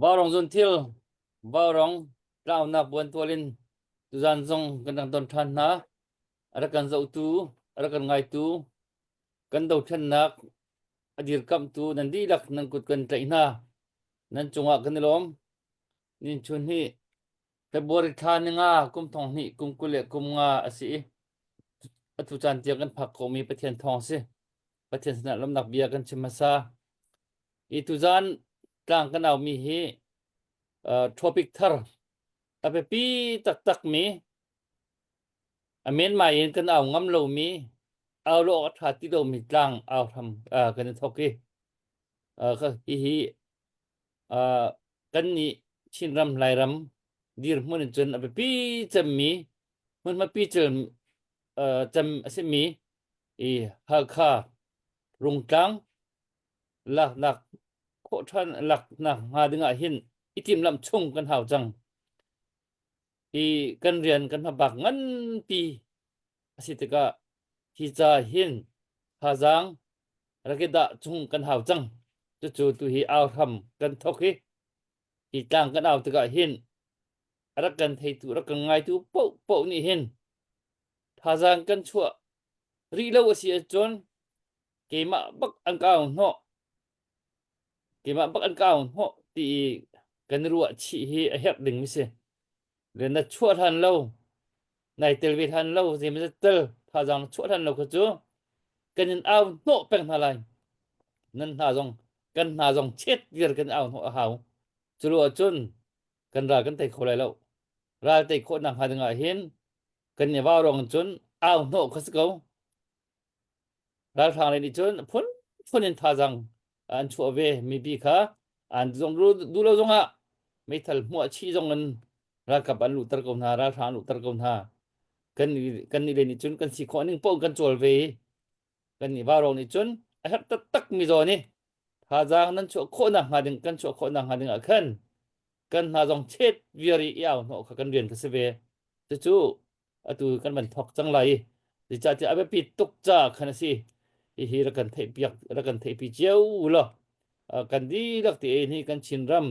Vaurawng zunthil, vaurawng tlaunak buantual in tuzan zong kan rak don ṭhan hna. A rak kan zohtu, a rak kan ngaitu, kan dothlennak a dirkamhtu nan dihlak nan kut kan tlaih hna. Nan cungah kan i lawm. Nin chun hi February thla ni nga kum thong hnih kum 20 le kum nga a si i atu caan tiang kan phak khomi Pathian thawng si. Pathian sinah lawmnak bia kan chim hmasa. I tuzan tlang kan aumi hi uh, topic thar a biapi taktakmi a menmai in kan au ngam lomi au lo awk a ṭha ti lomi tlang au hram uh, kan i thawk i uh, hihi uh, kan nih Chinram Lairam dirhmun in cun a biapi cemmi hmunhmapi cem uh, cem a simi i Halkha Rungtlang laknak khawh ṭhan laknak hnga dingah hin i timhlamh chung kan hau cang. Hi kan rian kan hmabak nganpi a si tikah hi ca hin thazaang rak i dah chung kan hau cang. Cucu tu hi au hram kan thok hi hi tlang kan au tikah hin a rak kan theitu rak kan ngaitu paoh paoh nih hin thazaang kan chuah rih lo a si ahcun keimah bak an ka au hnawh keimah bak an ka au hnawh ti i kan ruah chih hi a herh ding mi si le na chuah hlan lo nai tel ve hlan lo zei tel thazaang chuah hlan lo kha cu kan in au hnawh peng hna lai nan hna zong kan hna zong chet viar kan au hnawh a hau cu lo ahcun kan ral kan tei kho lai lo ral tei khawh nak hnga ding ah hin kan i vau rong cun au hnawh kha si ko Ralhrang lei nih cun phunphun in thazaang an chuah ve. Mipi kha an zong duh lo zongah meithal hmuah chih zong in ralkap an luhter ko hna, ralhrang an luhter ko hna. Kan kan nih lei nih cun kan si khawh ning paoh kan cawl ve i kan nih vaurawng nih cun a herh taktak mi zawn i thazaang nan chuah khawh nak hnga ding kan chuah khawh nak hnga ding ah khan kan hna zong chet viar i i au hnawh kha kan rian kha si ve. Cucu atu kan van thok cang lai i zeicahtiah a biapi tuk ca khan a si. Hihi rak kan theihpiak rak kan theihpi cio law kan dihlak te hi kan Chinram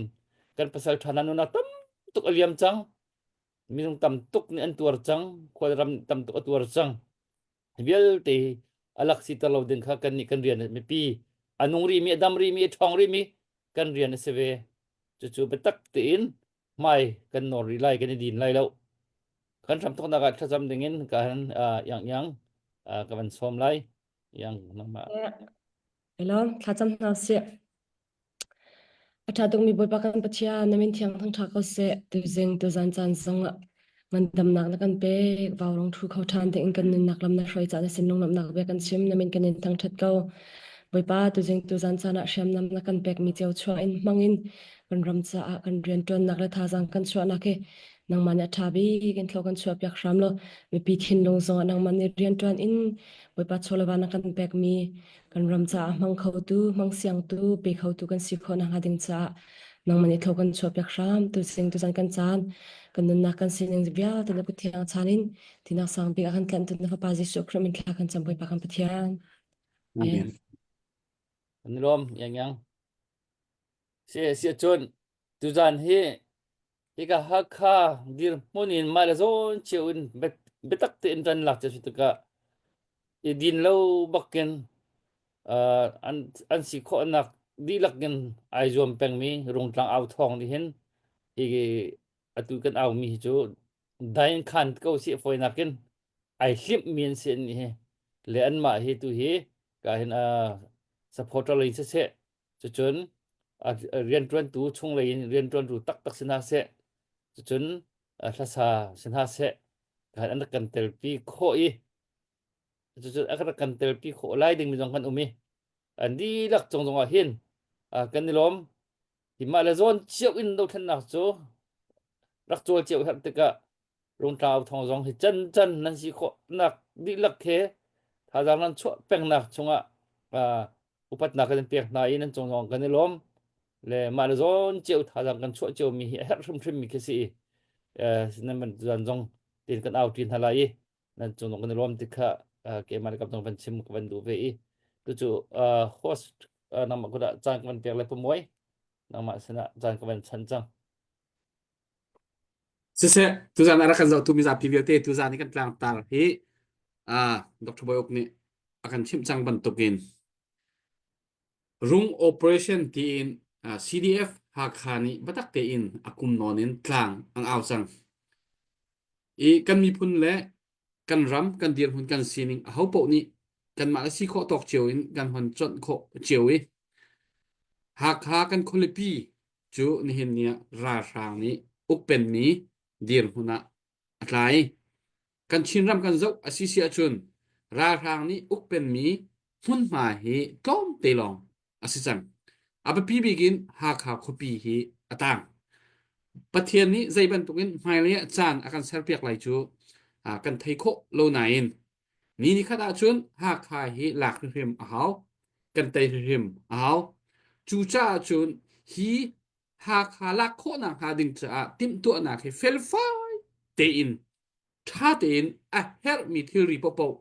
kan pasal ṭha hna nunnak tam tuk a liam cang. Minung tam tuk nih an tuar cang. Khualram tam tuk a tuar cang. Hi vialte hi a lak siter lo ding kha kan nih kan rian mipi a nung rihmi a dam rihmi a ṭhawng rihmi kan rian a si ve. Cucu biatak tein hmai kan nawr rih lai kan i din lai lo kan hramthawknak ah thlacam dingin ka han yang yang ka van sawm lai yang nangmah Hello, thlacam hna sih. A ṭha tukmi Bawipa kan Pathian, na min thiang thangṭha ko seh. Tuzing, tuzan caan zongah ngandamnak na kan pek. Vaurong thu kho ṭhan ding in kan nunnak lam na hruai caah na sin lunglawmhnak bia kan chim. Na min kan in thangṭhat ko. Bawipa, tuzing, tuzan caan ah hriamnam na kan pekmi cio chuah in hmang in kan ram caah kan rianṭuannak le thazaang kan chuahnak hi nangmah nih a ṭha bik in thlo kan chuahpiak hram law mipi thinlung zongah nangmah nih rianṭuan in Bawipa chawleva na kan pekmi kan ram caah hmang khotu, hmang siangtu, pe khotu kan si khawh nakhnga ding caah nangmah nih thlo kan chuahpiak hram tuzing tuzan kan caan kan nunnak kan sining vialte na kut thiang chan in tinak sang bik ah kan tlanhtu na fapa Jesuh Khrih min thla kan cam Bawipa kan Pathian. Amen. Kan i lawm yang yang. Si si cun tuzan hi hika Hakha dirhmun in mah le zawn cio in biatak tein ṭan lak cio si tikah i din lo bakin uh, an an si khawhnak dihlak in ai zuam pengmi Rungtlang au thawng nih hin hi atu kan au mi hi cu dain khan ko si fawinak in ai hlimh mi an si an hi le anmah hi tu hi ka hin uh, supporter lei siseh Cucun rianṭuantu chunglei in rianṭuantu taktak si hna seh, cucun hlasa si hna seh, khan an rak kan telpi khawh i cucun a rak kan telpi khawh lai dingmi zong kan um i an dihlak cung zongah hin kan i lawm. Hi mah le zawn cio in dothlennak cu rak cawl cio herh tikah Rungtlang au thawng zong hi can can nan si khawhnak dihlak he thazaang nan chuah pengnak chungah upatnak kan pek hna i nan cung zong kan i lawm le mah le zawn cio thazaang kan chuah cio mi hi a herh hrimhrim mi khi si i nan man zan zong tin kan au ṭi hna lai i nan cung zong kan i lawm ti kha keimah le kam zong van chim ka van duh ve i tucu host nangmah kudah caan ka van pek le pamuai. Nangmah sinah caan ka van chan cang. Siseh, tuzan a rak kan zohtu mizapi vialte tuzan i kan tlangtar hi Dr. Bawi Uk nih a kan chimh cang bantukin Rung operation tiin CDF Hakha nih biatak tein a kum nawn in tlang an au cang. I kan miphun le kan ram, kan dirhmun, kan sining ahopaoh nih kanmah le si khawh tawk cio in kan hon conh khawh cio i Hakha kan khualipi cu nihin ni ah ralhrang nih ukpenmi dirhmun ah a tla i kan Chinram kan zoh a si si ahcun ralhrang nih ukpenmi hmunhma hi tlawmte lawng a si cang. A biapi bik in Hakha khuapi hi a tang. Pathian nih zei bantukin hmailei ah caan a kan serpiak lai cu kan thei khawh lo nain ni nikhat ahcun Hakha hi lak hrimhrim a hau, kan tei hrimhrim a hau. Cucaah cun hi Hakha lak khawhnak hnga ding caah timhtuahnak hi felfai tein ṭha tein a herhmi thilri paohpaoh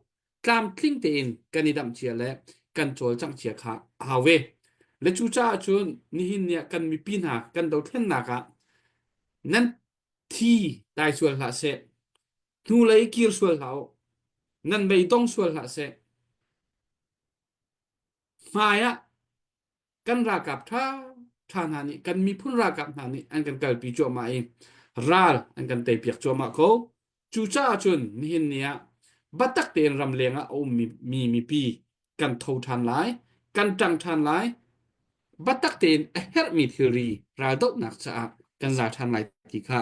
tlamtling tein kan i damh cia le kan cawlcangh cia kha a hau ve. Le cucaah cun nihin ni ah kan mipi hna kan dothlennak ah nan thi dai sual hlah seh, hnulei kir sual hlah u, nan beidong sual hlah seh. Hmai ah kan ralkap ṭha ṭha hna nih kan miphun ralkap hna nih an kan kalpi cuahmah i ral an kan teipiak cuahmah ko. Cucaah cun nihin ni ah biatak tein ramleng ah a ummi mi mipi kan tho ṭhan lai, kan ṭang ṭhan lai, biatak tein a herhmi thilri raldohnak caah kan za ṭhan lai ti kha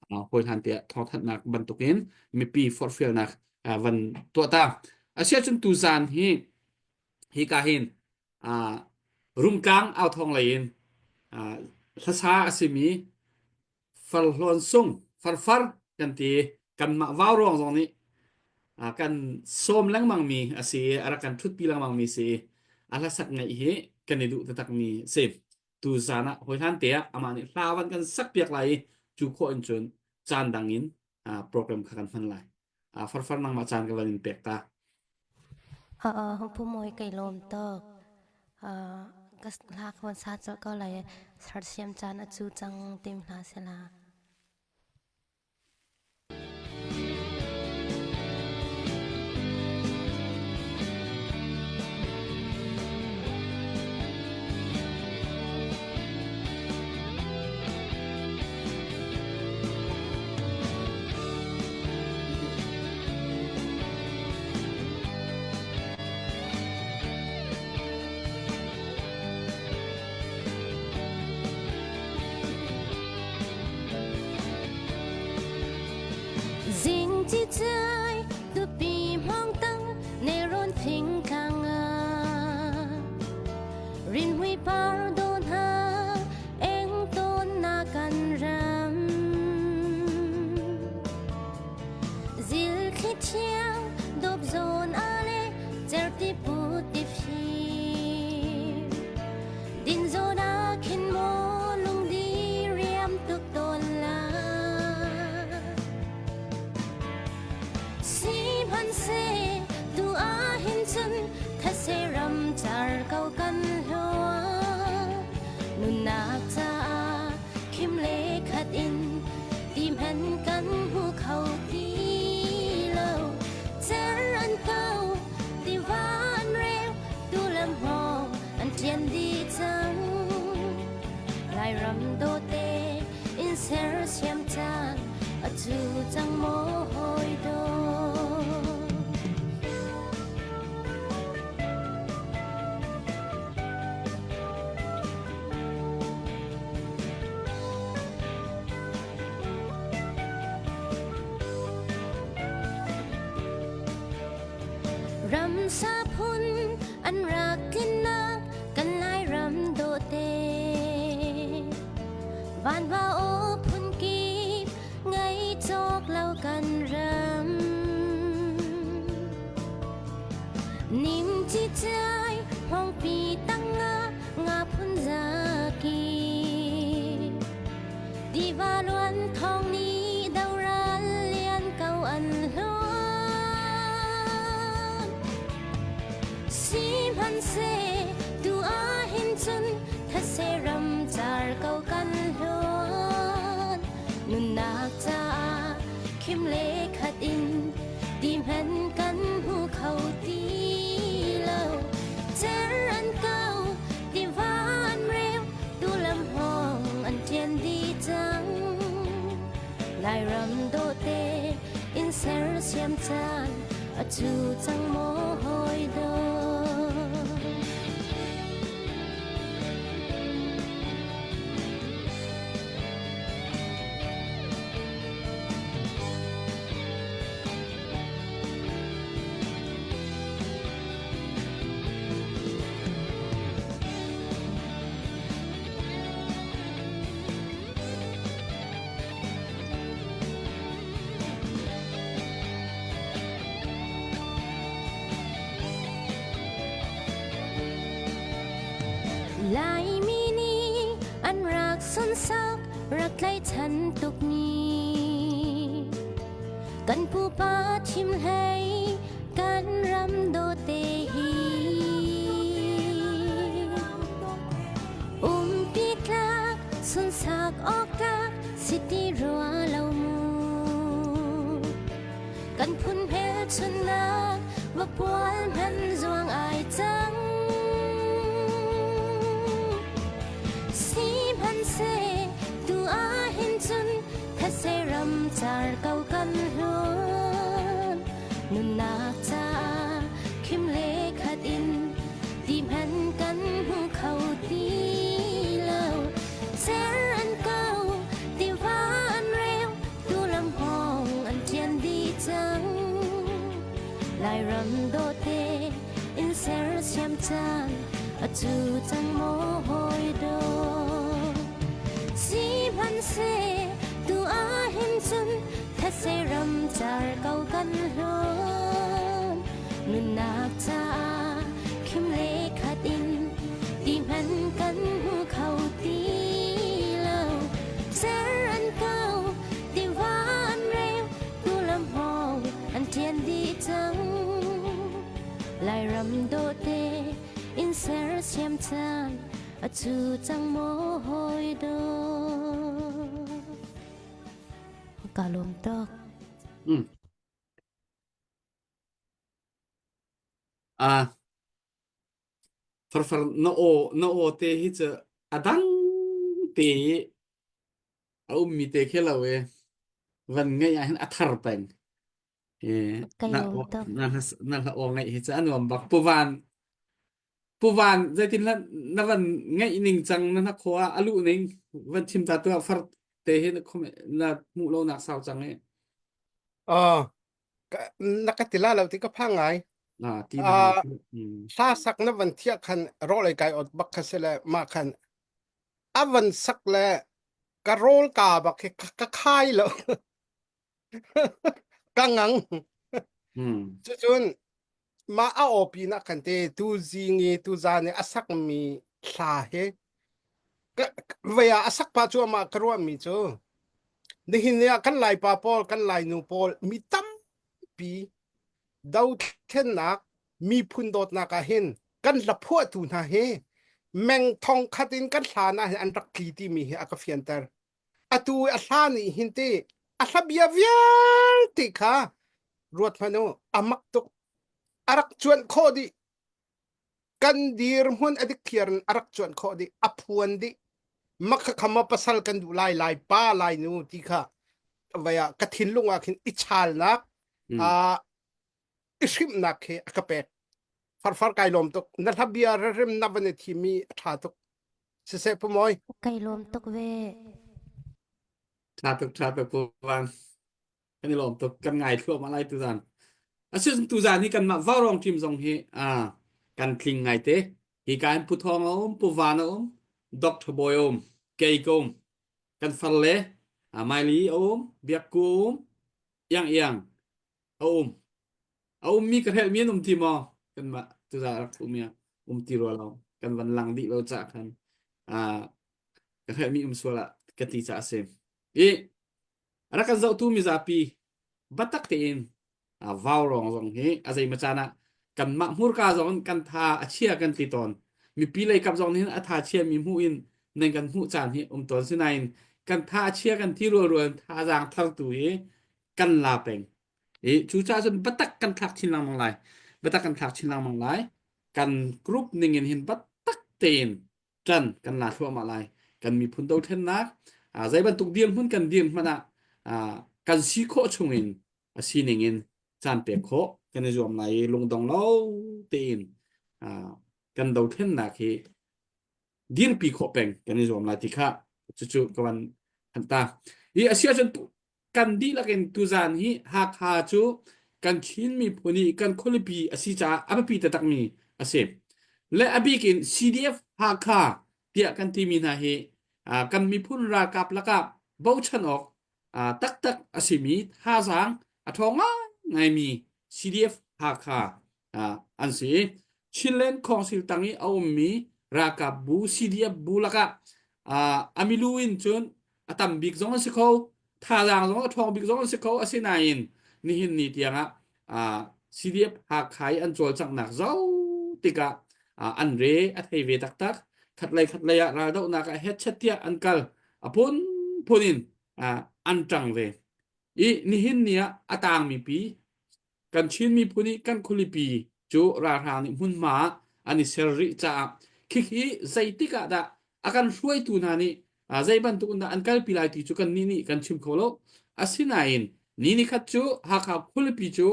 hawi hlan te ah thawngthanhnak bantukin mipi forhfialnak van tuah ta. Asiahcun tuzaan hi hika hin Rungtlang authawng lei in hlasa a simi Farhlawn Sung, Farfar kan ti kanmah vauruang zong nih kan sawm lengmangmi a si i a rak kan ṭhutpi lengmangmi si i a hlasak ngaih hi kan i duh taktakmi a si. Tu zan ah hawihlan te ah amah nih hla van kan sakpiak lai i cu khawh in cun caan dang in program kha kan hman lai. Farfar nangmah caan ka van in pek ta. Pu Mawi kai lawm tuk. Ka hla ka van sa colh ko lai. Sersiam caan a cu cang tim hna sila. Zing ci cai tupi hmong tang ne ron thing tlang Rinhui par do hna eng tawn na kan ram Zil thli thiang dop zawn a le certi put ti fim Din zawn ah khin maw lungdi riam tuk tawn la Sihmanhseh tu ah hin cun thetse ram car ko kan hluang. Nunnak caah khim le khat in ti hmenh kan hmu kho ti lo. Cer an ko, tiva an reu, tu lam hmawng an ṭian dih cang. Lairam dawte in sersiam caan a cu cang maw hawi daw. Ramsa phun an rak tlinnak kan Lairam dawte. Vanva aw phunkip ngei cawk lo kan ram. Nim ci cai hmongpi tanga nga phun zaki. Tiva luan thong ni doral lian ko an hluan. Sihmanhseh tu ah hin cun thetse ram car. ko kan hluan. Nunnak caah khim le khat in ti hmenh kan hmu kho ti lo. Cer an kau, tiva an reu, tu lam hawng an ṭian dih cang. Lairam dawte in sersiam caan a cu cang maw hawi dawt. Laimi nih an rak sunsak rak tlaichan tukmi kan pupa thim hlei kan ram dawte hi Umpi tlak sunsak awk tlak si ti rua lo mu. Kan phun hmelchunhnak vapual hman zuang ai cang. Sihmanhseh tu ahhin cun thetse ram car ko kan hlun. Nunnak caah khim le khat in ti hmanh kan hmu kho ti lo. Cer an kau, tiva an reu, tu lam hawng an ṭian dih cang. Lairam dawte in sersiam caan a cu cang maw hawi dawt. Sihmanhseh tu ahhin cun thetse ram car ko kan hlawn. Nunnak caah khim le khat in ti hmanh kan hmu kho ti lo. Cer an kau, tiva an reu, tu lam hawng an ṭian dih cang. Lairam dawte in sersiam caan a cu cang maw hawi dawt. Ka lawm tuk. Mm. Ah, farfar na aw na aw te hi cu a dang te i a ummi te khi lo e van ngeih ah hin a thar peng. E, Ka na lawm aw tuk. na na hla aw ngeih hi cu a nuam bak. Puvan Puvan zeitin la na van ngeih ning cang na na khua a luh ning van chim ta tuah far te hi na khom na hmuh lo nak sau cang e. Oh, na ka ti la lo ti ka phang ngai. Na ti na hau. Hla sak na van thiah khan rawlei kai ot bak kha se le ma khan a van sak le ka rawl ka bak hi ka khai lo. Ka ngang. Cucun mah a awpi nak khan te tu zing i tu zan i a sakmi hla hi vei ah a sak pa cu amah ka ruahmi cu nihin ni ah kan Laipa pawl kan Lainu pawl mi tampi dothlennak miphun dawtnak ah hin kan hla phuahtu hna hi meng thong khat in kan hla na hin an rak tli timi hi a ka fianter. Atu a hla nih hin ti a hla bia vialte kha ruat hmanh u a mak tuk a rak cuanh khawh dih kan dirhmun a dikthiar in a rak cuanh khawh dih a phuan dih makha khama pasal kan duh lai lai pa lai nu ti kha vai ah ka thinlung ah khin i chalnak a i hrimhnak khi a ka pek farfar kai lawm tuk na hla bia rem na van i thimi a tha tuk Siseh Pu Mawi. Kai lawm tuk ve. Tha tuk tha tuk Pu Van. Kan i lawm tuk kan ngai thluahmah lai tuzan. Asinain tuzan hi kanmah Vaurawng team zong hi ah kan tling ngai te. Hi ka in Pu Thawng a um, Pu Van a um, Dr. Bawi a um, kei ka um, kan far le Maili a um, Biak Ku a um, Iang Iang a um. A ummi ka hrelhmi an um ti maw? Kanmah tuzan rak thumi ah um ti rua lo. Kan van lang dih lo cah khan ah ka hrelhmi um sual ah ka ti caah a si. I a rak kan zohtu mizapi biatak tein vaurawng zong hi a zeimaw caan ah kanmah hmurka zong in kan tha a chia kan ti tawn. Mipi lei kap zong nih hin a tha chiami hmuh in Nan kan hmuh caan hi um tawn si nain kan tha a chia kan ti rual rual thazaang thar tu hi kan la peng. I cucaah cun biatak kan thlak chin lengmang lai. Biatak kan thlak chin lengmang lai. Kan group ning in hin biatak tein ṭan kan la thluahmah lai. Kan miphun dothlennak zei bantuk dirhmun kan dir hmanh ah kan si khawh chungin a sining in caan pek khawh kan i zuam lai i lungdong lo tein kan dothlennak hi dirpi khawh peng kan i zuam lai ti kha cucu ka van thanh ta. I a si ahcun kan dihlak in tuzaan hi Hakha cu kan Chin miphun i kan khualipi a si caah a biapi taktakmi a si. Le a bik in CDF Hakha tiah kan timi hna hi kan miphun ralkap lakah bochan awk taktak a simi thazaang a ṭhawng ngaingaimi CDF Hakha an si. Chinland Council tang i a ummi ralkap bu CDF bu lakah a milu in cun a tam bik zong an si kho, thazaang zong a ṭhawng bik zong an si kho. Asinain nihin ni tiangah CDF Hakha i an cawlcanghnak zoh tikah an re a thei ve taktak. Khatlei khatlei ah raldohnak ah hetchet tiah an kal. A phunphun in an ṭang ve. I nihin ni ah a tangmi pi Kan Chin miphun i kan khualipi cu ralhrang nih hmunhma an i ser rih caah khikhi zeitik ah dah a kan hruaitu hna nih zei bantuk in dah an kalpi lai ti cu kannih nih kan chim kho lo. Asinain ni nikhat cu Hakha khualipi cu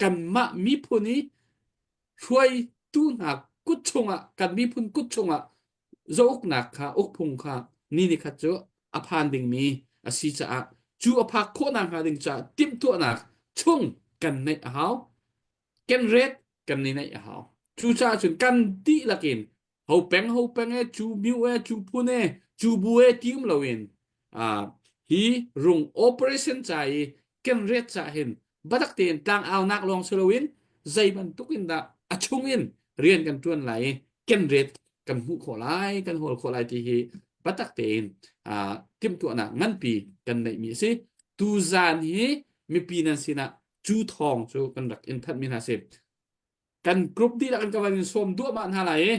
kanmah miphun i hruaitu hna kut chungah kan miphun kut chungah zauknak kha ukphung kha ni nikhat cu a phan dingmi a si caah cu a phak khawhnak hnga ding caah timhtuahnak chung kan neih a hau kan ret kan ni neih a hau cucaah cun kan dihlak in ho peng ho peng e cu miu e cu phun e cu bu e ti um loin hi rung operation ca i kan ret ca hin batak tein tlang aunak lawng si loin zei bantuk in dah a chung in rian kan tuan lai i kan ret kan hmuh khawh lai kan hawl khawh lai ti hi batak tein timhtuahnak nganpi kan neihmi a si tuzan hi mipi nan sinah cu thawng cu kan rak in thanhmi hna si kan group dihlak in ka van in sawm duahmah hna lai i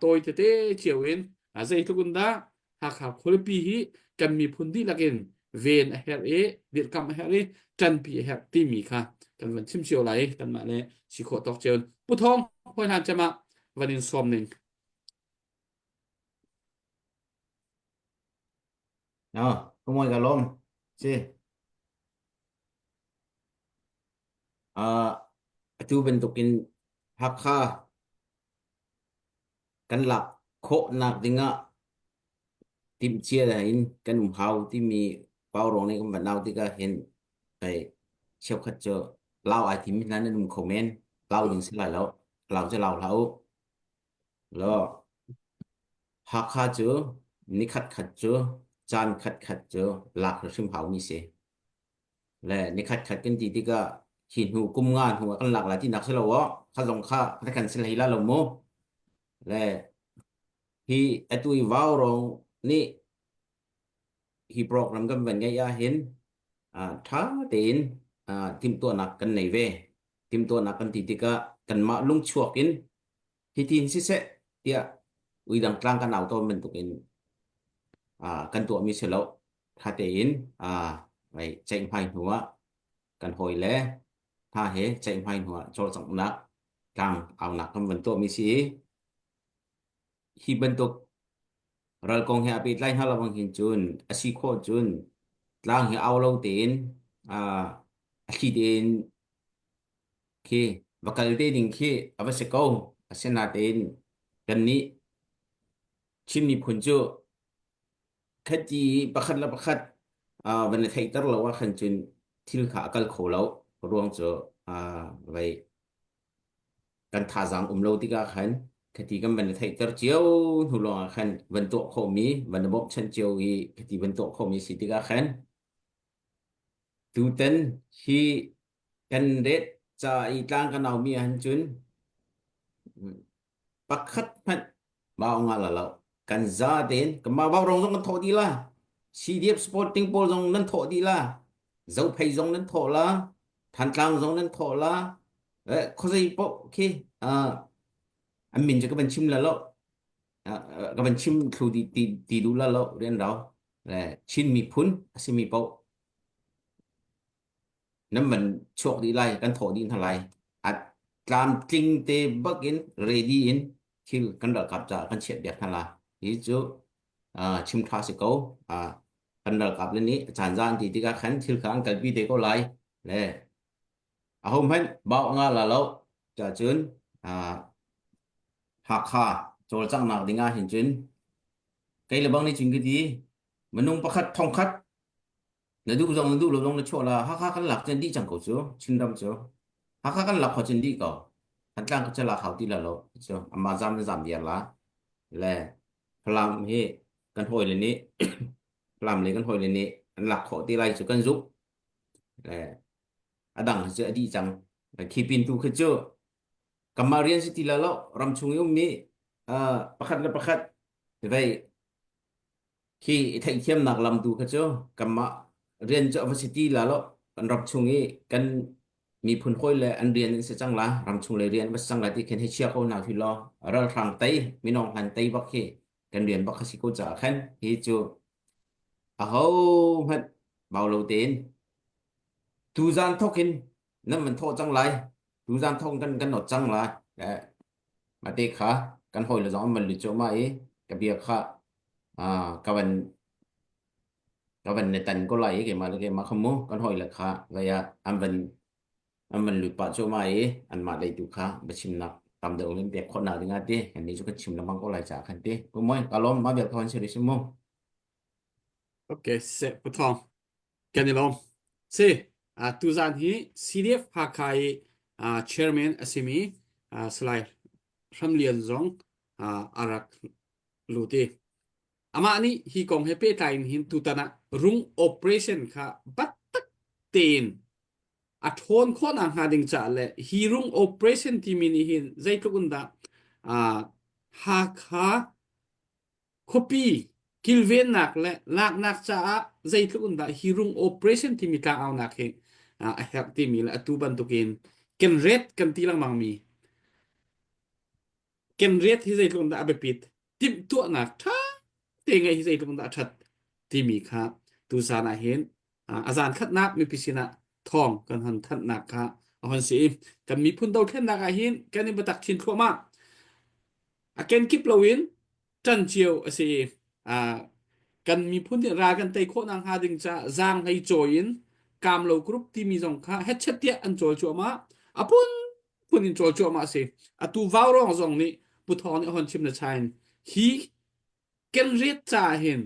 tawi tete cio in zeitluk in dah Hakha khualipi hi kan miphun dihlak in ven a herh i dirhkamh a herh i ṭanpi a herh timi kha kan van chim cio lai i kanmah le si khawh tawk cio in Pu Thawng hawi hlan cem ah van in sawm ning. No, ka ka lawm. Si. Uh, atu bantukin Hakha kan lak khawhnak dingah timhcia in kan um hau timi pauruang nih kan van au tikah hin hei cheukhat cu lau ai thim hna nan um kho men lau ding si lai lo lau cu lau hlah u lo Hakha cu ni khat khat cu caan khat khat cu lak hrim hau mi si Le nikhat khat kan ti tikah hi hnu kum nga hnu ah kan lak lai tinak si lo aw kha zong kha kha kan si hlei la lo mu le hi atu i vau rong nih hi program kan van ngeih ah hin tha tein timhtuahnak kan nei ve timhtuahnak kan ti tikah kanmah lungchuak in hitin siseh tiah uidang tlang kan au tawn bantukin kan tuahmi si lo Tha tein ceihmai hnu ah kan hawile hna he ceihmai hnu ah cawlcanghnak tlang aunak kan van tuahmi si i hi bantuk ral kong he a pehtlai hna lo bang hin cun a si khawh cun tlang hi au lo tein a thli tein khi va kal te ding khi a va si ko. Asinain kannih Chin miphun cu Khati pakhat le pakhat uh, van i theihter lo ah khan cun thil kha a kal kho lo ruang cu uh, vei kan thazaang um lo tikah khan khati kan van i theihter cio hnu lawng ah khan van tuah khawhmi van i bawmhchanh cio i khati van tuah khawhmi si tikah khan tutan hi kan ret ca i tlang kan aumi ah hin cun Pakhat hmanh mau nga la lo. Kan za tein kanmah vaurawng zong kan thawh dih la. CDF supporting pawl zong nan thawh dih la. Zophei zong nan thawh la. Thantlang zong nan thawh la. Eh, khuazei paoh khi uh, an min cu ka van chim la lo. Ka van chim thlu ti ti ti duh la lo rian rau le Chin miphun a simi paoh nan van chuak dih lai kan thawh dih hna lai a tlamtling te bak in ready in thil kan ralkap caah kan chiah piak hna la hi cu chim tha si ko kan ralkap le nih caan za an ti tikah khan thil kha an kalpi te ko lai le aho hmanh bau nga la lo ca cun Hakha cawlcanghnak ding ah hin cun kei le bang nih cun ka ti minung pakhat thongkhat na duh zong na duh lo zong na chuah la Hakha kan lak cun dih cang ko cu Chinram cu Hakha kan lak kho cun dih ko Thantlang ka lak hau ti la lo cu amah zam na zam viar la le Falam hi kan hawi le nih Falam le kan hawi le nih an lak khawh ti lai cu kan zumh le a dang cu a dih cang khi pin tu khi cu Kanmah rian si ti la lo ramchung i ummi uh, pakhat le pakhat vei khi i theihthiamnak lam tu kha cu kanmah rian cu a va si ti la lo kan ram chung i kan miphun hawi le an rian in si cang la ramchung le rian va si cang la ti khin hei chia ko hna hi law ralhrang tei minong han tei bak khi kan rian bak kha si ko caah khan hi cu aho hmanh bau lo tein tuzan thok in nan van thawh cang lai tuzan thong kan kan not cang lai eh mate kha kan hawi le zong an van lut cuahmah i ka bia kha ah ka van ka van ne tan ko lai i keimah le keimah kha mu kan hawi le kha vai ah an van an van lut pah cuahmah i anmah lei tu kha biachimnak tam deuh in pek khawh nak ding ah ti kan nih cu kan chim lengmang ko lai caah khan ti pu moi ka lawm ma bia kha si mu Okay, se pathong. Kan i lawm. Si, uh, tuzan hi CDF Hakha i uh, chairman a simi uh, Salai Hramlian zong uh, a rak lut i amah nih hi kong he pehtlai in hin tutan ah rung operation kha battak tein a ṭhawn khawhnak hnga ding caah le hi rung operation timi nih hin zeitluk in dah uh, Hakha Khuapi kilvennak le laknak caah zeitluk in dah hi rung operation timi tlangaunak hi a herh timi le atu bantukin kenret kan ti lengmang mi kenret hi zeitluk in dah a biapit timhtuahnak ṭha te ngeih hi zeitluk in dah a ṭhat timi kha tuzan ah hin a zan khatnak mipi sinah thawng kan hon thanhnak kha a hon si i kan miphun dothlennak ah hin kan i biatak chin thluahmah a kenkip loin ṭan cio a si i kan miphun nih ral kan tei khawh nakhnga ding caah zaang hlei cawi in kamlo group timi zong kha hetchet tiah an cawl cuahmah a phunphun in cawl cuahmah a si atu vaurawng zong nih Pu Thawng nih a hon chim na chain hi kenret caah hin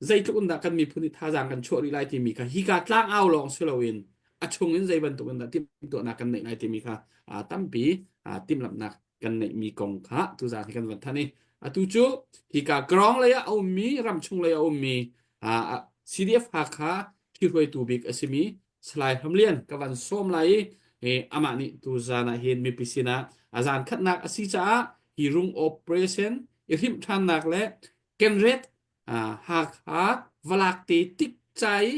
zeitluk in dah kan miphun nih thazaang kan chuah rih lai timi kha hika tlangau lawng si loin a chung in zei bantuk in dah timhtuahnak kan neih lai timi kha tampi timhlamhnak kan neihmi kong kha tuzaan hi kan van than i atu cu hika ground lei ah a ummi ramchung lei a ummi CDF Hakha ṭhihruaitu bik a simi Salai Hramlian ka van sawm lai i amah nih tuzaan ah hin mipi sinah a zaan khatnak a si caah hi rung operation i hrimh ṭhannak le kenret Hakha valak te tik ca i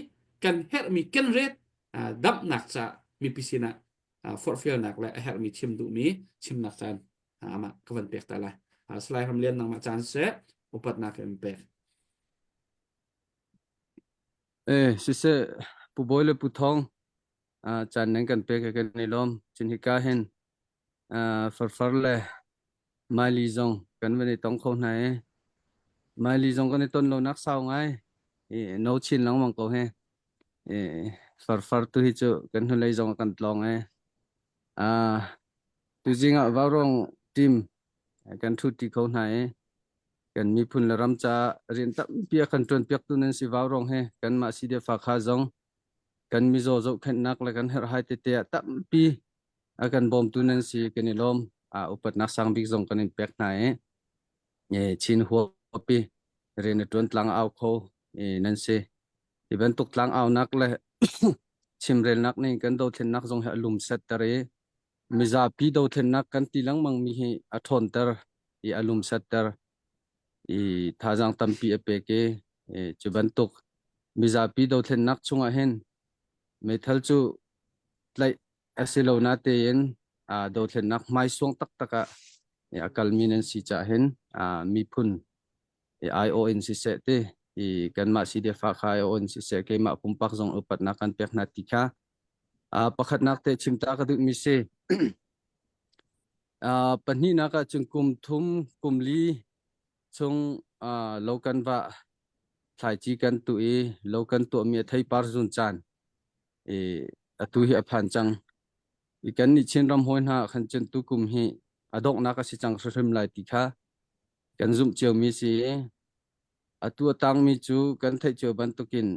kan herhmi kenret damhnak ca mipi sinah forhfialnak le a herhmi chim duhmi chimnak caan amah ka van pek ta lai. Salai Hram Lian nangmah caan seh upatnak in pek. Eh siseh Pu Bawi le Pu Thawng caan nan kan pek kan i lawm. Cun hika hin farfar le Maili zong kan van i tong kho hna i Maili zong kan i ton lonak sau ngai i no chin lengmang ko he i farfar tu hi cu kan hnulei zong kan tlawng e ah tuzing ah Vaurawng team kan thu ti kho hna i kan miphun le ram ca rian tampi a kan tuan piak tu nan si Vaurawng he kanmah CDF kha zong kan mizaw zohkhenhnak le kan herhhai tete ah tampi a kan bawmtu nan si kan i lawm a upatnak sang bik zong kan in pek hna i e Chin huapi rian a tuan tlang au kho e nan si hi bantuk tlang aunak le chimrelnak nih kan dothlennak zong hi a lum setter i mizapi dothlennak kan ti lengmang mi hi a ṭhawnter i a lum setter i thazaang tampi a pek i cu bantuk mizapi dothlennak chungah hin meithal cu tlaih a si lo natein dothlennak hmaisuang taktak ah. A kalmi nan si cah hin miphun aiawh in siseh ti i kanmah CDF kha aiawh in siseh keimah pumpak zong upatnak kan pek hna ti kha pakhatnak te chimta ka duhmi si. Pahnihnak ah cun kum thum kum li chung lo kan vah thlaici kan tuh i lo kan tuahmi a theipar zun caan i atu hi a phan cang. I kan nih Chinram hawi hna khan cun tukum hi a donghnak a si cang hrimhrim lai ti kha kan zumh ciomi si. Atu a tangmi cu kan theih cio bantukin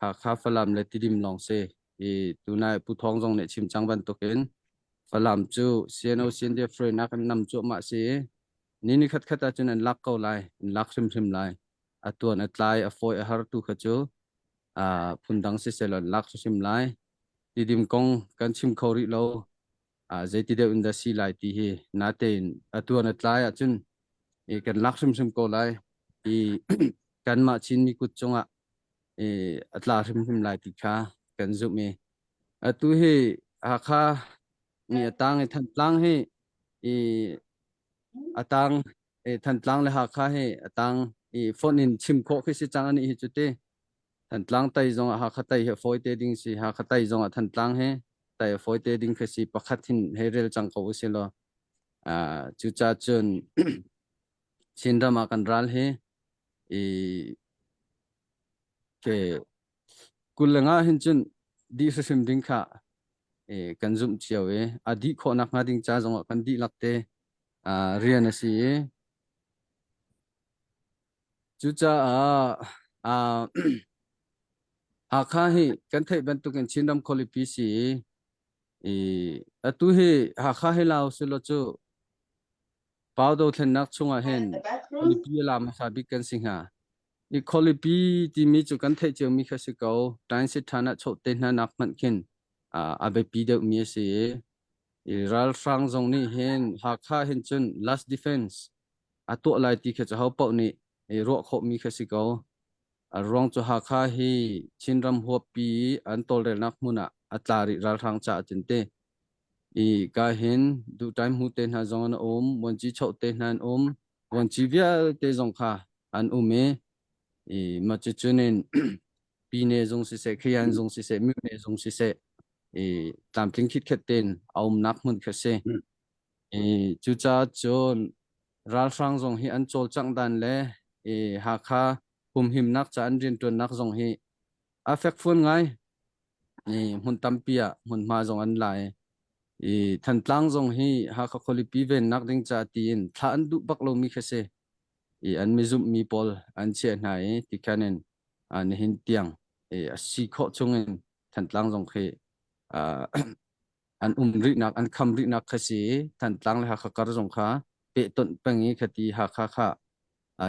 Hakha, Falam le Tidim lawng si. I tunai Pu Thawng zong nih chim cang bantukin Falam cu CNO CNDF hruainak in nam cuahmah si i ni ni khatkhat ahcun an lak ko lai, an lak hrimhrim lai. A tuan a tlai, a fawi a har tu kha cu phundang siseh law an lak hrimhrim lai. Tidim kong kan chim kho rih lo. Zeiti deuh in dah si lai ti hi natein a tuan a tlai ahcun i kan lak hrimhrim ko lai. I kanmah Chinmi kut cungah i a tla hrimhrim lai ti kha kan zumh i atu hi Hakha mi a tang i Thantlang hi i a tang i Thantlang le Hakha hi a tang i phone in chim khawh khi si cang ani hi cu ti Thantlang tai zong ah Hakha tai hi a fawi te ding si Hakha tai zong ah Thantlang hi tai a fawi te ding khi si pakhat hin hei rel cang ko usih law cucaah cun Chinram ah kan ral hi i ke 25 hin cun dih hrimhrim ding kha kan zumh cio i a dih khawh nakhnga ding ca zongah kan dihlak te rian a si i cucaah Hakha hi kan theih bantukin Chinram khualipi si i atu hi Hakha hi lau selaw cu Pau dothlennak chungah hin khualipi a la hmasa bik kan si hnga. I khualipi timi cu kan theih ciomi kha si ko. Ṭainsit ṭhan ah chawh te hna nak hmanh khin a biapi deuhmi a si i, i ralhrang zong nih hin Hakha hin cun last defense a tuah lai ti kha cu hopaoh nih i ruah khawhmi kha si ko. A ruang cu Hakha hi Chinram huappi i an tawlrelnak hmun ah a tla rih ralhrang caah cun ti. I ka hin duhṭaim hmu te hna zong an um, vuanci choh te hna an um, vuanci vialte zong kha an um i, i mah cucun in pine zong siseh, khayan zong siseh, myone zong siseh, i tlamtling khitkhet tein a umnak hmun kha si. I cucaah cun ralhrang zong hi an cawlcangh dan le i Hakha humhimnak ca an rianṭuannak zong hi a fekfuan ngai. I hmun tampi ah hmunhma zong an la i i Thantlang zong hi Hakha khualipi vennak ding ca tiin thlah an duh bak lomi kha si. I an mizumhmi pawl an chiah hna i tikhan in nihin tiang i a si khawh chungin Thantlang zong khi an um rihnak an kham rihnak kha si i Thantlang le Hakha kar zong kha pehtonh peng i khati Hakha kha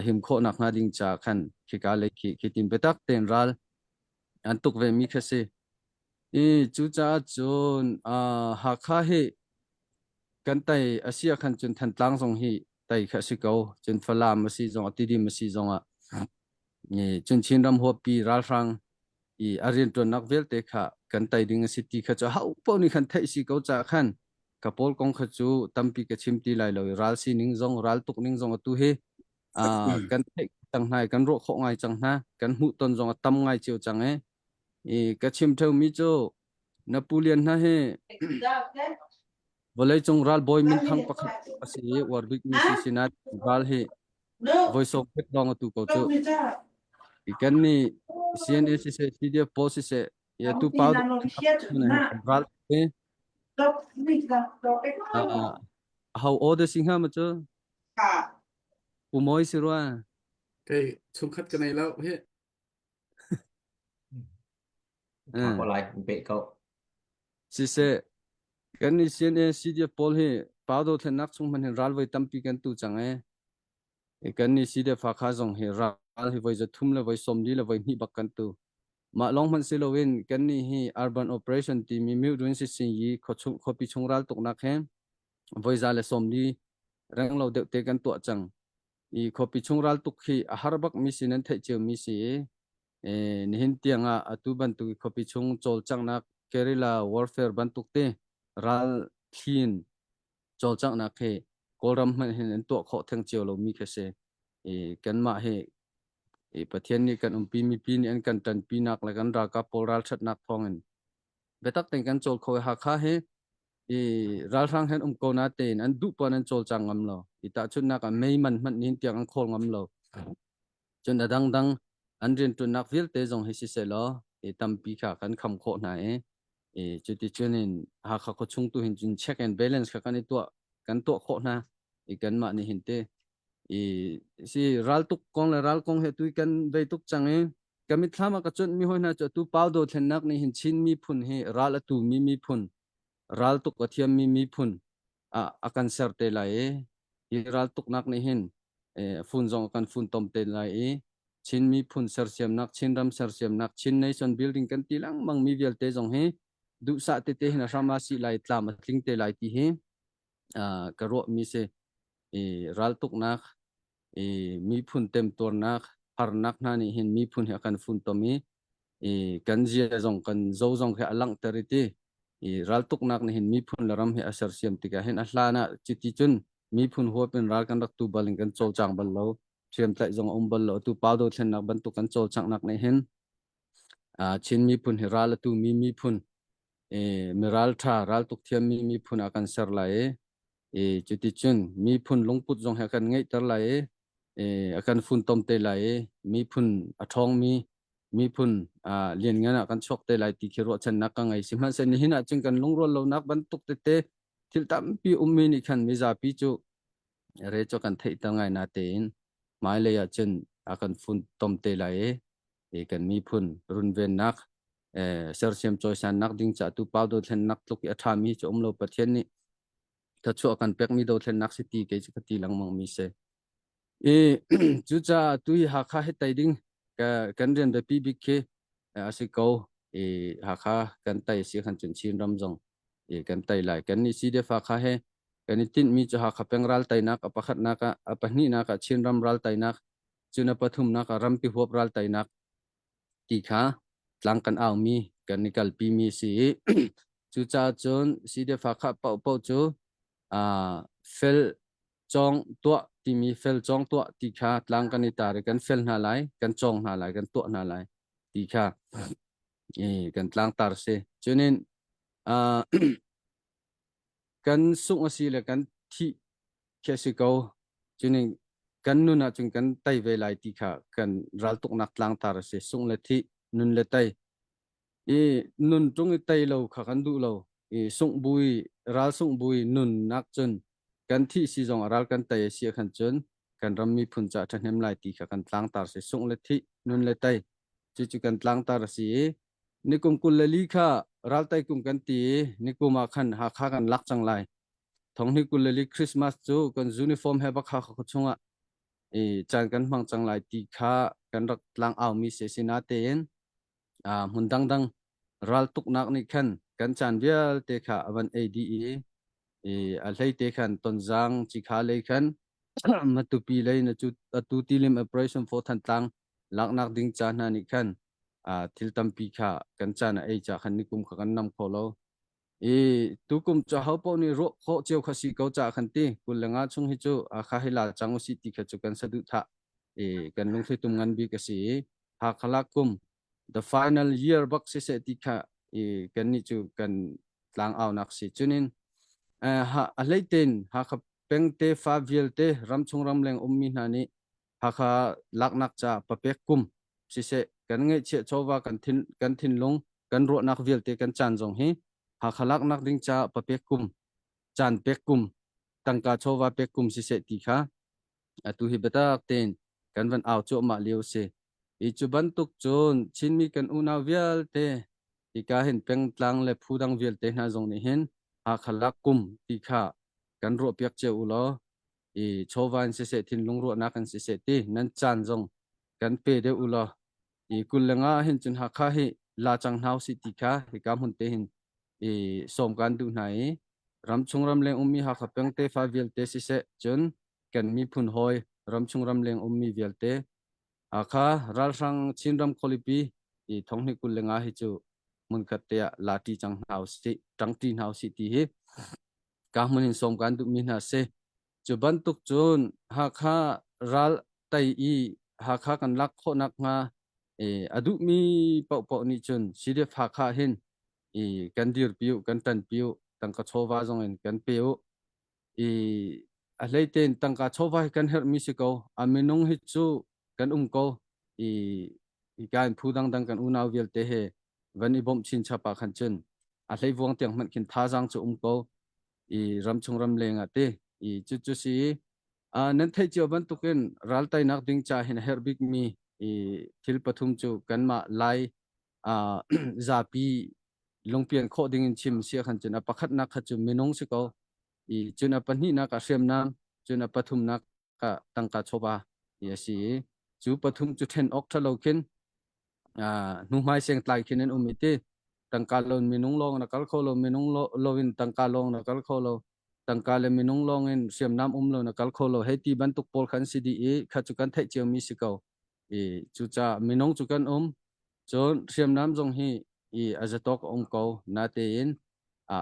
him khawh nakhnga ding ca khan khika lei khi khi tin biatak tein ral an tuk ve mi kha si. I cucaah cun Hakha hi kan tai a si ah khan cun Thantlang zong hi tai kha a si ko. Cun Falam a si zong ah Tidim a si zong ah cun Chinram huappi ralhrang i a rianṭuannak vialte kha kan tai ding a si ti kha cu ho paoh nih khan theih si ko caah khan ka pawl kong kha cu tampi ka chim ti lai lo i ral sining zong ral tuk ning zong atu hi kan theih cang hna i kan ruah khawh ngai cang hna kan hmuh ton zong a tam ngai cio cang i i ka chim theumi cu na pu lian hna hi vawleicung ralbawi minthang pakhat a si i uar bikmi si sinat ral hi voi sawm pet lawng atu ko cu i kan nih CNA siseh CDF pawl siseh ya tu pau ral te ho order si hnga ma cu pu moi si rua Kei chungkhat ka nei lo hi. Tha ko lai pe ko. Siseh kan nih CNA CDF pawl hi pau dothlennak chung hmanh hin ral voi tampi kan tu cang e. Kan nih CDF Hakha zong hi ral hi voi 300 le voi 40 le voi hnih bak kan tu. Mah lawng hmanh si loin kan nih hi urban operation timi Myohdun Sisinyi khuachung khuapi chung ral tuknak he voi 140 reng lo deuh te kan tuah cang. I khuapi chung ral tuk hi a har bak mi si nan theih cio mi si i nihin tiang ah atu bantuk i khuapi chung cawlcanghnak guerrilla warfare bantuk te ral thlin cawlcanghnak hi. Kawlram hmanh hin an tuah khawh theng cio lomi khi si. I kanmah hi i Pathian nih kan umpi mipi nih an kan ṭanpinak le kan ralkap pawl ralṭhatnak thawngin biatak tein kan cawl kho i Hakha hi i ralhrang hen um ko na tein an duh pawn an cawlcang ngam lo. I tahchunhnak ah mei man hmanh nihin tiang an khawl ngam lo. Cun a dangdang an rianṭuannak vialte zong hi siseh law i tampi kha kan kham khawh hna i i cuticun in Hakha khuachung tu hin cun check and balance kha kan i tuah kan tuah khawh hna i kanmah nih hin te i si raltuk kong le ral kong he tui kan vei tuk cang i ka mitthlam ah ka cuanh mi hoi hna cu atu pau dothlennak nih hin Chin miphun hi ral a tu mi miphun raltuk a thiam mi miphun ah a kan ser te lai i hi raltuknak nih hin fun zong a kan funtom te lai i Chin miphun sersiamnak, Chinram sersiamnak, Chin nation building kan ti lengmang mi vialte zong hi duhsah tete hin a hram a si lai, tlam a tling te lai ti hi ka ruah mi si. I raltuknak, i miphun temtuarnak, harnak hna nih hin miphun hi a kan funtom i i kan zia zong kan zo zong khi a langhter i ti i raltuknak nih hin miphun le ram hi a sersiam tikah hin a hlan ah cuti cun miphun huap in ral kan rak tu bal in kan cawlcang bal lo hriamtlaih zong a um bal lo atu pau dothlennak bantuk kan cawlcanghnak nih hin Chin miphun hi ral a tu mi miphun mi ralṭha raltuk thiam mi miphun ah kan ser lai i cuticun miphun lungput zong hi a kan ngeihter lai i a kan funtom te lai i miphun a ṭhawngmi miphun lianngan ah kan chuak te lai ti khi ruahchannak ka ngei. Sihmanhsehlaw nihin ah cun kan lungrual lonak bantuk tete thil tampi ummi nih khan mizapi cu re cu kan theihter ngai na tein hmailei ah cun a kan funtom te lai i kan miphun runvennak sersiam cawisannak ding ca tu pau dothlennak tluk i a ṭhami cu um lo Pathian nih thluachuah kan pekmi dothlennak si ti kei cu ka ti lengmang mi si. I cucaah tu hi Hakha hi tei ding kan rian biapi bik khi a si ko. I Hakha kan tei si khan cun Chin ram zong i kan tei lai. Kan nih CDF Hakha he kan i tinhmi cu Hakha peng ral teinak a pakhatnak ah a pahnihnak ah Chin ram ral teinak cun a pathumnak ah rampi huap ral teinak ti kha tlang kan aumi kan i kalpi mi si i cucaah cun CDF Hakha paohpaoh cu fel cawng tuah timi fel cawng tuah ti kha tlang kan i tar i kan fel hna lai kan cawng hna lai kan tuah hna lai ti kha i kan tlangtar si cunin kan sungh a si le kan thih khi a si ko cunin kan nun ahcun kan tei ve lai ti kha kan raltuknak tlangtar a si sungh le thih nun le tei i nun ṭung i tei lo kha kan duh lo i sungh bui ral sungh bui nunnak cun kan thih si zong a ral kan tei a si khan cun kan ram miphun ca ṭhahnem lai ti kha kan tlangtar si sungh le thih nun le tei cucu kan tlangtar a si i nikum 24 kha raltai kum kan ti i nikum ah khan Hakha kan lak cang lai thonghni 24 Christmas cu kan uniform he bak Hakha chungah i caan kan hmang cang lai ti kha kan rak tlang au mi si si natein hmun dangdang raltuknak nih khan kan caan vialte kha a van ei dih i i a hlei te khan Tonzang Cikha lei khan Matupi lei na cu atu tilim operation for Thantlang laknak ding ca hna nih khan thil tampi kha kan caan a ei ca khan nikum kha kan nam kho lo i tukum cu ho paoh nih ruah khawh cio kha si ko ca khan ti 25 chung hi cu kha hi la cang usih ti kha cu kan saduhthah i kan lungthli tum ngan bik a si i Hakha kum the final year bak siseh ti kha i kannih cu kan tlangaunak si cunin a hleitein Hakha pengte fa vialte ramchung ramleng ummi hna nih Hakha laknak ca papek kum siseh kan ngeihchiah chawva kan thin kan thinlung kan ruahnak vialte kan caan zong hi Hakha laknak ding ca papek kum caan pek kum tangka chawva pek kum siseh ti kha atu hi biatak tein kan van au cuahmah lio si. I cu bantuk cun Chinmi kan unau vialte hika hin pengtlang le phu dang vialte hna zong nih hin Hakha lak kum ti kha kan ruahpiak cio u law i chawva in siseh thinlung ruahnak in siseh ti nan caan zong kan pe deuh u law i 25 hin cun Hakha hi la cang hna usih ti kha hika hmun te hin i sawm kan duh hna i ramchung ramleng ummi Hakha peng tefa vialte siseh cun kan miphun hawi ramchung ramleng ummi vialte Hakha ralhrang Chinram khualipi i thonghnih 25 hi cu hmunkhat te ah lati cang hna usih ṭangṭi hna usih ti hi ka hmun in sawm kan duhmi hna si. Cu bantuk cun Hakha ral tei i Hakha kan lak khawh nakhnga a duhmi paohpaoh nih cun CDF Hakha hin i kan dirpi u, kan ṭanpi u, tangka chawva zong in kan pe u. I a hlei tein tangka chawva hi kan herhmi si ko. A minung hi cu kan um ko. I hika in phu dangdang kan unau vialte he van i bawmh chinchap ah khan cun a hleivuang tiang hmanh khin thazaang cu um ko. I ramchung ramleng ah te i cu cu si nan theih cio bantukin ral teinak ding ca hin a herh bikmi i thil pathum cu kanmah Lai zapi lungpian khawh ding in chim si khan cun a pakhatnak kha cu minung si ko i cun a pahnihnak ah hriamnam cun a pathumnak ah tangka chawva ti a si i cu pathum cu ṭhen awk ṭha lo khin hnuhmai sengtlai khin an um i ti tangka loin minung lawng na kal kho lo minung lo in tangka lawng na kal kho lo tangka le minung lawng in hriamnam um lo na kal kho lo hei ti bantuk pawl khan si dih i kha cu kan theih ciomi si ko i cucaah minung cu kan um cun hriamnam zong hi i a zatawk a um ko natein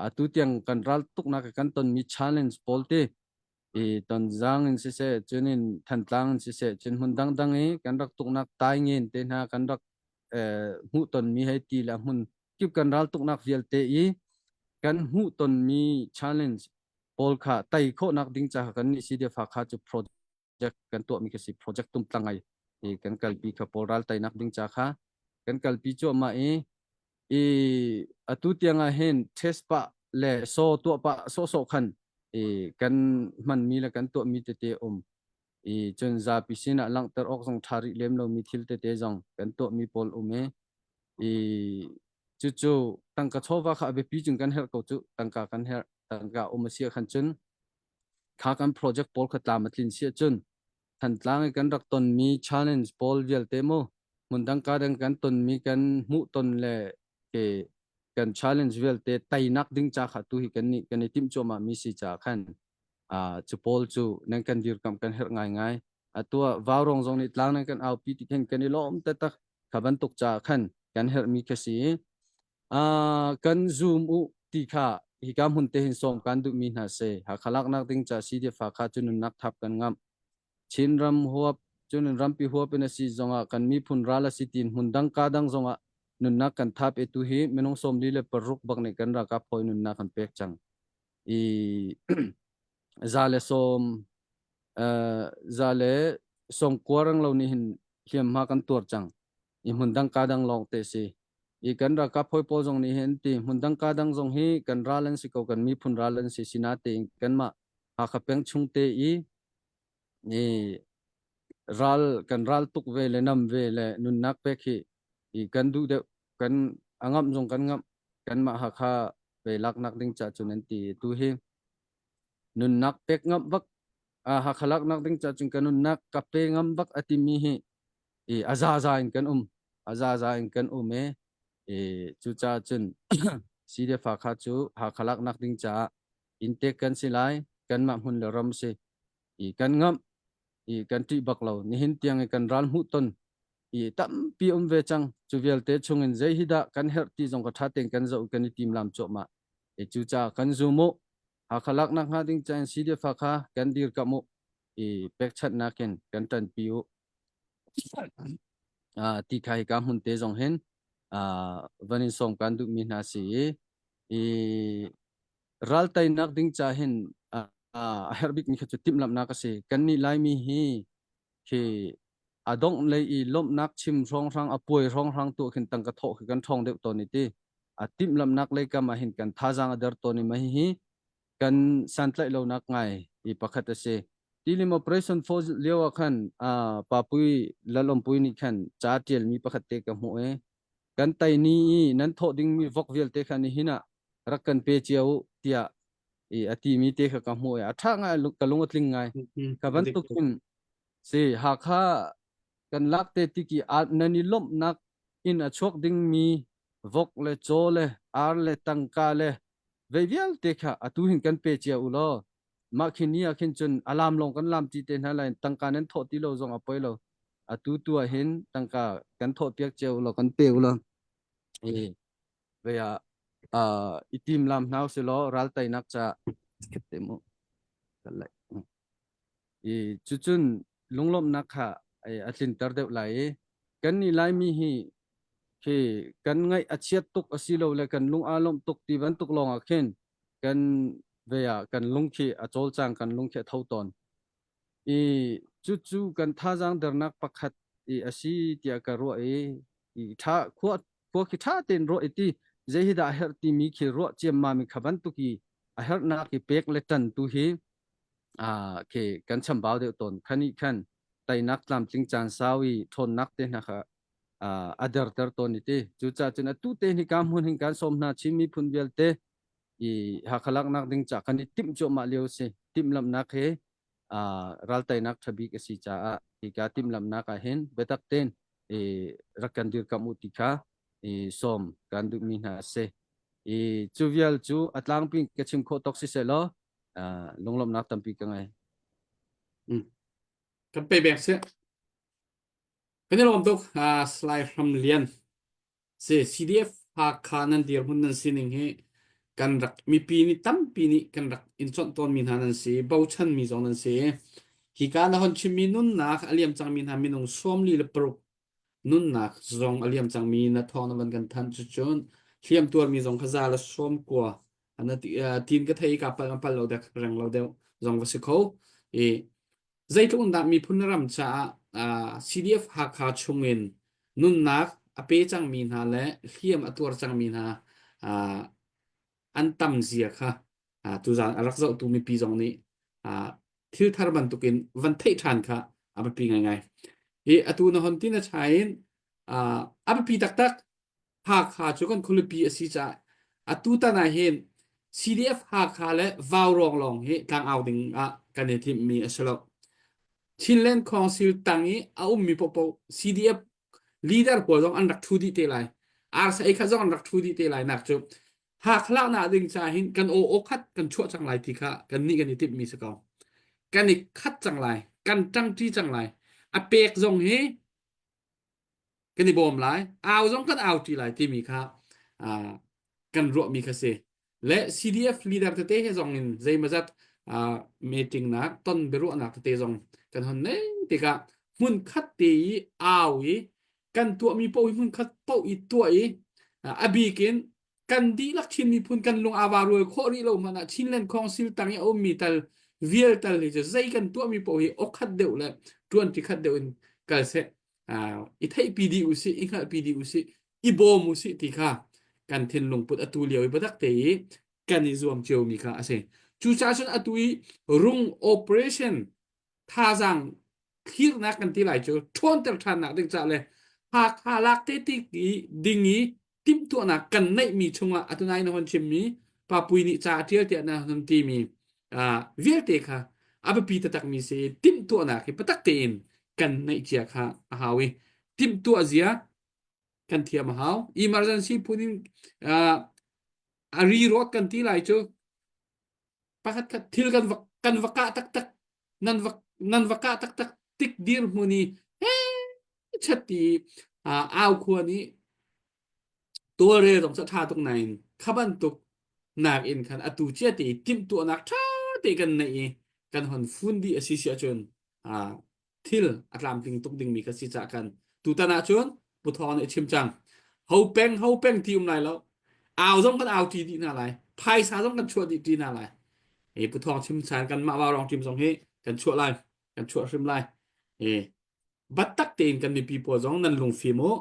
atu tiang kan ral tuknak kan tonmi challenge pawl te i Tonzang in siseh cun in Thantlang in siseh cun hmun dangdang i kan rak tuknak taingen te hna kan rak hmuh tonmi hei ti le hmun kip kan ral tuknak vialte i kan hmuh tonmi challenge pawl kha tei khawhnak ding caah kan nih CDF Hakha cu project kan tuahmi kha si project tumtlang ai i kan kalpi kha pawl ral teinak ding ca kha kan kalpi cuahmah i i atu tiang ah hin test pah le so tuah pah sawhsawh khan i kan hmanmi le kan tuahmi tete um i cun zapi sinah langhter awk zong ṭha rih lem lomi thil tete zong kan tuahmi pawl um i i cucu tangka chawva kha a biapi cun kan herh ko cu tangka kan herh tangka um a si ah khan cun kha kan project pawl kha tlam a tlin si ahcun Thantlang i kan rak tonmi challenge pawl vialte mu hmundang ka dang kan tonmi kan hmuh ton le ke kan challenge vialte teinak ding ca kha tu hi kan nih kan i timh cuahmah mi si ca khan a cu pawl cu nan kan dirkamh kan herh ngaingai atu ah vaurong zong nih tlang nan kan aupi ti khin kan i lawm taktak kha bantuk ca khan kan herhmi kha si kan zoom u ti kha hika hmun te hin sawm kan duhmi hna si Hakha laknak ding ca CDF Hakha cu nunnak thap kan ngamh Chinram huap cun rampi huap in a si zongah kan miphun ral a si tiin hmun dang ka dang zongah nunnak kan thap i tu hi minung 46 bak nih kan ralkap hawi nunnak kan pek cang i za le sawm 190 rang lo nih hin hliamhma kan tuar cang i hmun dang ka dang lawng te si i kan ralkap hawi pawl zong nih hin ti hmun dang ka dang zong hi kan ral an si ko kan miphun ral an si sinatein kanmah Hakha peng chung te i i ral kan ral tuk ve le nam ve le nunnak pek hi i kan duh deuh kan a ngamh zong kan ngamh kanmah Hakha ve laknak ding ca cun an ti tu hi nunnak pek ngamh bak Hakha laknak ding ca cun ka nunnak ka pe ngam bak a timi hi i a zaza in kan um a zaza in kan um i i cucaah cun CDF Hakha cu Hakha laknak ding caah inntek kan si lai kanmah hmun le ram si i kan ngamh i kan ṭih bak lo nihin tiang i kan ral hmuh ton i tampi um ve cang cu vialte chungin zei hi dah kan herh ti zong ka ṭha tein kan zoh kan i timlam cuahmah i cucaah kan zum u Hakha laknak hnga ding cain CDF Hakha kan dirkamh u i pekchanhnak in kan ṭanpi u ti kha hika hmun te zong hin van in sawm kan duhmi hna si i i ral teinak ding ca hin a herh bikmi kha cu timhlamhnak a si. Kannih Laimi hi khi a dongh lei i lawmhnak chim hrawnghrang a puai hrawnghrang tuah khin tangka thawh khi kan ṭhawng deuh tawn i ti a timhlamhnak lei kam ah hin kan thazaang a der tawn i mah hihi kan santlaih lonak ngai i pakhat a si. Tilim Operation Force lio ah khan Papui Lalawmpui nih khan ca ṭialmi pakhat te ka hmuh i kan tai ni i nan thawh dingmi vok vialte kha nihin ah rak kan pe cio u tiah i a timi te kha ka hmuh i a ṭha ngai ka lung a tling ngai. Ka bantuk in si Hakha kan lak te tiki nan i lawmhnak in a chuak dingmi vok le caw le ar le tangka le vei vialte kha atu hin kan pe cia u law mah khi ni ah khin cun a lam lawng kan lam ti te hna lai tangka nan thawh ti lo zong a poi lo atu tu ah hin tangka kan thawh piak cia u law kan pe u law i vei ah i tim lam hna usih law ral teinak ca te mu. I cucun lunglawmhnak kha a tlinter deuh lai i kan nih Laimi hi khi kan ngaih a chiat tuk a si lo le kan lung aa lawmh tuk ti bantuk lawng ah khin kan ve ah kan lung khi a cawlcang kan lung khi a tho tawn. I cucu kan thazaang dernak pakhat i a si tiah ka ruah i i ṭha khua khua khi ṭha tein ruah i ti zei hi dah a herh timi khi ruah ciammam i kha bantuk i a herhnak i pek le ṭan tu hi ah khi kan chambau deuh tawn khan i khan teinak tlamtling caan sau i ṭhawnnak te hna kha a derter tawn i ti cucaah cun atu te hi ka hmun hin kan sawm hna Chin miphun vialte i Hakha laknak ding ca kan i timh cuahmah lio si timhlamhnak he ralteinak ṭha bik a si caah hika timhlamhnak ah hin biatak tein i rak kan dirkamh u ti kha i sawm kan duhmi hna a si. I cu vial cu a tlangpi ka chim khawh tawk siseh law lunglawmhnak tampi ka ngei. Kan pe bek seh. Kan i lawm tuk Salai Hram Lian. Si CDF Hakha nan dirhmun nan sining hi kan rak mipi nih tampi nih kan rak in chawnh tawnmi hna nan si bochanmi zong nan si. Hika na hon chimmi nunnak a liam cangmi hna minung 46 nunnak zong a liam cangmi na thawng na van kan thanh cucun hliam tuarmi zong kha za le sawm kua ana ti tin ka thei ka pal pal lo dek reng lo deuh zong va si kho i Zeitluk in dah miphun ram caah CDF Hakha chungin nunnak a pe cangmi hna le hliam a tuar cangmi hna an tam zia kha tuzaan a rak zohtu mipi zong nih thil thar bantukin van theih ṭhan kha a biapi ngaingai. Hi atu na hon ti na chai in a biapi taktak Hakha cu kan khualipi a si caah atutan ah hin CDF Hakha le Vaurawng lawng hi tlangau ding ah kan i timhmi a si lo. Chinland Council tang i a ummi paohpaoh CDF leader pawl zong an rak ṭhu dih te lai. RSA kha zong an rak ṭhu dih te lai nak cu Hakha laknak ding ca hin kan aw aw khat kan chuah cang lai ti kha kan nih kan i timhmi si ko. Kan i khat cang lai, kan ṭangṭi cang lai. A pek zong hi kan i bawm lai au zong kan au ṭi lai timi kha uh, kan ruahmi kha si le CDF leader tete he zong in zeimazat uh, meeting nak ton biaruahnak tete zong kan hon nei tikah hmun khat te i au i kan tuahmi paoh hi hmun khat paoh i tuah i a bik in kan dihlak Chin miphun kan lung aa rual khawh rih lo hmanh ah Chinland Council tang i a ummi tal vial tal hi cu zei kan tuahmi paoh hi okhat deuh le ṭuanṭi khat deuh in kal seh i theihpi dih usih i hngalhpi dih usih i bawm usih ti kha kan thinlung put atu lio i biatak te i kan i zuam ciomi kha a si. Cucaah cun atu i rung operation thazaang thlirnak kan ti lai cu ṭhawnter ṭhannak ding ca le Hakha lak te ti ding i timhtuahnak kan neihmi chungah atu nai na hon chimmi Papui nih ca a ṭial tiah na hon timi vialte kha a biapi taktakmi si timhtuahnak hi biatak tein kan neih cia kha a hau i timhtuah zia kan thiam a hau emergency phun in a ri rawt kan ti lai cu pakhat khat thil kan va kan va kah taktak nan va nan va kah taktak tik dirhmun i he chat ti au khua nih tawlrel zong cu a ṭha tuk nain kha bantuk nakin khan atu cia te i timhtuahnak ṭha te kan neih i kan hon fun dih a si si ahcun thil a tlamtling tuk dingmi ka si cah kan tutan ahcun Pu Thawng nih a chim cang ho peng ho peng ti um lai lo au zong kan au ṭi dih hna lai phaisa zong kan chuah dih ṭi hna lai e Pu Thawng chim chan kan mah vaurawng ṭim zong hi kan chuah lai kan chuah hrim lai e battak tein kan mipi pawl zong nan lungfim u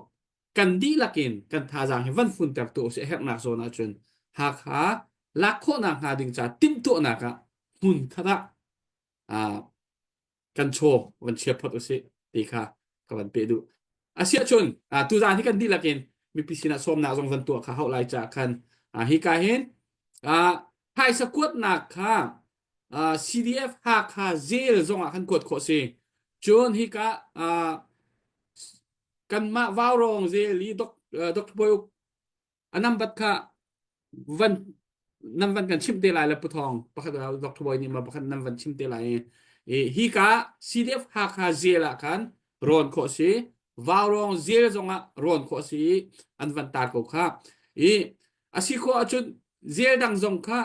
kan dihlak in kan thazaang hi van funter tu usih herhnak zawn ahcun Hakha lak khawhnak hnga ding ca timhtuahnak ah hmun khat ah kan chaw van chia phot usih ti kha ka van pe duh asiahcun tuzaan hi kan dihlak in mipi sinah sawmnak zong van tuah kha hauh lai caah khan hi ka hin phaisa kuatnak kha CDF Hakha jail zong ah khan kuat khawh si cun hika kanmah Vaurawng jail i Dr. Bawi Uk a nambat kha van nan van kan chimh te lai le Pu Thawng pakhat Dr. Bawi nih ma pakhat nan van chim te lai i hi ka CDF Hakha jail ah khan rawn khawh si Vaurawng jail zong ah rawn khawh si an van tar ko kha i a si khawh ahcun jail dang zong kha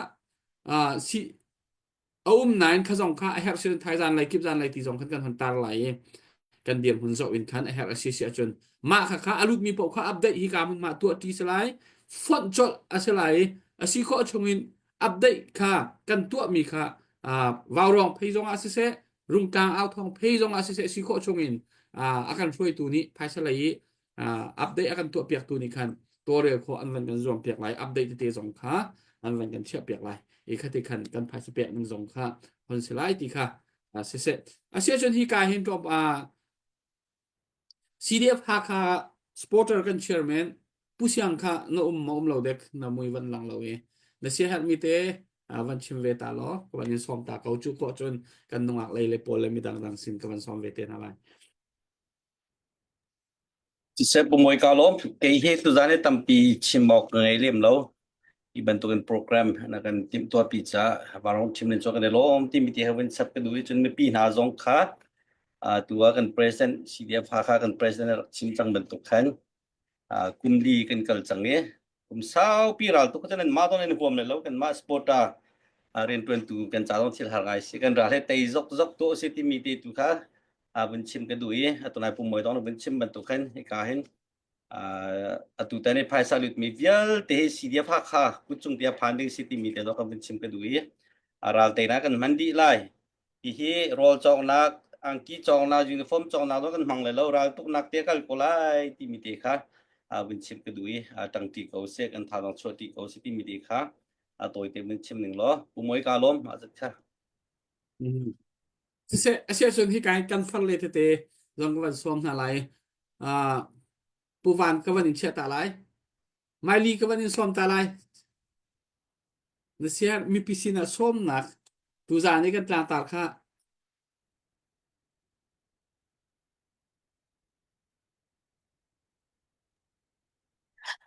si. A um nain kha zong kha a herh sin thaizan lai kip zan lai ti zong khan kan hon tar lai i kan dirhmun zoh in khan a herh a si si ahcun mah kha kha a lutmi paoh kha update hi ka mun ma tuah ti si lai fonh colh a si lai i a si khawh chungin update kha kan tuahmi kha vaurong phei zong ah siseh rungtlang au thawng phei zong ah siseh si khawh chungin a kan hruaitu nih phaisa lei i update a kan tuah piaktu nih khan tawlrel khawh an van kan zuam piak lai update tete zong kha an van kan chiah piak lai i khati khan kan phaisa pek ning zong kha hon si lai ti kha siseh asiahcun hi ka hin tlawm CDF Hakha supporter kan chairman Pu Siang kha na um ma um lo dek na mui van lang lo i na sia herh mi te van chim ve ta law ka van in sawm ta ko cu ko cun kan nungak lei le pawl le midang dang sin ka van sawm ve te hna lai. Siseh Pu Mawi ka lawm. Kei hi tuzan hi tampi chim awk ka ngei lem lo. Hi bantukin program na kan timhtuahpi caah Vanrong Chim nin cu kan i lawm timi ti he vun chap ka duh i cun mipi hna zong kha tu ah kan president CDF Hakha kan president a rak chim cang bantuk khan kum li kan kal cang i kum saupi ral tuk cun mah zong in huam le lo kan mah supporter riantuantu kan ca zong thil har ngai si kan ral he tei zok zok tu si timi te tu kha vun chim ka duh i atunai pum moi dong vun chim bantuk khan hika hin atu tan i phaisa lutmi vialte hi CDF Hakha kutcung tia phan ding si timi te zong kan vun chim ka duh i ral teina kan hman dih lai Hihi rawl cawknak, angki cawknak, uniform cawknak zong kan hmang lai lo, raltuknak te kal ko lai timi te kha vun chim ka duh i ṭangṭi ko seh, kan thazaang chuahṭi ko seh timi te kha a tawite vun chim ning law Pu Mawi ka lawm a zat kha. Siseh, asiahcun hi kai kan far le tete zong ka van sawm hna lai. Uh, Pu Van ka van in chiah ta lai. Maili ka van in sawm ta lai. Na siar mipi sinah sawmnak tuzaan i kan tlangtar kha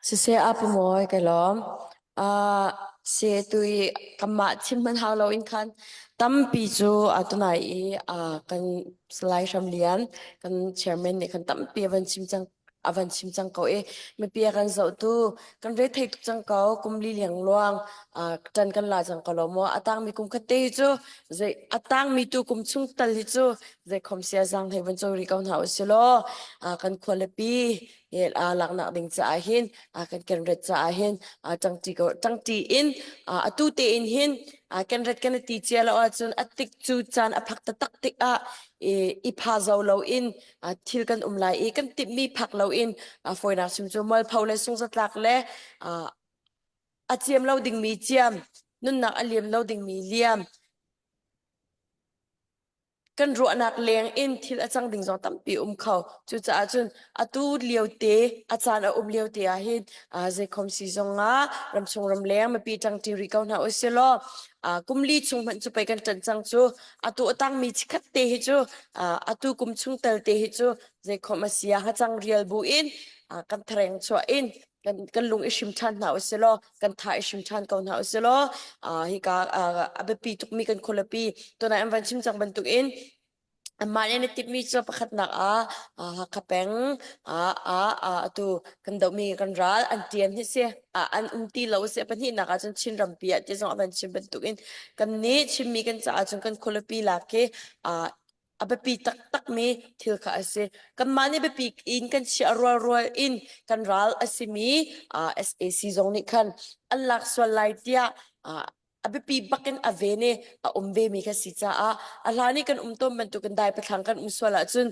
Siseh a pamoy kai lawm. Uh, se tu i kanmah chim hman hau lo in khan tampi cu atunai i uh, kan Salai Hram Lian kan chairman nih khan tampi a van chim cang a van chim cang ko i mipi a kan zohtu kan re thei tuk cang ko kum li liang luang ṭan kan la cang ko lo maw a tangmi kum khat te hi cu zei a tangmi tu kum chung tal hi cu zei khom sia zang hei van cawi rih ko hna usih law kan khualipi laknak ding caah hin kan kenret caah hin ṭangṭi ko ṭangṭi in atu tein hin kenret kan i ti cia lo ahcun a tik cu caan a phak taktak tikah i pha zo lo in thil kan um lai i kan timhmi phak loin fawinak chim cu mualpho le sungzatlak le a ciam lo dingmi ciam nunnak a liam lo dingmi liam kan ruahnak leng in thil a cang ding zong tampi um kho cucaah cun atu lio te a caan a um lio te ah hin zeikhom si zong ah ramchung ramleng mipi ṭangṭi rih ko hna usih law kum li chung hmanh cu pei kan ṭanh cang cu atu a tangmi chikhat te hi cu atu kum chung tel te hi cu zeikhom a si ah hacang rial bu in kan thareng chuah in kan kan lung i hrim ṭhan hna usih law kan tha i hrim ṭhan ko hna usih law hika a biapi tukmi kan khualipi tunai an van chim cang bantuk in Anmah nih an i timhmi cu pakhatnak ah Hakha peng ah atu kan dohmi kan ral an ṭian hi si. An um ti lo a si. Pahnihnak ah cun Chin rampi ah ti zong a van chim bantukin kannih Chinmi kan caah cun kan khualipi lak hi a biapi taktakmi thil kha a si. Kanmah nih biapi in kan chiah rualrual in kan ral a simi sac zong nih khan an lak sual lai tiah a biapi bakin a ven i a um vemi kha si caah a hlan i kan um tawn bantukin dai pathlang kan um sual ahcun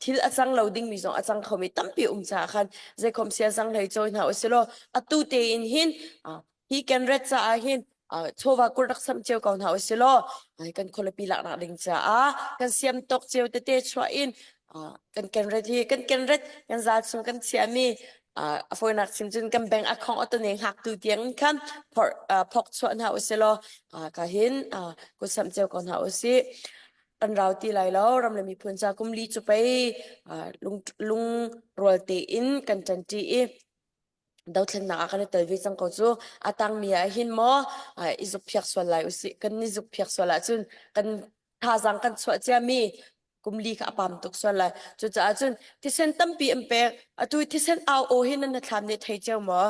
thil a cang lo dingmi zong a cang khomi tampi um caah khan zeikhom sia zang hlei cawi hna usih law atu tein hin hi kan ret caah hin chawva kur rak sam cio ko hna usih law kan khualipi laknak ding caah kan siam tawk cio tete chuah in kan kenret hi kan kenret kan zal chung kan chiahmi a fawinak chim cun kan bank account atane hngaktu tiang in khan phok chuah hna usih law ka hin kut samh cio ko hna usih kan rau ti lai lo ram le miphun ca kum li cu pei lung lungrual tein kan ṭanṭi i dothlennak ah kan i tel ve cang ko cu a tangmi ah hin maw i zukphiak sual lai usih kan i zukphiak sual ahcun kan thazaang kan chuah ciami kum li kha a pam tuk sual lai cucaah cun thisen tampi an pek atu thisen au aw hi nan thlam nih thei cio maw?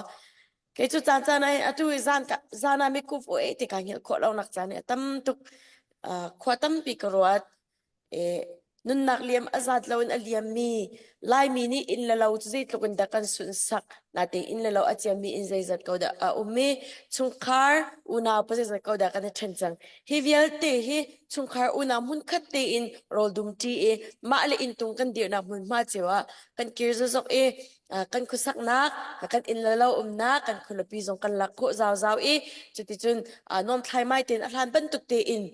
Kei cu caan caan ai atu i zan ka zan ah mikuf u e ti ka hngilh khawh lo nak caan hi a tam tuk. Uh, khua tampi ka ruat. E, nunnak liam a zat lo in a liammi Laimi nih inn le lo cu zeitluk in dah kan sunhsak nate inn le lo a ciammi inn zeizat ko dah a um i chungkhar unau pa zeizat ko dah kan i ṭhen cang. Hi vialte hi chungkhar unau hmunkhat tein rawl dum ṭi i mah le inntung kan dirhnak hmunhma cio ah kan kir zokzok i kan khuasaknak kan inn le lo umnak kan khualipi zong kan lak khawh zauzau i cuticun nuam thlaimai tein a hlan bantuk tein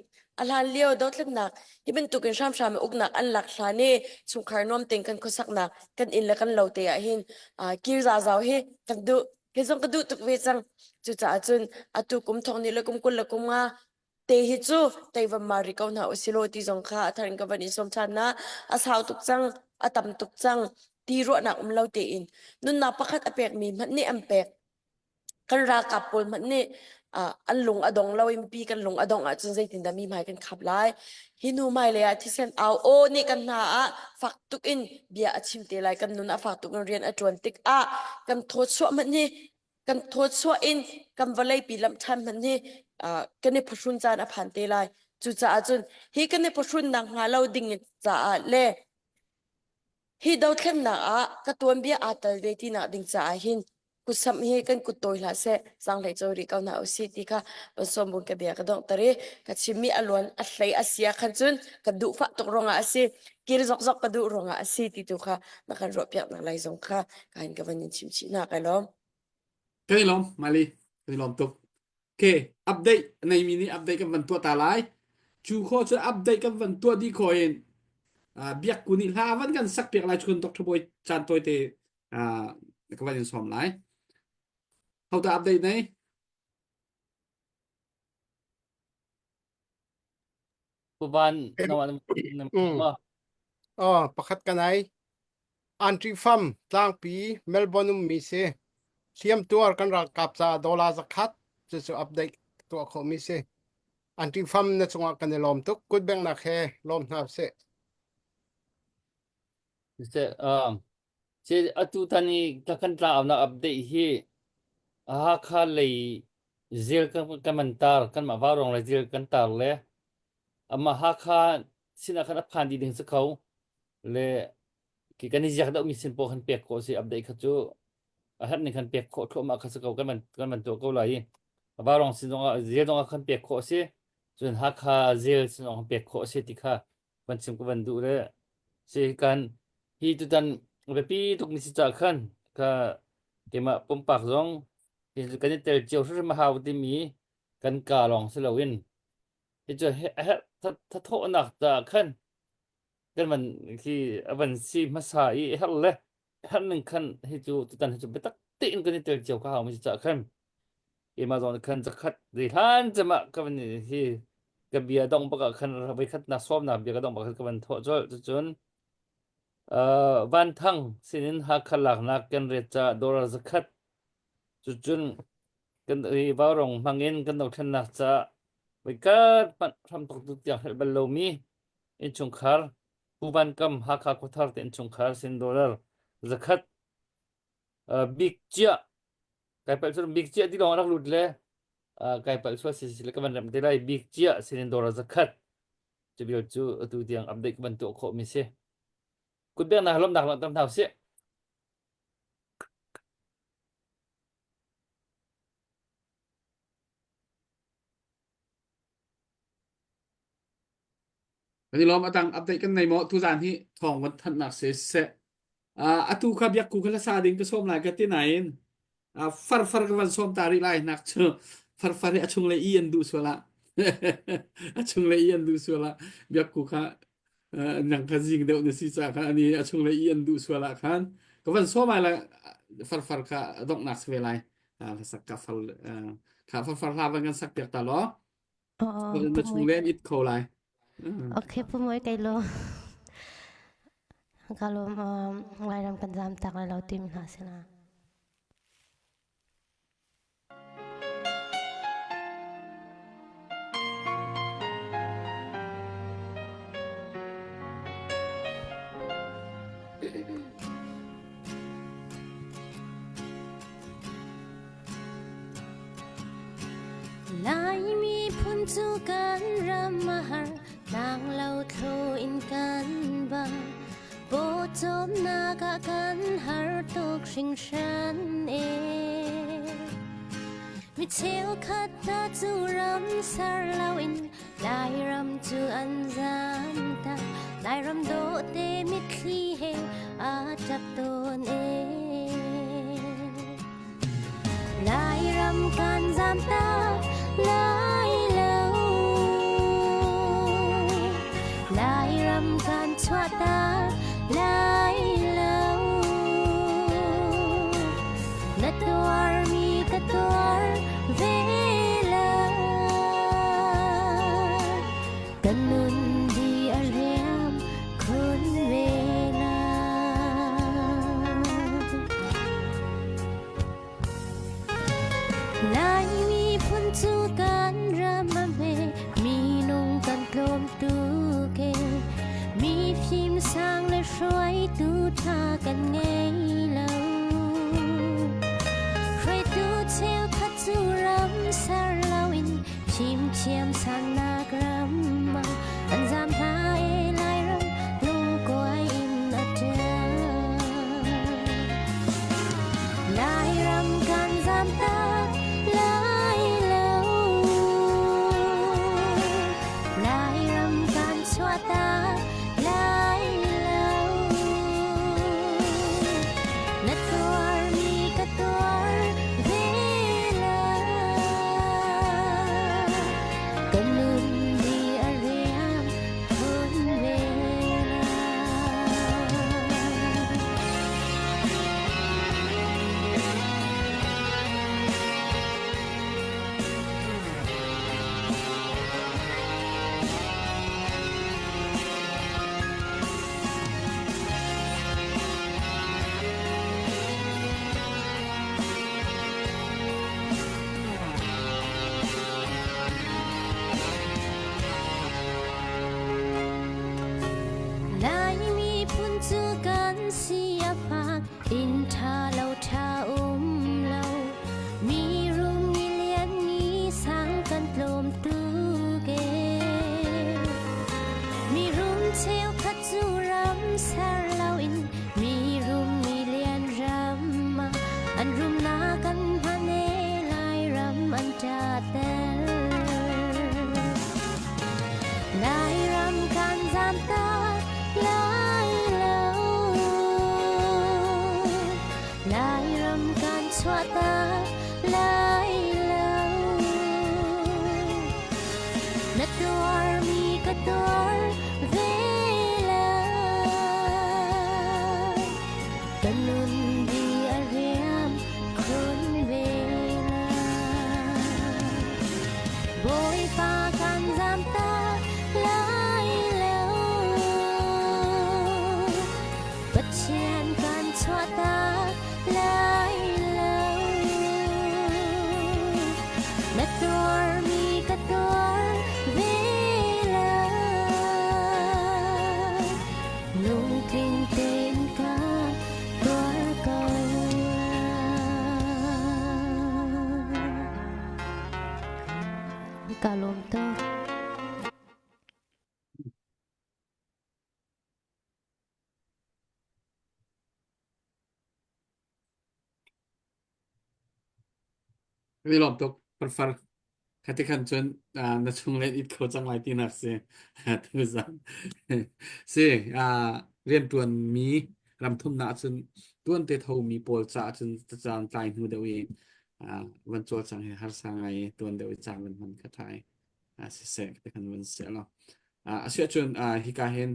a hlan lio dothlennak hi bantukin hramhram in uknak an lak hlan i chungkhar nuam tein kan khuasaknak kan inn le kan lo te ah hin kir zauzau hi kan duh kei zong ka duh tuk ve cang cucaah cun atu kum thong ni le kum 20 le kum nga te hi cu teivam ma ri ko hna usilaw ti zong kha a thar in ka van in sawm ṭhan na a sau tuk cang a tam tuk cang ti ruahnak um lo tein nunnak pakhat a pekmi hmanh nih an pek kan ralkap pawl hmanh nih an lung a dong lo in pi kan lung a dong ahcun zeitindah mi hmai kan khap lai hi nu hmailei ah thisen au aw nih kan hna ah fak tuk in bia a chim te lai kan nun a fak tuk in rian a ṭuan tikah kan thawchuah hmanh hi kan thawchuah in kan vawleipi lamh ṭhan hmanh hi kan i phuhrun caan a phan te lai. Cucaah cun hi kan i phuhrunnak hnga lo ding caah le hi dothlennak ah ka tuanbia aa tel ve tinak ding caah hin kutsamh hi kan kut tawi hlah seh zaanghlei cawi rih ko hna usih ti kha van sawm bun ka bia ka donghter i ka chimmi a luan a hlei a si ah khan cun ka duhfah tuk ruangah a si kir zokzok ka duh ruangah a si ti tu kha na kan ruahpiak nak lai zong kha kain ka van in chim chih na kai lawm. Kan i lawm, Mali. Kan i lawm tuk. Okay, update neimi nih update kan van tuah ta lai. Cu kho cu update kan van tuah dih kho in uh, biak ku nih hla van kan sak piak lai chun Dr. Boy caan tawi te uh, ka van in sawm lai. How to update nei? Puban na na ma. Oh, pakhat kanai. Antri fam tlangpi Melbourne um mi si. Hliam tuar kan ralkap ca dollar zakhat cu cu update tuah khawh mi si. Antri fam na cungah kan i lawm tuk. Kut bengnak he lawm hna sih. Se um se atu tan i ka kan tla nak update hi Hakha lei zil kan kan man tar kan mah vaurong le zil kan tar le amah Hakha sinah khan a phan dih ding si kho le ki kan i ziak deuh mi sin pawl khan pek khawh si update kha cu a herh ning khan pek khawh thluahmah kha si ko kan man kan man tuah ko lai i vaurong sin zongah zil zongah khan pek khawh si cun Hakha zil sin zong khan pek khawh si ti kha van chim ka van duh le si kan hi tutan biapi tuk mi si ca khan ka keimah pumpak zong kan i tel cio hrimhrim a hau timi kan ka lawng si loin hi cu thathawhnak caah khan kan van khi a van si hmasa i herh le herh ning khan hi cu tutan hi cu biatak tein kan i tel cio ka hau mi si caah khan keimah zong nih khan zakhat ri hlan cemah ka van hi ka bia dong bak ah khan voikhat nak sawmnak bia ka dong bak khan ka van thawh colh cucun uh, Van Thang sinin Hakha laknak kan ret ca dollar zakhat cucun kan i vaurong hmangin kan dothlennak ca voikhat hmanh hramthok tu tiang hrelh bal lomi innchungkhar Pu Van Kam Hakha Khuathar te innchungkhar sin dollar zakhat uh, bik chiah kai palh cu bik chiah ti lawng rak lut le uh, kai palh sual si si le ka van rem te lai bik chiah sinin dollar zakhat cu bil cu atu tiang update ka van tuah khawh mi si kutbengnak lawmnak langhter hna usih Kan i lawm atang update kan nei maw tuzan hi thawng van thannak se seh uh, atu kha biak ku kha sa ding ka sawm lai ka ti nain uh, far far ka van sawm ta rih lai nak cu far far hi a chung le i an duh sual ah a chung le i an duh sual ah biak ku kha uh, nang kha zing deuh na si ca kha ani a chung le i an duh sual ah khan ka van sawm ai la far far kha donghnak se ve lai uh, sak ka far uh, kha far far hla van kan sak piak ta law Oo, na chung Pumoy. le an it kho lai. Okay, Pumoy kay lo. Kalom um, Lairam kan zam tak lai lo tim hna sila. miphun cu kan ram a har, tlang lo thlo in kan ba. Pawcawmnak ah kan har tuk hringhran e. Mi cheukhat hna cu ram ser loin Lairam cu an zam tak. Lairam dawhte mitthli he aa ṭap tawn e. Lairam kan zam tak lai lo. Lairam kan chuah tak lai lo. Na tuarmi ka tuar ve lai. Kan nun di a riam khun ve lai. Laimi phun cu kan ram a hme, minung kan tlawm tuk e. Mi fim sang le hruaitu ṭha kan ngei lo. Hruaitu cheukhat cu ram ser loin fimthiam sannak ram ah an zaam hna e Lairam lungkuai in a ṭial. Lairam kan zaam tak lai lo. Lairam kan chuah tak lai lo. Na tuarmi ka tuar ve lai. Ka nun di a riam khun ve lai. Laimi phun cu kan si a fak, inn ṭha lo ṭha um lo. Mi rum mi lian mi sang kan tlawm tuk e. Mi rum cheukhat cu ram ser loin mi rum mi lian ram ah an rumnak an hman e Lairam an ṭatter. Lairam kan zaam tak lai lo. Lairam kan chuah tak lai lo. Na tuarmi ka tuar ve lai. Ka nun di a riam khun ve lai. Bawipa kan zaam tak lai lo. Pathian kan chuah tak lai lo. Na tuarmi ka tuar ve lai. Lungtling tein ka tuar ko lai. Ka lawm tuk. Ni lawm tuk farfar khati khan cun na chung len it kho cang lai tinak si tuzan si riantuan mi ramthumnak cun tuan te tho mi pawl ca cun caan tlai hnu deuh i van cawl cang hi harsa ngai tuan deuh i caan van hman kha thai siseh te khan van se lo asiah cun hika hin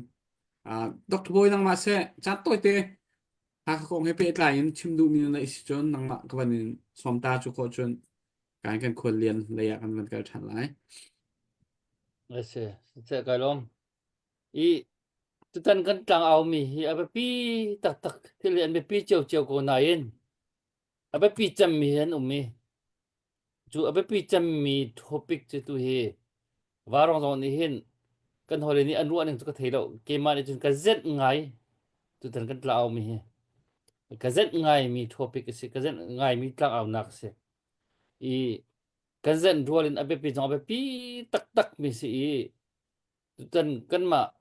Dr. Bawi nangmah seh caan tawite Hakha kong he pehtlai in chim duhmi na neih si cun nangmah ka van in sawm ta cu khawh cun kan kan khual lian lei ah kan van kal ṭhan lai. A si, siseh kai lawm. I tutan kan tlangau mi hi a biapi taktak thil hi an biapi ciocio ko nain a biapi cemmi hi an um i Cu a biapi cemmi topic cu tu hi Varong zong nih hin kan hawile nih an ruah ning cu ka thei lo. Keimah nih cun ka zenh ngai tutan kan tlau mi hi. Ka zenh ngaimi topic a si. Ka zenh ngaimi tlangaunak a si. I. Kan zenh rual in a biapi zong a biapi taktak mi si i tutan kanmah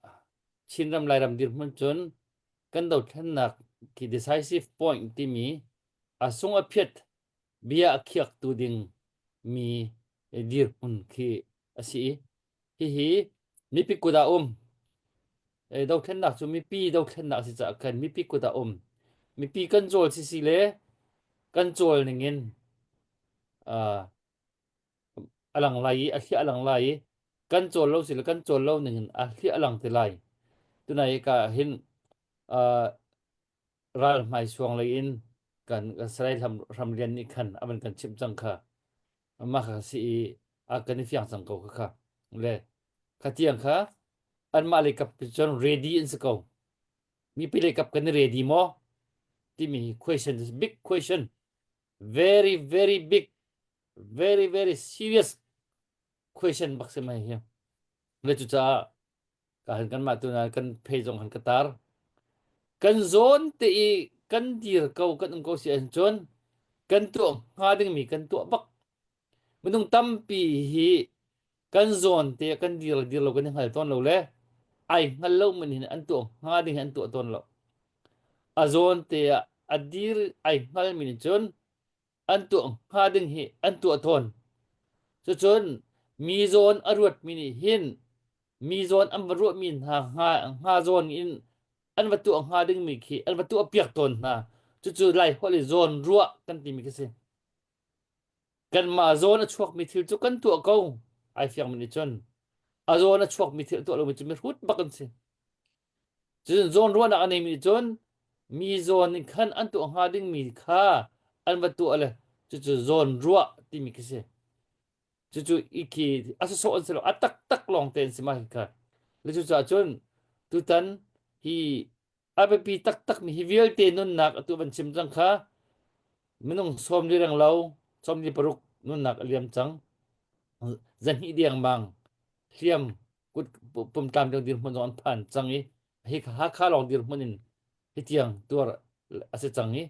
Chinram Lairam dirhmun cun kan dothlennak khi decisive point timi a sung a phiat bia a khiaktu ding mi dirhmun khi a si i hihi mipi kut ah um. Dothlennak cu mipi dothlennak a si caah khan mipi kut ah um. Mipi kan cawl sisi le kan cawl ning in uh, a lang lai i a hliah a lang lai i kan cawl lo si le kan cawl lo ning in a hliah a lang te lai. Tunai ka hin uh, ral hmai suang lei in kan Salai Hram Lian nih khan a van kan chimh cang kha. Mah kha si i a kan i fiang cang ko kha kha. Le kha tiang kha anmah lei kap cun ready an si ko. Mipi lei kap kan i ready maw? Timi question is big question. Very very big very very serious question bak si mai hi. Le cucaah ka han kanmah tu na kan phei zong han ka tar. Kan zawn te i kan dir ko kan um ko si ahcun kan tuah hnga dingmi kan tuah bak. Minung tampi hi kan zawn te kan dir dir lo kan i hngal tawn lo le ai hngal lo man hin an tuah hnga ding hi an tuah tawn lo. A zawn te ah a dir ai hngal mi nih cun an tuah hnga ding hi an tuah tawn. Cucun mi zawn a ruatmi nih hin mi zawn an va ruahmi hna hnga hnga zawn in an va tuah hnga dingmi khi an va tuah piak tawn hna. Cucu Lai holh i zawn ruah kan timi khi si. Kanmah zawn a chuakmi thil cu kan tuah ko. Ai fiangmi nih cun a zawn a chuakmi thil a tuah lomi cu mihrut bak an si. Cun zawn ruahnak a neimi nih cun mi zawn in khan an tuah hnga dingmi kha an va tuah le cucu zawn ruah timi khi si. Cucu i khi a sawsawh an si lo, a taktak lawng te an si mah hi kha. Le cucaah cun tutan hi a biapi taktakmi hi vialte nunnak atu van chim cang kha minung 40 reng lo 46 nunnak a liam cang. Zahnih dengmang hliam kut pumtlam ding dirhmun zong an phan cang i hi Hakha lawng dirhmun in hi tiang tuar a si cang i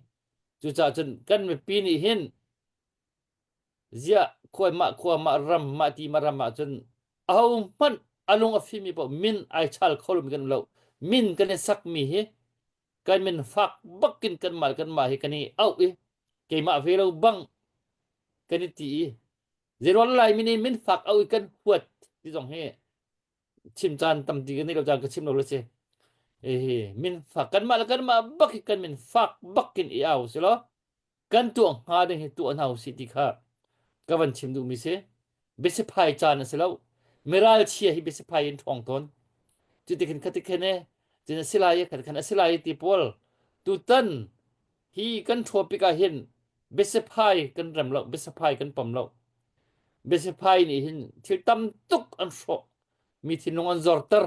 cucaah cun kan mipi nih hin Ziah khua mah khua mah ram mah ti mah ram ahcun ahohmanh a lung a fimmi paoh min ai chal kho lomi kan um lo. Min kan i sakmi hi kan min fak bakin kanmah le kanmah hi kan i auh i keimah ve lo bang kan i ti i zeiruang Laimi nih min fak auh i kan huat ti zong hi chim caan tampi kan nei lo caan ka chim lo le si. Hihi min fak kanmah le kanmah bak hi kan min fak bakin i au si law kan tuah hnga ding hi tuah hna usih ti kha ka van chim duhmi si. Biasiphai caan a si lo. Miral chia hi biasiphai in ṭhawng tawn. Cutikhin khatikhin e, cun a si lai i khatikhin a si lai i ti pawl tutan hi kan ṭhuapik ah hin biasiphai kan rem lo, biasiphai kan pom lo. Biasiphai nih hin thil tam tuk an hrawh. Mi thinlung an zorter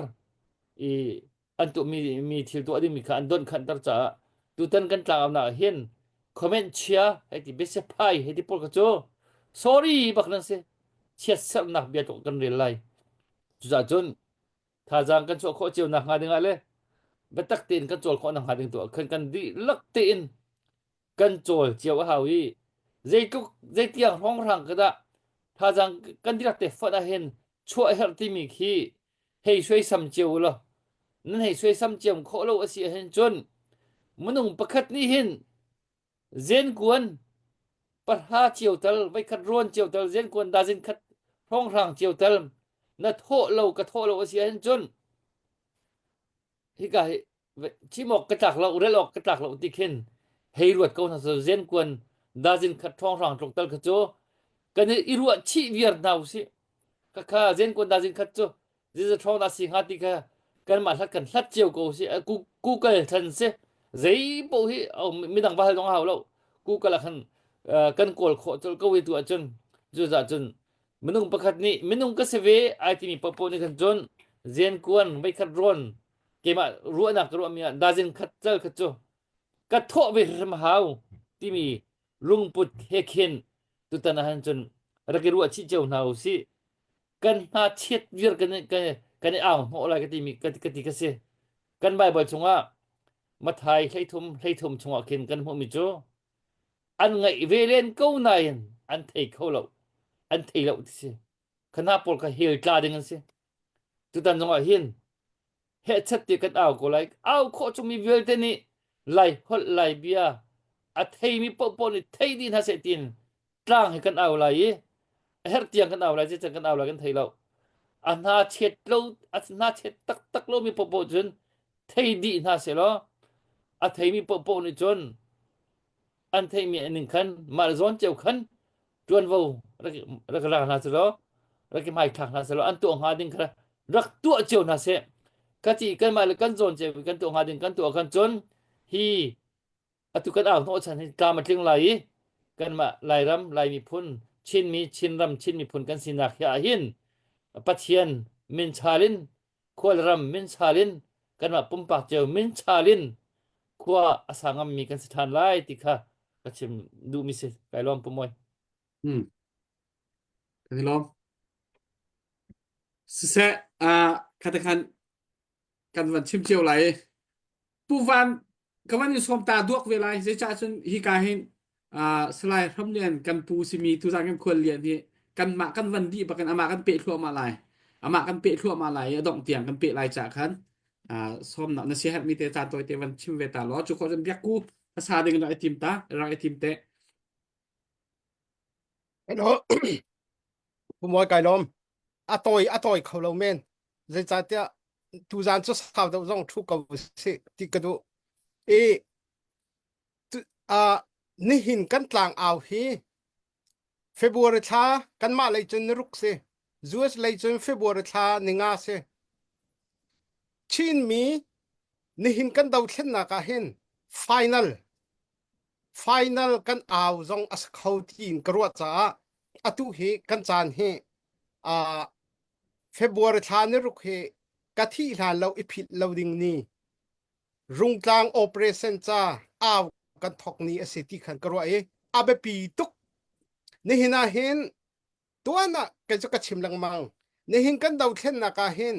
i an tuahmi mi thil tuah dingmi kha an donkhanter caah tutan kan tlangaunak ah hin comment chia hei ti biasiphai hei ti pawl kha cu sorry bak nan si chiatserhnak bia tluk kan rel lai cucaah cun thazaang kan chuah khawh cio nak hnga dingah le biatak tein kan cawl khawh nak hnga ding tu ah khan kan dihlak tein kan cawl cio a hau i zeitluk zeitiang hrawnghrang ka dah thazaang kan dihlak te fonh ah hin chuah herh timi khi hei suaisam cio u law nan hei suaisam ciam khawh lo a si ahhin cun minung pakhat nih hin zenkuan pahra cio tal voikhat rawn cio tal zenkuan dazin khat hrawnghrang cio tal na thawh lo ka thawh lo a si ahhin cun hika hi chim awk ka tlak lo rel awk ka tlak lo ti khin hei ruat ko hna so zenkuan dazin khat ṭhawnghrang tluk tal kha cu kan i ruah chih viar hna usih kha kha zenkuan dazin khat cu ziza ṭhawng dah si hnga ti kha kanmah hlat kan hlat cio ko si Google than si zei paoh hi midang va hal zong hau lo Google ah khan kan kawl khawh colh ko i tu ahcun cucaah cun minung pakhat nih minung ka si ve ai timi paohpaoh nih khan cun zenkuan veikhat rawn keimah ruahnak ka ruahmi ah dazin khat cal khat cu ka thawh ve hrim hau timi lungput he khin tutan ah han cun rak i ruah chih cio hna u sih kan hna chiat vir kan kan kan i au hnawh lai ka timi ka, ka ti ka si kan Bible chungah Mathai 13 13 chungah khin kan hmuhmi cu an ngaih ve len ko nain an thei kho lo. An thei lo ti si. Khana pawl kha hell tla ding an si. Tutan zong ah hin hehchat ti kan au ko lai. Au khawh chungmi vialte nih Lai holh Lai bia a theimi paohpaoh nih thei dih hna seh tiin tlang hi kan au lai i a herh tiang kan au lai zeicang kan au lai kan thei lo. A hna chet lo a hna chet taktak lomi paohpaoh cun thei dih hna seh law a theimi paohpaoh nih cun an theihmi ning khan mah le zawn cio khan ṭuanvo rak rak la hna selaw rak i hmaithlak hna selaw an tuah hnga ding kha rak tuah cio hna seh ka ti kanmah le kan zawn cio kan tuah hnga ding kan tuah khan cun hi atu kan au hnawh chan hi tlam a tling lai i kanmah Lairam Lai miphun Chinmi Chinram Chin miphun kan sinak hi ah hin Pathian min chal in khualram min chal in kanmah pumpak cio min chal in khua a sa ngammi kan si ṭhan lai ti kha ka chim duhmi si kai lawm pumawi Hmm. Kan i lawm. Siseh, uh, khate khan kan van chim cio lai. Pu Van ka van in sawm ta duak ve lai zeicah cun hika hin uh, Salai Hramlian kan pu simi tuzan kan khual lian hi kanmah kan van dih bakin amah kan peh thluahmah lai amah kan peh thluahmah lai i a dongh tiang kan peh lai cah khan uh, sawmnak na siaherh mi te caan tawi te van chim ve ta law cu khawh cun biakku hmasa ding rak i tim ta rak i tim te Hello. Pumawi kai lawm. A tawi a tawi kho lo men. Zeicahtiah tuzan cu sau deuh zong thu ko si ti ka duh. I uh, nihin kan tlang au hi February thla kanmah lei cun niruk si. US lei cun February thla ninga si. Chinmi nihin kan dothlennak ah hin final final kan au zong a si kho tiin ka ruah caah atu hi kan caan hi uh, February thla ni ruk hi ka thih hlan lo i philh lo ding ni Rungtlang operation ca au kan thok ni a si ti khan ka ruah i a biapi tuk nihin ah hin tuan ah kei cu ka chim lengmang nihin kan dothlennak ah hin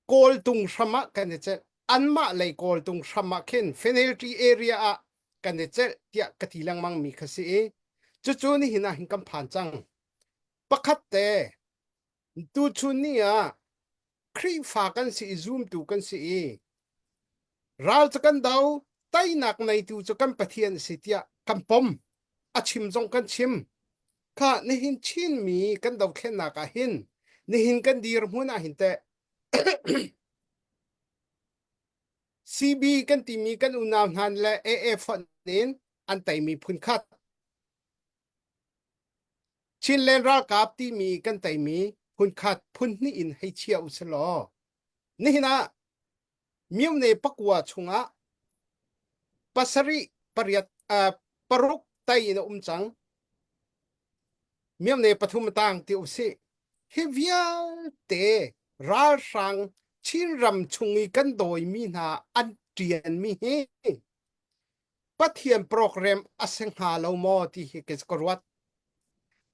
kawltung hram ah kan i celh anmah lei kawltung hram ah khin penalty area ah kan i celh tiah ka ti lengmang mi kha si i cucu nihin ah hin kan phan cang pakhat te tuchun ni ah Khrihfa kan si i zumtu kan si i ral cu kan do teinak neitu cu kan Pathian a si tiah kan pom a chim zong kan chim kha nihin Chinmi kan dothlennak ah hin nihin kan dirhmun ah hin teh CB kan timi kan unau hna le AA fonh in an teimi phun khat Chinland ralkap timi kan teimi phun khat phun hnih in hei chia u selaw nihin ah myone pakua chungah pasarih pariat uh, paruk tai in a um cang myone pathum tang ti u si hi vialte ralhrang Chinram chung i kan dawimi hna an ṭianmi hi Pathian program a si hnga lo maw ti hi ka ruat.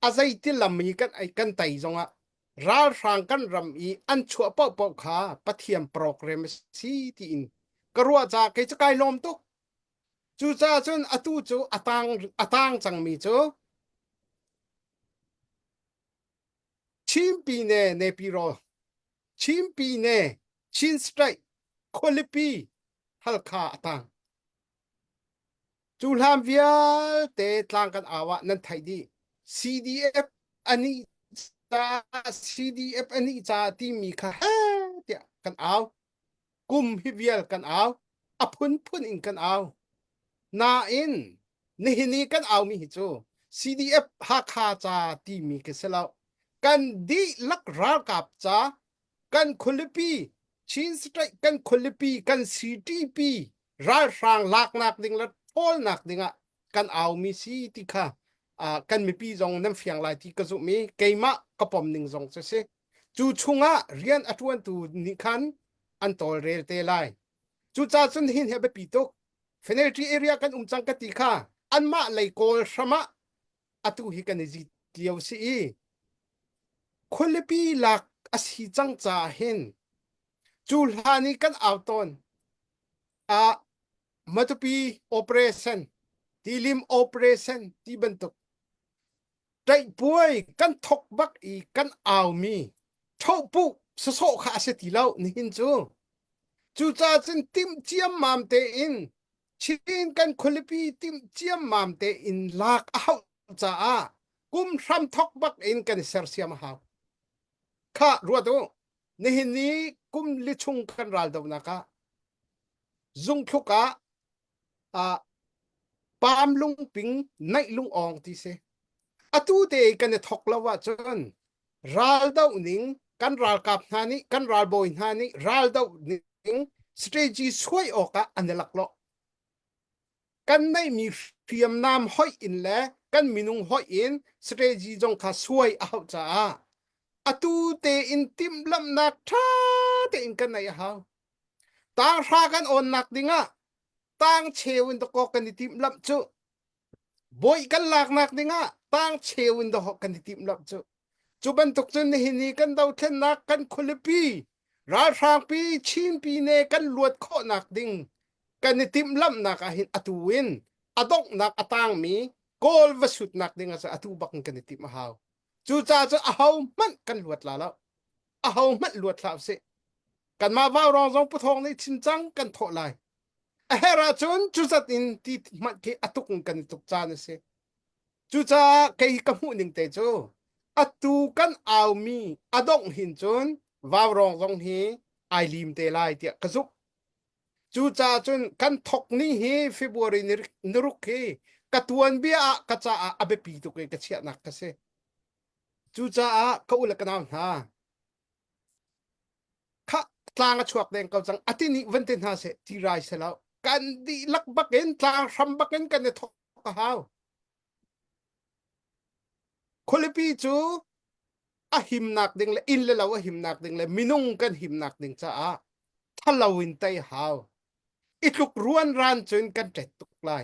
A zeiti lam i kan kan tei zongah ralhrang kan ram i an chuah paohpaoh kha Pathian program a si tiin ka ruah caah kei cu kai lawm tuk. Cucaah cun atu cu a tang a tang cangmi cu Chin Pine Nepiro Chin Pine Chin State khualipi Halkha a tang. Cu hlan vialte tlang kan au ah nan theih dih. CDF anih ca CDF anih ca timi kha he tiah kan au. Kum hi vial kan au. A phunphun in kan au. Nain nihin i kan aumi hi cu CDF Hakha ca timi ka si lo. Kan dihlak ralkap ca kan khualipi Chin State kan khualipi kan CTP ralhrang laknak ding le ṭhawlnak dingah kan aumi si ti kha uh, kan mipi zong nan fiang lai ti ka zumh i keimah ka pom ning zong cu si cu chungah rian a ṭuantu nih khan an tawlrel te lai cucaah cun hin hi a biapi tuk penalty area kan um cang ka ti kha anmah lei kawl hram ah atu hi kan i zit lio si i khualipi lak a si cang caah hin cu hlan i kan au tawn ah Matupi operation tilim operation ti bantuk. Ṭaihpuai kan thok bak i kan aumi ṭhohpuh sawsawh kha a si ti lo nihin cu. Cucaah cun timh ciammam tein Chin kan khualipi timh ciammam tein lak a hauh caah kum hram thok bak in kan i sersiam a hau. Khah ruat u, nihin ni kum li chung kan raldohnak ah zungthluk ah ah paam lungping naih lungawng ti si. Atu te kan i thok lo ahcun raldoh ning kan ralkap hna nih kan ralbawi hna nih raldoh ning strategy suai awkah an i laklawh. Kan neihmi hriamnam hoih in le kan minung hoih in strategy zong kha suai a hauh caah atu tein timhlamhnak ṭha tein kan neih a hau. Tanghra kan awnnak dingah tang cheu in dakaw kan i timhlamh cu. Bawi kan laknak dingah tang cheu in dawh kan i timhlamh cu. Cu bantuk cun nihin ni kan dothlennak kan khualipi ralhrangpi Chinpi ne kan luat khawhnak ding kan i timhlamhnak ah hin atu in a donghnak a tangmi Kawl va sutnak ding ah atu bak in kan i timh a hau. Cucaah cun aho hmanh kan luat la lo. Aho hmanh luat hlah usih. Kanmah vaurawng zong puthawng nih chim cang kan thawh lai. A herh ahcun cuzat in ti hmanh khi a tuk in kan i tuk caan a si. Cucaah kei ka hmuh ning te cu atu kan aumi a dongh hin cun vaurawng zong hi ai lim te lai tiah ka zumh. Cucaah cun kan thok ni hi February ni ruk hi ka tuanbia ah ka caah a biapi tuk i ka chiahnak ka si. Cucaah ka u le ka nau hna, kha tlang a chuak deng ko cang ati nih van te hna seh ti rai se lo kan dihlak bakin tlang hram bakin kan i thok a hau khualipi cu a himnak ding le inn le lo a himnak ding le minung kan himnak ding caah thalo in tei hau i tluk ruan ran cun kan ṭet tuk lai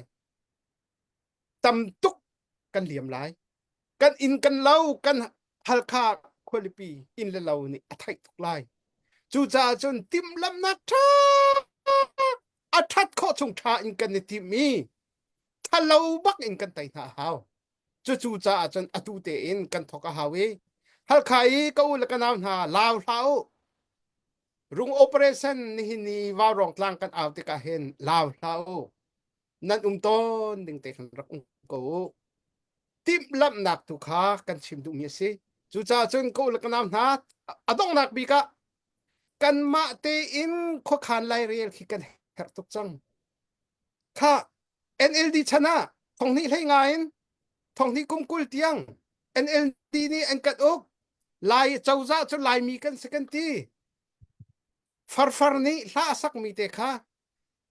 tam tuk kan liam lai kan inn kan lo kan Halkha khualipi inn le lo nih a theih tuk lai cucaah cun timhlamhnak ṭha a ṭhat khawh chung ṭha in kan i timh i ṭhalo bak in kan tei hna a hau cucu caah cun atu tein kan thawk a hau i Halkha i ka u le ka nau hna lau hlah u rung operation nihin ni vaurawng tlang kan au tikah hin lau hlah u nan um tawn ding te khan rak um ko u timhlamhnak tu kha kan chim duhmi a si cucaah cun ka u le ka nau hna a donghnak bik ah kanmah tein khuakhan lairel khi kan herh tuk cang kha NLD chan ah thonghnih hlei nga in thonghnih kum 20 tiang NLD nih an kan uk Lai cozah cu Laimi kan si kan ti farfar nih hla a sakmi te kha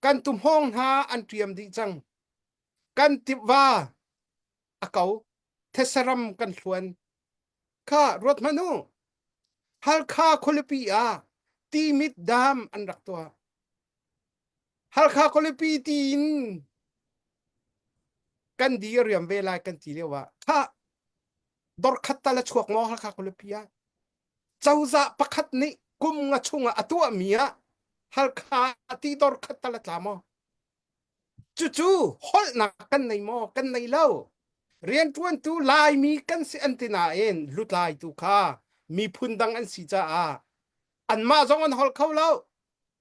kan tuhmawng hna an ṭiam dih cang kan tiva a ko thesaram kan hluan kha ruat hmanh u Halkha khualipi ah Timit dam an rak tuah Halkha khualipi tiin kan di a riam ve lai kan ti lio ah kha dor khat tal a chuak maw Halkha khualipi ah cozah pakhat nih kum nga chungah a tuahmi ah Halkha ti dor khat tal a tla maw Cucu holhnak kan nei maw? Kan nei lo. Rianṭuantu Laimi kan si an ti nain lutlaitu kha miphun dang an si caah anmah zong an holh kho lo.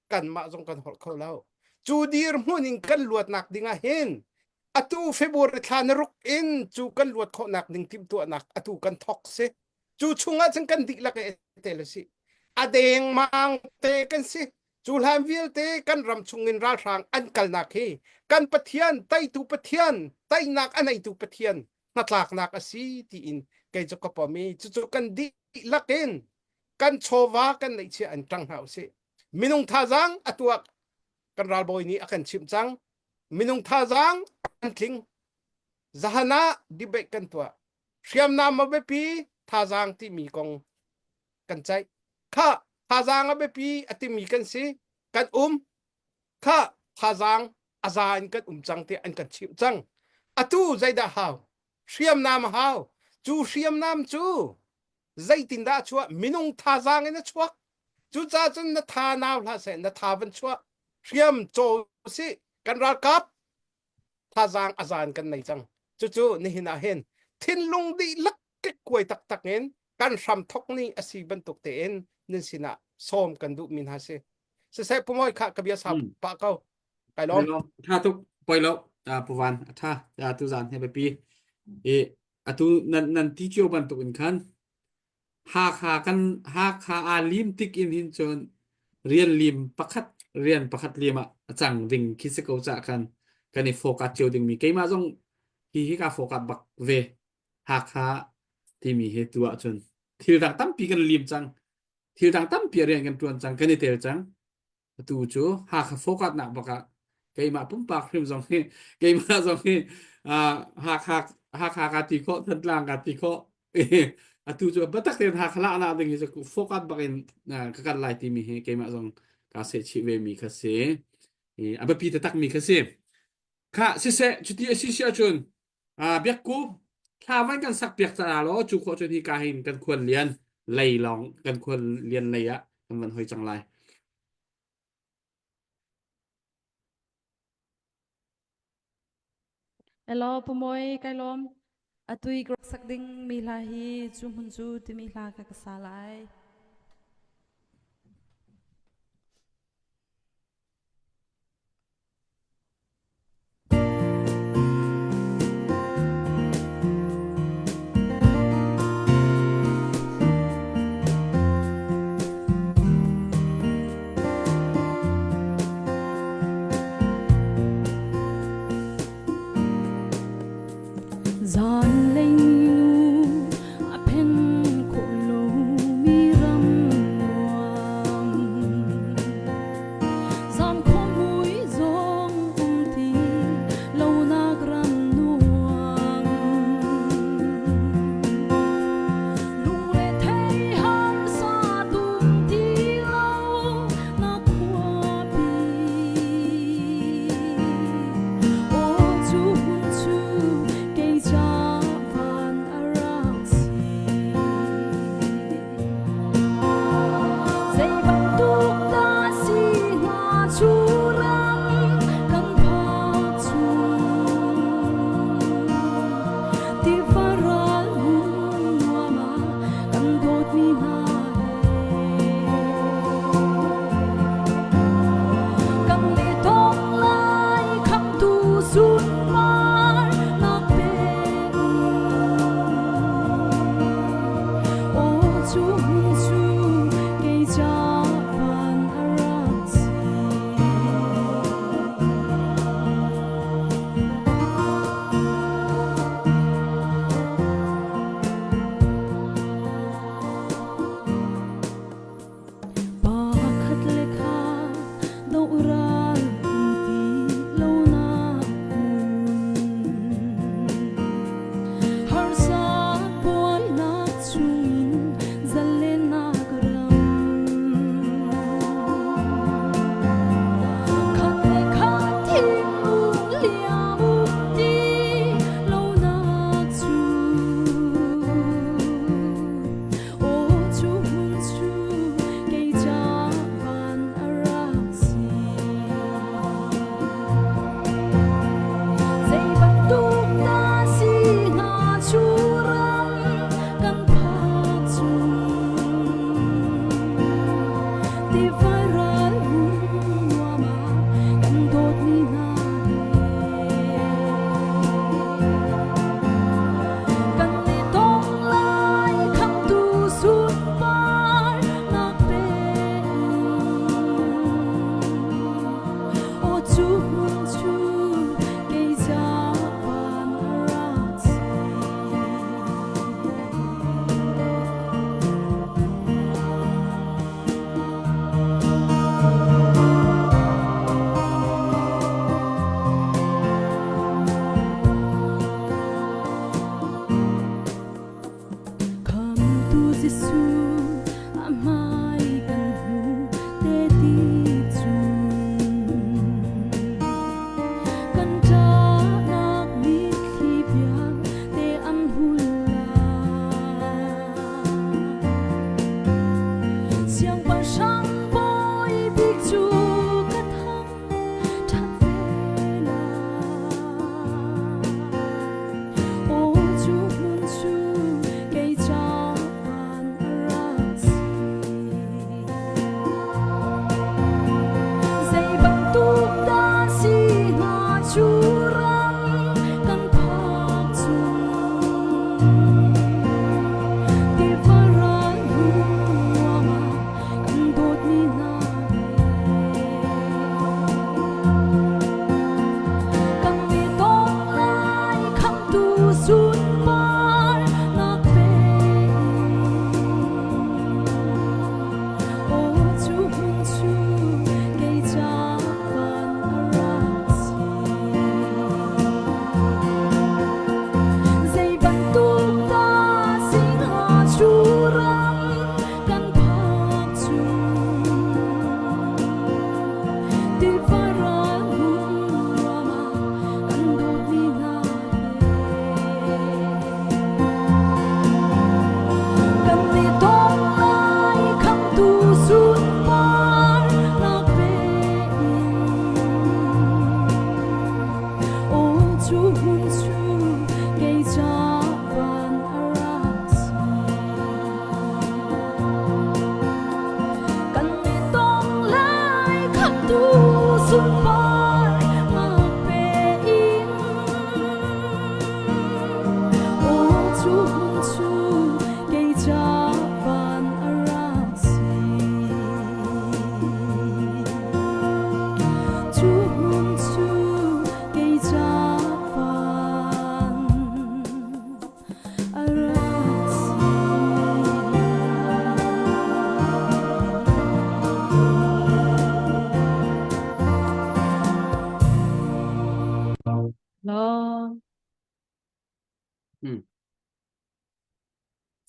Kanmah zong kan holh kho lo. Cu dirhmun in kan luatnak ding ah hin atu February thla na ruk in cu kan luat khawhnak ding timhtuahnak atu kan thawk si. Cu chungah cun kan dihlak i tel a si. A dengmang te kan si. Cu hlan vialte kan ram chungin ralhrang an kalnak hi kan Pathian teitu Pathian teinak a neitu Pathian hnatlaknak a si tiin kei cu ka pom i cucu kan dihlak in kan chawva kan neihchiah an ṭang hna usih. Minung thazaang a tuak kan ralbawi nih a kan chimh cang. Minung thazaang an tling. Zahan ah debate kan tuah. Hriamnam a biapi thazaang timi kong kan ceih. Kha thazaang a biapi a timi kan si kan um. Kha thazaang a za in kan um cang tiah an kan chimh cang. Atu zeidah hau? Hriamnam a hau. Cu hriamnam cu zeitindah a chuah? Minung thazaang in a chuak. Cucaah cun na tha nau hlah seh, na tha van chuah. Hriam caw si kan ralkap thazaang a zan kan nei cang. Cucu nihin ah hin Thinlung dihlak kekkuai taktak in kan hram thok ni a si bantuk tein nan sinah sawm kan duh mi hna si. Siseh pumawi kha ka bia sau pah ko. Kai lawm. Tha tuk poi lo puvan a tha tu zan he biapi i atu nan nan ti cio bantuk in khan Hakha kan Hakha aa lim tik in hin cun rian lim pakhat rian pakhat lim ah a cang ding khi si ko cah khan kan i focus cio dingmi keimah zong hi hi ka focus bak ve Hakha timi hi tu ahcun thil dang tampi kan lim cang thil dang tampi rian kan tuan cang kan i tel cang Atu cu Hakha focus nak bak ah keimah pumpak hrim zong hi keimah zong hi Hakha Hakha ka ti khawh Thantlang ka ti khawh atu cu biatak tein Hakha lah nak ding hi cu focus bak in ka kal lai timi hi keimah zong kaa sehchih ve mi kha si a biapi taktak mi kha si Kha siseh cuti a si si ahcun biakku thla van kan sak piak ca law cu khawh cun hi ka hin kan khual lian lei lawng kan khual lian lei ah kan van hoi cang lai. Hello Pumawi kai lawm. Atui ka rak sak ding mi hla hi cu hmun cu timi hla ka ka sa lai. Zanlei nu a phen khawh lomi ram.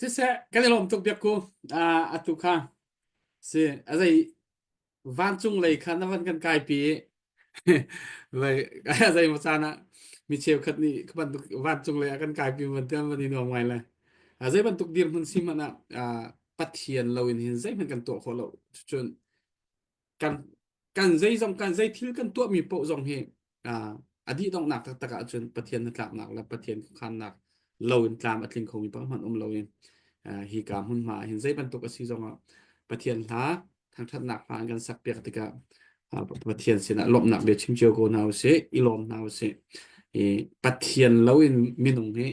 Siseh, kan i lawm tuk biak ku. Ah, atu kha si a zei vancung lei kha na van kan kai pi i vai zei maw caan ah mi cheukhat nih ka bantuk vancung lei ah kan kai pi van tian van i nuam ngai le a zei bantuk dirhmun si hmanh ah ah, Pathian lo in hin zeihmanh kan tuah khawh lo cun kan kan zeizong kan zei thil kan tuahmi paoh zong hi a dih donghnak taktak ahcun Pathian hnatlaknak le Pathian khuakhannak lo in tlam a tling khomi pakhat hmanh um lo in hi ka hmunhma ah hin zei bantuk a si zongah Pathian hla thangṭhatnak hla an kan sak piak tikah Pathian sinah lawmhnak bia chim cio ko hna usih i lawm hna usih i Pathian lo in minung hi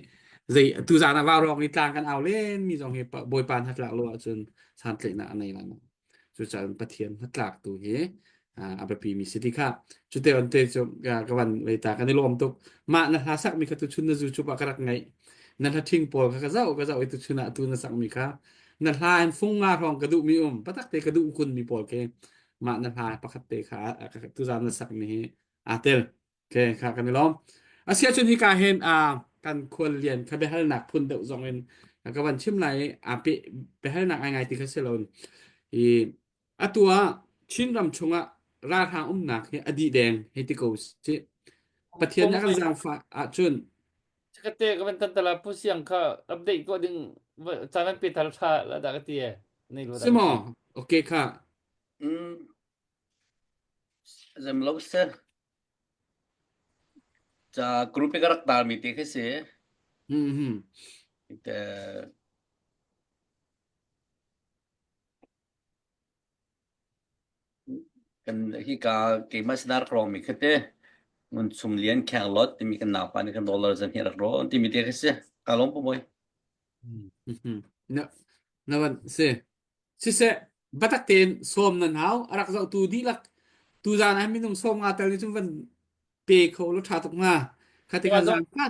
zei tu zan ah vaurawng i tlang kan au len mi zong hi Bawipa hnatlak lo ahcun santlaihnak a nei lai lo Cucaah Pathian hnatlak tu hi a biapi mi si ti kha cute on te cu ka van lei ta kan i lawm tuk mah na hla sak mi kha tu chun na zu chup ah ka rak ngaih na hla ṭhing pawl kha ka zoh ka zoh i tu chun ah tu na sak mi kha na hla in fung nga hrawng ka duh mi um patak te ka duh kun mi pawl ke mah na hla pakhat te kha tu zan na sak mi hi aa tel Okay, kha kan i lawm. Asiah cun hika hin uh, kan khual lian kha biahalnak phun deuh zong in ka van chim lai i pe biahalnak ai ngai ti kha si lo i atu ah Chin ram chungah ralhrang umnak hi a dih deng hei ti ko si. Pathian nih a kan zaangfah ahcun Kate ka van tan tala pu siang kha update tuah ding caan an pe thal tha la dah ka ti e. Nei lo dah si ka maw? ti. Okay kha. Mm, zem lo se. Ca group i ka rak tarmi te khi si. Mhm. Te kan hika keimah sinah rak rawngmi khi te ngun chum lian kheng lot timi kan naupa nih kan dollar zan hi rak rawn timi te khi si. Ka lawm pu bawi. Mhm. Na na van si. Siseh, biatak tein sawm nan hau. A rak zohtu dihlak tuzaan ah minung sawm nga tel nih cun van pe kho law ṭha tuk hnga. Kha ti khan zaan kha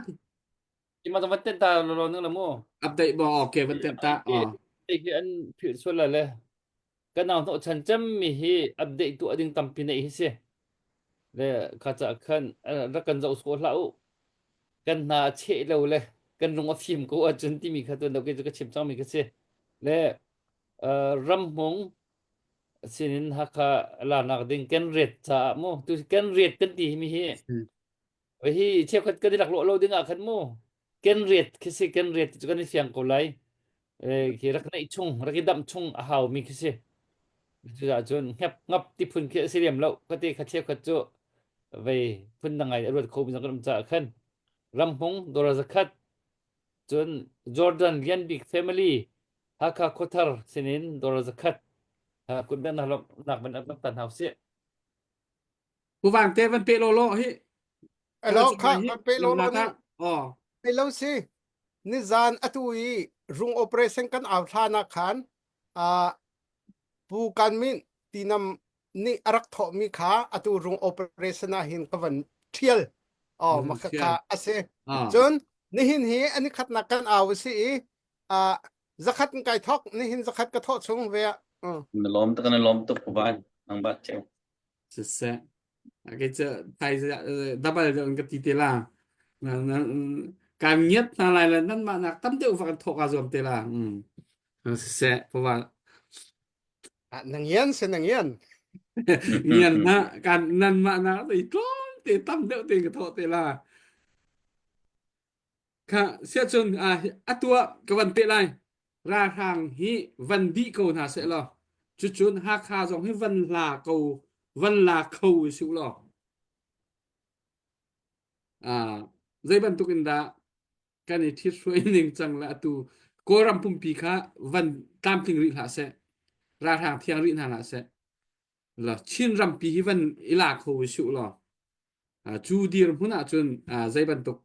Ima zong van tenh ta lo ning la mu. Update bo okay van tenh ta. Oh. Hi an philh sual la le. Kan nau hnawh chan cem mi hi update tu ading tampi nei hi si. Le kha cha khan rak kan zoh sawh hlah u. Kan hna a cheh lo le kan lung a fim ko ahcun timi kha tuan do ke cu ka chim cang mi ka si. Le ramhmung sinin Hakha lanak ding kan ret caah mu tu kan ret kan ti mi hi hi cheukhat kan i lak lo ding ah khan mu kan ret khi si kan ret cu kan i fiang ko lai khi rak neih chung rak i damh chung a hau mi khi si cucaah cun hngep ngap ti phun khi a si lem lo ka te kha cheukhat cu vei phun dang ngai a ruat kho mi zong kan um caah khan ramhmung dora zakhat cun Jordan Lian Bik family Hakha khuathar sinin dollar zakhat kutbeng na nak van rak tan hau si. Pu Vang te van pe lo lo hi. Alo kha van pe lo lo ni. Oh. Lo si. Ni zan atu i rung operation kan au thla na khan a pu kan min tinam nih a rak thawhmi kha atu rung operation ah hin ka van ṭhial. Oh, maka kha ase. Cun nihin hi ani khatnak kan au si i uh, zakhat in kai thok nihin zakhat ka thawh chung ve ah. Na lawm tuk na lawm tuk van nang ba cheu. Siseh. Ke che thai double de ka ti te la. Kan ngiat na lai la nan ma nak tam deuh va kan thok a zuam te la. Siseh pa Nang ian se nang ian. Ngian na kan nan ma na te tlawm te tam deuh te ka thawh te la. Kha siahcun atu ah ka van peh lai. Ralhrang hi van dih ko hna seh law cucun Hakha zong hi van la ko van la kho usih law ah zei bantuk in dah kan i ṭhithruai ning cang le atu Kawlram pumpi kha van tlamtling rih hlah seh ralhrang thiang rih hna hlah seh la Chin rampi hi van i la kho usih law cu dirhmun ahcun zei bantuk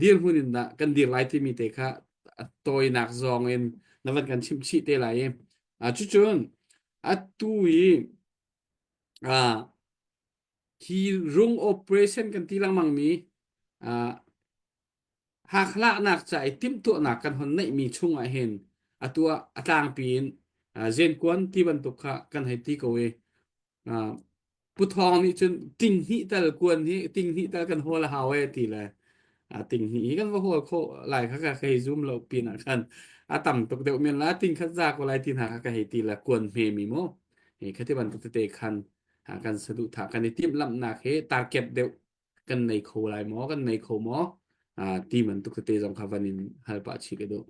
dirhmun in dah kan dir lai timi te kha a tawinak zawng in na van kan chimh chih te lai i cucun atu i hi rung operation kan ti lengmang mi Hakhlaknak ca i timhtuahnak kan hon neihmi chungah hin atu ah a tlangpi in zenkuan ti bantuk kha kan hei ti ko i Pu Thawng nih cun ting hnih tal kuan hi ting hnih tal kan hawl a hau e ti le. A ting hnih hi kan va hual khawh lai kha ka hei zum lo pin ah khan a tam tuk deuh men la ting khat za ko lai ti hna kha ka hei ti la kuan hme mi mu. Hi khati bantuk tete khan ha kan saduhthah kan i timhlamhnak he target deuh kan nei kho lai maw kan nei kho maw ti bantuk tete zong kha van in hal pah chih ka duh.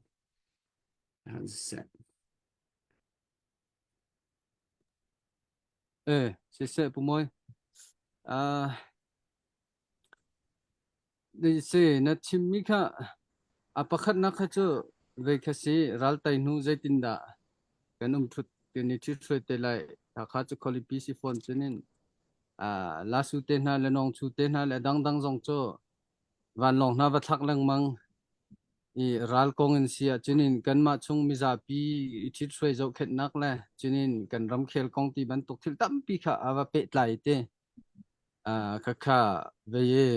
Siseh. Eh, siseh Pu Mawi. Ah, si na chimmi kha a pakhatnak kha cu vei kha si raltai hnu zeitindah kan um thut kan i ṭhithruai te lai Hakha cu khualipi si fawn cunin ah lasu te hna le nawngchu te hna le dangdang zong cu vanlawng hna va thlak lengmang i ral kong in si ah cunin kanmah chung mizapi i ṭhithruai zohkhenhnak le cunin kan ramkhel kong ti bantuk thil tampi kha a va pehtlai te. Ah khakha vei i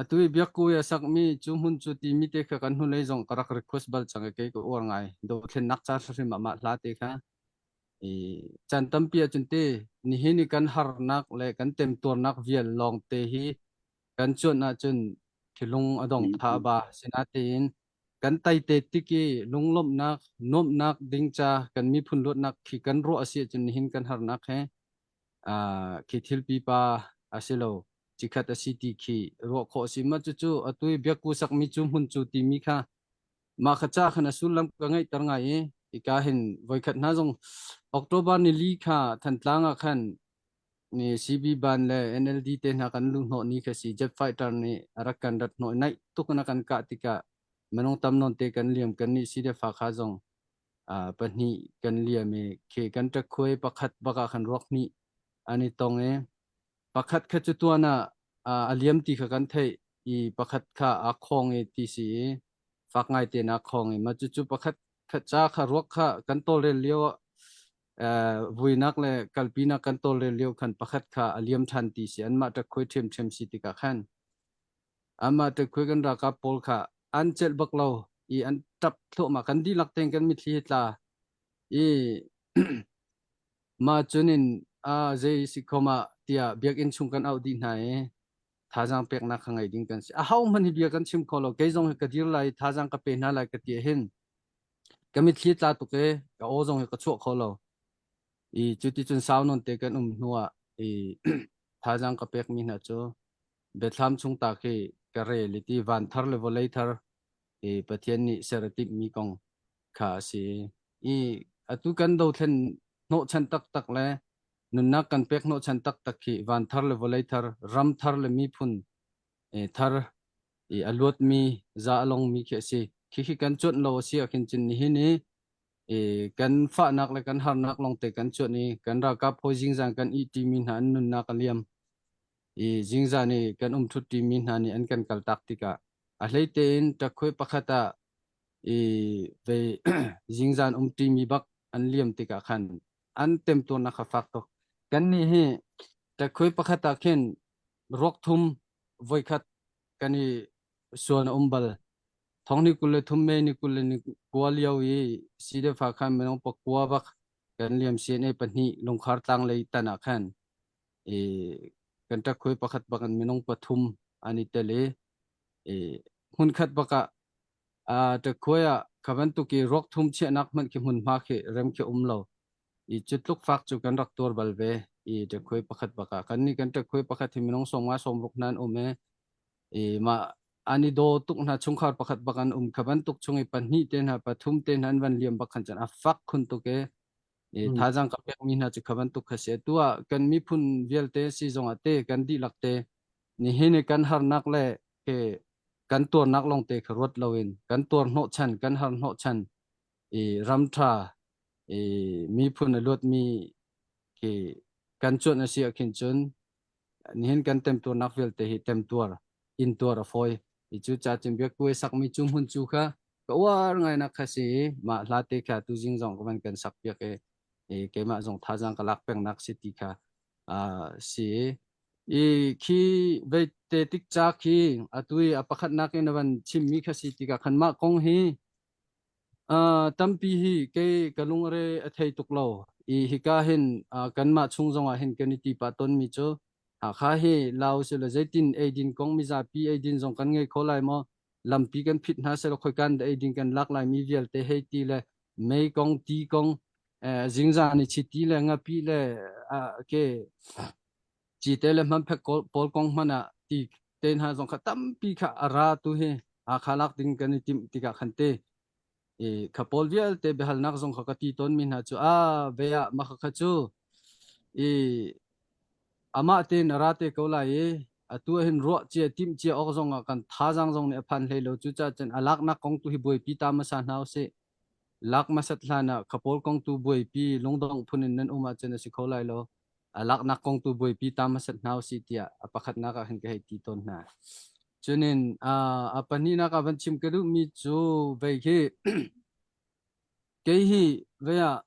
atu i biakku i a sakmi cu hmun cu timi te kha kan hnulei zong ka rak request bal cang i kei ka uar ngai. Dothlennak ca hrimhrim ah mah hla te kha i caan tampi ahcun te nihin i kan harnak le kan temtuarnak vial lawng te hi kan cuanh ahcun thilung a dong tha a ba. Sinatein kan taite tik i lunglawmhnak, nuamhnak ding ca kan miphun luatnak khi kan ruah a si ahcun nihin kan harnak he uh, khi thil pipa a si lo cikhat a si ti khi ruah khawh a si ma cucu atu i biakku sakmi cu hmun cu timi kha mah kha ca khan a sullam ka ngeihter ngai i ika hin voikhat hna zong October ni li kha Thantlang ah khan ni CB ban le NLD te hna kan lu hnawh ni kha si jet fighter nih a rak kan rat hnawh naih tuk na kan kah tikah minung tam nawn te kan liam kan nih si le fa kha zong pahnih kan liam i khi kan ṭakhuai pakhat bak ah khan ruak hnih an i tong i pakhat kha cu tuan ah a liam ti kha kan theih i pakhat kha aa khawng i ti si i fak ngai tein aa khawng i mah cucu pakhat kha ca kha ruak kha kan tawlrel lio ah vuinak le kalpinak kan tawlrel lio khan pakhat kha a liam ṭhan ti si anmah ṭakhuai ṭhiamṭhiam si tikah khan Amah ṭekhui kan ralkap pawl kha an celh bak lo i an ṭap thluahmah. Kan dihlak tein kan mitthli hi tla i mah cun in a zei si khom ah tiah biakinn chung kan auh dih hna i thazaang peknak kha ngei ding kan si. Aho hmanh hi bia kan chim kho lo. Kei zong hi ka dir lai i thazaang ka pe hna lai ka ti hin ka mitthli tla tuk i ka aw zong hi ka chuah kho lo. I cuti cun sau nawn te kan um hnuah i thazaang ka pekmi hna cu Biathlam chung ta khi ka rel i ti van thar le vawlei thar i Pathian nih ser a timhmi kong kha a si. I atu kan dothlen hnawhchan taktak le nunnak kan pek hnawhchan taktak khi van thar le vawlei thar, ram thar le miphun thar i a luatmi za a longmi khi a si. Khi khi kan cuanh lo a si ahkhin cun nihin i i kan fahnak le kan harnak lawngte kan cuanh i kan ralkap hawi zingzan kan ihṭimi hna an nunnak a liam. I zingzan i kan um ṭhutṭimi hna nih an kan kaltak tikah a hlei tein ṭakhuai pakhat ah i vei zingzan umṭimi bak an liam tikah khan an temtuarnak kha fak tuk. Kannih hi ṭakhuai pakhat ah khin ruak thum voikhat kan i suan a um bal. Thong ni 23 May ni 21 lio i CDF ah khan minung pakua bak kan liam CNA pahnih lungkhar tlang lei tan ah khan i kan ṭakhui pakhat bak in minung pathum an i tel i i hmunkhat bak ah aa ṭakhuai ah kha bantuk i ruak thum chiahnak hmanh khi hmunhma khi rem khi um lo i cu tluk fak cu kan rak tuar bal ve i ṭakhuai pakhat bak ah kan nih kan ṭakhuai pakhat hi minung 50 60 hna an um i i mah an i daw tuk hna chungkhar pakhat bak an um kha bantuk chung i pahnih te hna pathum te hna an van liam bak khan cun a fak khun tuk i i thazaang ka pekmi hna cu kha bantuk kha si. Atu ah kan miphun vialte si zongah te kan dihlak te nihin i kan harnak le ke kan tuarnak lawngte kha ruat loin kan tuar hnawhchan kan har hnawhchan i ram ṭha i miphun a luatmi khi kan cuanh a si ah khin cun nihin kan temtuarnak vialte hi temtuar intuar a fawi. I cu ca cun biakkuai sakmi cu hmun cu kha ka uar ngai nak kha si i mah hla te kha tuzing zong ka van kan sak piak i i keimah zong thazaang ka lak peng nak si ti kha si i khi vei te tik ca khi atu i a pakhatnak in a van chimmi kha si tikah khan mah kong hi tampi hi kei ka lungre a thei tuk lo i hika hin kanmah chung zongah hin kan i ti pah tawnmi cu. Hakha hi Laos le zeitin eidin kong mizapi eidin zong kan ngei kho lai maw? Lampi kan phit hna selaw khoikan dah eidin kan lak lai mi vialte hei ti le mei kong ti kong eh, zingzan i chiti le ngapi le ah, ke cite le hmanphek pawl kong hmanh ah ti te hna zong kha tampi kha a ra tu hi Hakha lak ding kan i timh tikah khan te i kha pawl vialte biahalnak zong kha ka ti tawn mi hna cu a ve ah mah kha cu i amah tein a ra te ko lai i atu ah hin ruah cia timh cia awk zong ah kan thazaang zong nih a phan hlei lo cu caah cun a laknak kong tu hi buaipi ta hmasa hna usih lak hmasat hlan ah kha pawl kong tu buaipi lungdongh phun in nan um ahcun a si kho lai lo a laknak kong tu buaipi ta hmasat hna usih tiah a pakhatnak ah hin ka hei ti tawn hna. Cunin a pahnihnak ah van chim ka duhmi cu vei khi kei hi vei ah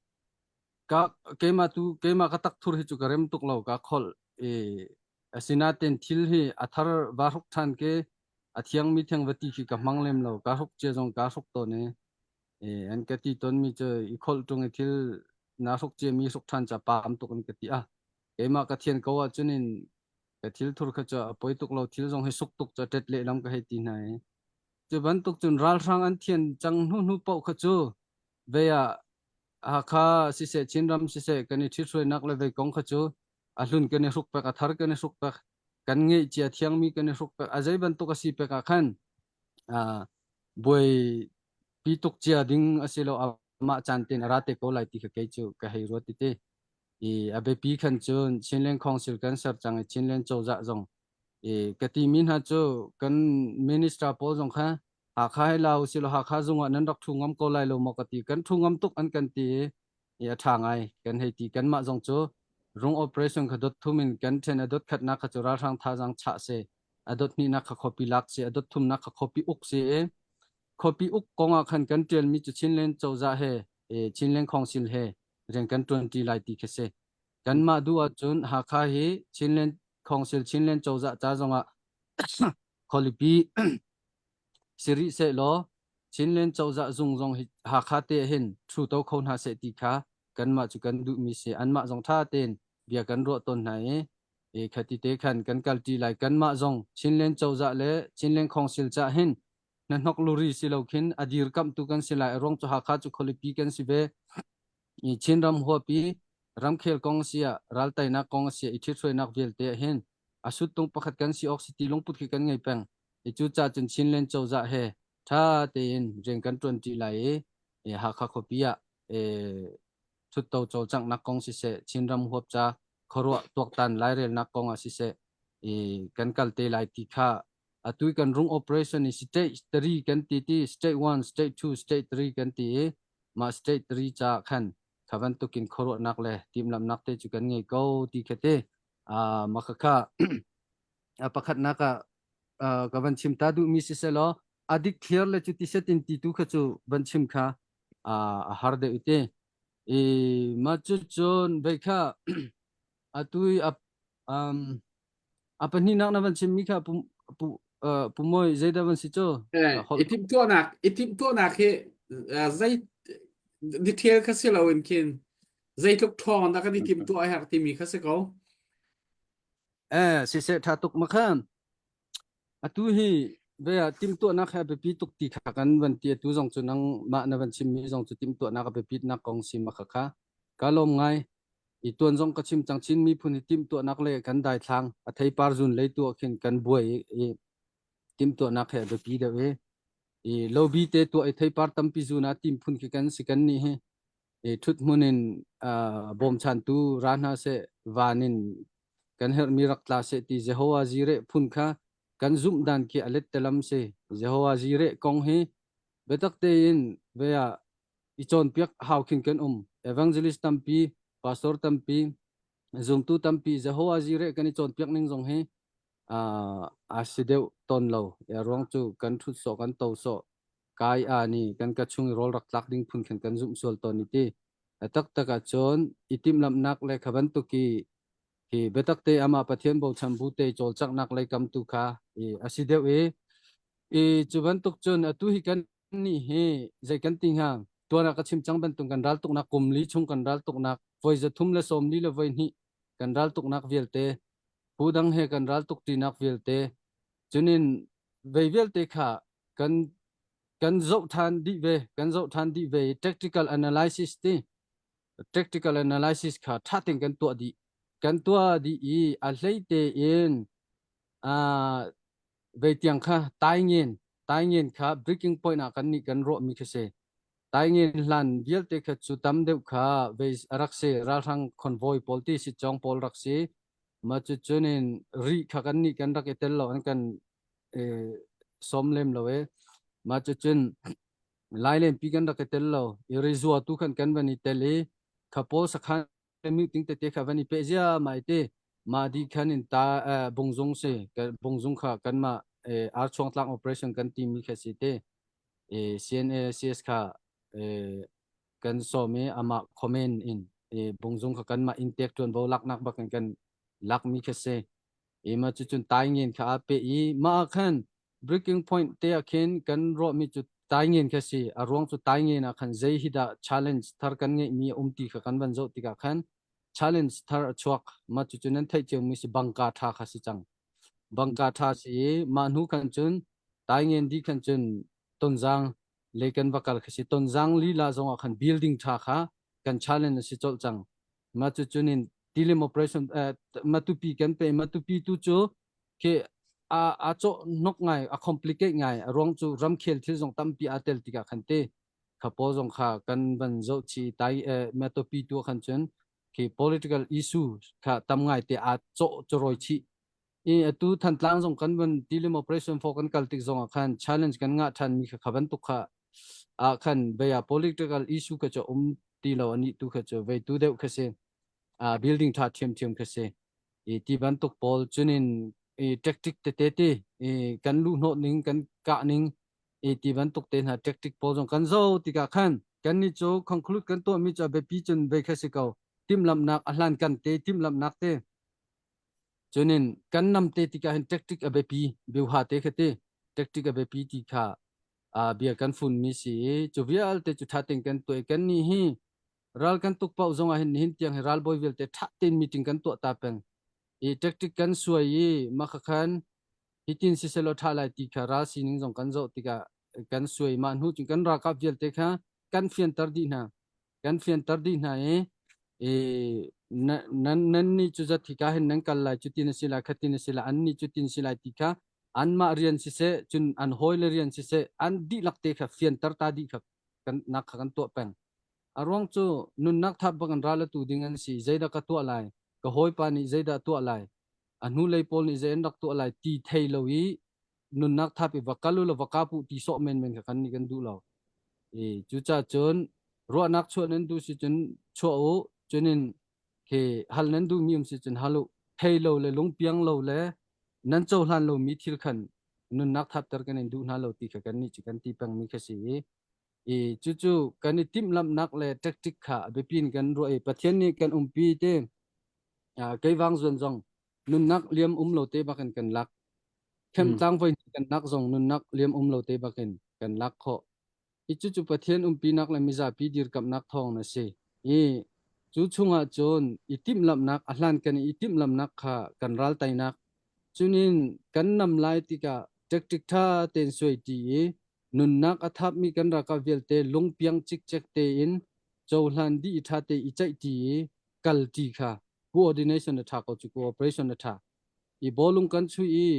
ka keimah tu keimah ka tak thur hi cu ka rem tuk lo ka kholh i asinain thil hi a thar va hruk ṭhan ke a thiangmi theng va ti khi ka hmang lem lo ka hruk cia zong ka hruk tawn i an ka ti tawnmi cu i kholh ṭung i thil naa hruk ciami hruk ṭhan ca paam tuk an ka ti ah keimah ka thian ko ahcun in ka thil thur kha cu a poi tuk lo thil zong hi suk tuk cu ṭet lehlam ka hei ti hna i cu bantuk cun ralhrang an thian cang hnu hnu paoh kha cu vei ah Hakha siseh Chinram siseh kan i ṭhithruainak le vei kong kha cu a hlun kan i hruk pek a thar kan i hruk pek kan ngeih cia thiangmi kan i hruk pek a zei bantuk a si pek ah khan buai pi tuk cia ding a si lo amah caan tein a ra te ko lai ti kha kei cu ka hei ruat ti te i a biapi khan cun Chinland Council kan ser cang i Chinland cozah zong i ka ti mi hna cu kan minister pawl zong kha Hakha he la usih law Hakha zung ah nan rak thu ngam ko lai lo maw ka ti kan thu ngam tuk an kan ti i a ṭha ngai kan hei ti kanmah zong cu rung operation kha dot thum in kan ṭhen a dot khatnak kha cu ralhrang thazaang chah si a dot hnihnak kha khuapi lak si a dot thumnak kha khuapi uk si i khuapi uk kong ah khan kan ṭialmi cu Chinland cozah he Chinland Council he rian kan ṭuanṭi lai ti khi si. Kanmah duh ahcun Hakha hi Chinland Council Chinland cozah ca zongah khualipi si rih sehlaw Chinland cozah zung zong hi Hakha te hin ṭhuto kho hna seh ti kha kanmah cu kan duhmi si. Anmah zong ṭha tein bia kan ruah tawn hna i i khati te khan kan kalṭi lai. Kanmah zong Chinland cozah le Chinland Council cah hin hnahnok luri si lo khin a dirkamhtu kan si lai. A ruang cu Hakha cu khualipi kan si ve. I Chinram huapi ramkhel kong a si ah raltainak kong a si ah i ṭhithruainak vialte ah hin a suttung pakhat kan si awk si ti lungput khi kan ngei peng. I cucaah cun Chinland cozah he ṭha tein rian kan ṭuanṭi lai i Hakha khuapi ah ṭhutto cawlcanghnak kong siseh, Chinram huap ca khuaruah tuaktan lairelnak kong ah siseh i kan kal te lai ti kha atu kan rung operation i stage 3 kan ti ti stage 1 stage 2 stage 3 kan ti i mah stage 3 ca khan kha bantukin khuaruahnak le timhlamhnak te cu kan ngei ko ti kha te mah kha pakhatnak ah ka van chim ta duhmi siselaw a dik clear le cu ti setin ti tu kha cu van chim kha a har deuh te i mah cu cun vei kha atu i a um, a pahnihnak na van chimmi kha pu pu pu Moi zeidah van si cu i timhtuahnak i timhtuahnak hi zei detail kha si loin khin zeitluk ṭhawng dah kan i timhtuah a herh timi kha si ko eh siseh ṭha tuk ma khan atu hi ve ah timhtuahnak he a biapi tuk ti kha kan van ti atu zong cu nang mah na van chimmi zong cu timhtuahnak a biapitnak kong si ma kha kha ka lawm ngai i tuan zong ka chim cang Chin miphun hi timhtuahnak le kan daithlang a theipar zun lei tu ah khin kan buai i timhtuahnak he a biapi deuh i i lobi te tuah i theipar tampi zun ah tim phun khi kan si kan nih hi i ṭhut hmun in bawmchantu ra hna seh van in kan herhmi rak tla seh ti Jehovah Jireh phun kha kan zumh dan khi a let telam si Jehovah Jireh kong hi biatak tein ve ah i cawnpiak hau khin kan um evangelist tampi pastor tampi zumtu tampi Jehovah Jireh kan i cawnpiak ning zong hi a si deuh ton lo ruang cu kan ṭhut sawh kan to sawh kai a ni kan ka chung i rawl rak tlak ding phun khan kan zumh sual tawn i ti a taktak ahcun i timhlamhnak le kha bantuk i hi biatak te amah Pathian bochan bu te cawlcanghnak lei kam tu kha i a si deuh i i cu bantuk cun atu hi kan nih hi zei kan ti hnga tuan ah ka chim cang bantuk kan ral tuknak kum li chung kan ral tuknak voi 340 le voi hnih kan ral tuknak vialte. Phu dang he kan ral tuk ṭinak vialte cunin vei vialte kha kan kan zoh ṭhan dih ve kan zoh ṭhan dih ve i tactical analysis ti tactical analysis kha ṭha tein kan tuah dih kan tuah dih i a hlei tein uh, vei tiang kha taingen taingen kha breaking point ah kan nih kan ruah mi kha si taingen hlan vialte kha cu tam deuh kha vei rak si ralhrang convoy pawl ti si chong pawl rak si ma cu cunin ri kha kan nih kan rak i tel lo an kan eh, som lem lo e ma cu cun lailen pi kan rak i tel lo i rizua tu khan kan van i tel i kha pawl sakhan meeting tete kha van i pe zia mai te ma di khan in ta bungzung si bungzung kha kan ma archuang tlang operation kan ti mi kha si te CNA CS kha kan som i ama comment in bungzung kha kan ma intek tuan bo lak nak bak kan lak mi kha si i ma cu cun tai ngen kha a pe i ma khan breaking point te ah khin kan ruahmi cu taingen kha si a ruang cu taingen ah khan zei hi dah challenge thar kan ngeihmi a um ti kha kan van zoh tikah khan challenge thar a chuak ma cu cu nan theih ciomi si bangka tha kha si cang bangka tha si i mah hnu khan cun taingen di khan cun tonzang le kan va kal kha si tonzang lila zong ah khan building tha kha kan challenge a si colh cang ma cu cunin tilim operation eh, matupi kan pe matupi tu cu khi a a cawh hnok ngai a complicate ngai a ruang cu ramkhel thil zong tampi aa tel tikah khan te kha pawl zong kha kan van zoh chi tai eh, metopi tu khan cun khi political issue kha tam ngai te aa cawh choroi chi i atu thantlang zong kan van tilim operation for kan kal tik zong ah khan challenge kan ngah than mi kha kha bantuk kha ah khan veya political issue kha chu um ti lo ani tu kha chu vei tu deuh kha si a building tha thiam thiam kha si i ti bantuk pawl cunin i tactic tete ti i kan luh hnawh ning kan kah ning i ti bantuk te hna tactic pawl zong kan zo tikah khan kan nih cu conclude kan tuahmi cu a biapi cun vei kha si ko timhlamhnak a hlan kan te timhlamhnak te cunin kan nam te tikah hin tactic a biapi biuha te kha ti tactic a biapi ti kha bia kan fun mi si i cu vialte cu tha tein kan tuah i kan nih hi ral kan tuk paoh zong ah hin nihin tiang hi ralbawi vialte ṭha tein meeting kan tuah ta peng i tactic kan suai i mah kha khan hitin siselaw ṭha lai ti kha ral sining zong kan zoh tikah kan suai mah hnu cun kan ralkap vialte kha kan fianter dih hna kan fianter dih hna i i nan nan nih cu zat hika hin nan kal lai cutin a si lai khatin a si lai an nih cutin si lai ti kha anmah rian siseh cun an hawile rian siseh an dihlak te kha fianter ta dih kha kan nak kha kan tuah peng A ruang cu nunnak thap bak in ral a tu ding an si. Zeidah ka tuah lai? Ka hawipa nih zeidah a tuah lai? A hnulei pawl nih zei an rak tuah lai ti thei lo i nunnak thap i va kal u law va kap u ti sawh menmen kha kan nih kan duh lo. I cucaah cun ruahnak chuah nan duh si cun chuah u. Cunin khi hal nan duhmi um si cun hal u. Thei lo le lungpiang lo le nan cohlan lomi thil khan nunnak thapter kan in duh hna lo ti kha kan nih cu kan ti pengmi kha si i I cucu kan i timhlamhnak le tactic kha a biapi in kan ruah i Pathian nih kan umpi te keivang zuan zong nunnak liam um lo te bakin kan lak. Khemtlang voi kan nak zong nunnak liam um lo te bakin kan lak khawh. I cucu Pathian umpinak le mizapi dirkamhnak thawng na si. I cu chungah cun i timhlamhnak a hlan kan i timhlamhnak kha kan ral teinak cunin kan nam lai tikah tactic tha tein suai ti i Nunnak a thapmi kan ralkap vialte lungpiang cikcek tein cohlan dih i ṭha te i ceihṭi i kalṭi kha coordination a ṭha ko cu cooperation a ṭha. I bawlung kan chuih i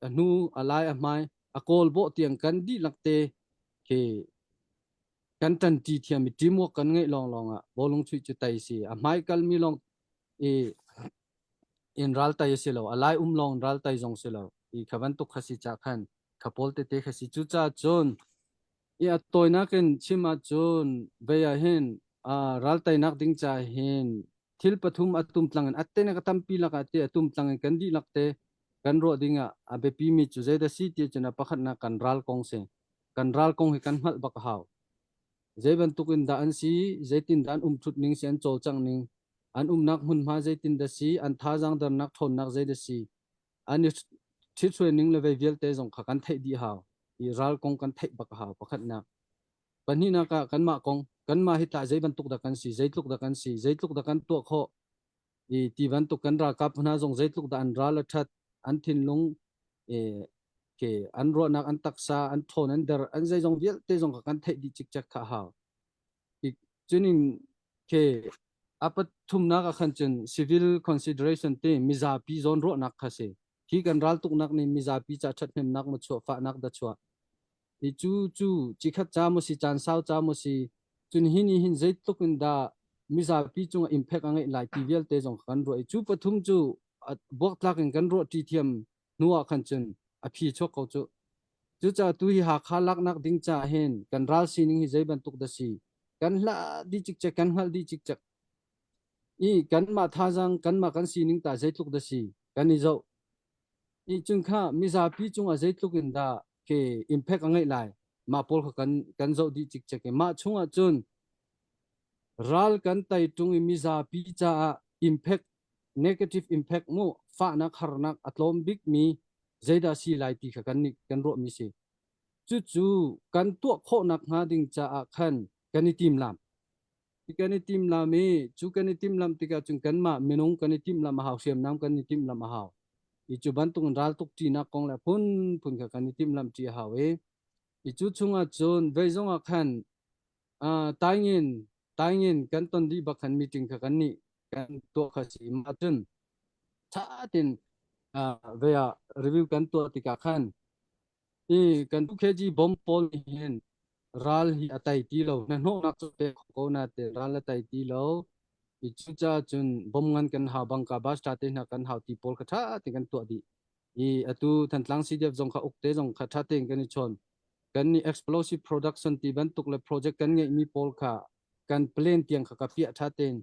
a hnu a lai a hmai a kawl bawh tiang kan dihlak te khi kan ṭanṭi thiam i teamwork kan ngeih lawnglawng ah bawlung chuih cu tai si. A hmai kalmi lawng i in ral tai a si lo. A lai um lawng ral tai zong si lo. I kha bantuk kha si ca khan kha pawl tete kha si. Cucaah cun i a tawinak in chim ahcun vei ah hin ral teinak ding ca hin thil pathum a tumtlang in a tenak a tampi lakah te a tumtlang in kan dihlak te kan ruah ding ah a biapi mi cu zeidah si ti cun a pakhatnak kan ral kong si. Kan ral kong hi kan hngalh bak a hau. Zei bantuk in dah an si, zeitin dah an umthut ning si, an cawlcangh ning, an umnak hmunhma zeitin dah si, an thazaang dernak ṭhawnnak zeidah si, an i ṭhithruai ning le vei vialte zong kha kan theih dih hau i ral kong kan theih bak a hau pakhatnak pahnihnak ah kanmah kong kanmah hi tah zei bantuk dah kan si zeitluk dah kan si zeitluk dah kan tuah khawh. I ti bantuk kan ralkap hna zong zeitluk dah an ral a ṭhat, an thinlung ke an ruahnak, an taksa, an ṭhawn, an der, an zeizong vialte zong kha kan theih dih cikcek kha a hau. Cunin ke a pathumnak ah khan cun civil consideration te mizapi zawn ruahnak kha si. Hi kan raltuknak nih mizapi ca ṭhathnemnak maw chuah fahnak dah chuah. I cu cu cikhat ca maw si caan sau ca maw si cun hi nih hin zeitluk in dah mizapi cungah impact a ngeih lai ti vialte zong kan ruah i cu pathum cu buaktlak in kan ruah ṭi thiam hnu ah khan cun a phi chuak ko cu. Cucaah tu hi Hakha laknak ding caah hin kan ral sining hi zei bantuk dah si kan hlah dih cikcek kan hngalh dih cikcek i kanmah thazaang kanmah kan sining ta zeitluk dah si kan i zoh i cun kha mizapi cungah zeitluk in dah ke impact a ngeih lai mah pawl kha kan kan zoh dih cikcek i mah chungah cun ral kan tai ṭung i mizapi caah impact negative impact mu fahnak harnak a tlawm bik mi zeidah si lai ti kha kan nih kan ruahmi si. Cucu kan tuah khawhnak hnga ding caah khan kan i timlam. Kan i timlam i cu kan i timlam tikah cun kanmah minung kan i timlam a hau, hriamnam kan i timlam a hau. I cu bantuk in raltuk ṭinak kong le phunphun kha kan i timlam ṭi a hau i i cu chungah cun vei zongah khan uh, taingin taingin kan ton dih bak khan meeting kha kan nih kan tuah kha si ma cun ṭha tein ve ah review kan tuah tikah khan i kan 2 kg bomb pawl nih hin ral hi a tai ti lo na hnawhnak cu pe kho ko na te ral a tai ti lo i cucaah cun bomb ngan kan hau bangka basta te hna kan hau ti pawl kha ṭha tein kan tuah dih i atu Thantlang CDF zong kha ukte zong kha ṭha tein kan i chawn kan nih explosive production ti bantuk le project kan ngeihmi pawl kha kan plan tiang kha ka piah ṭha tein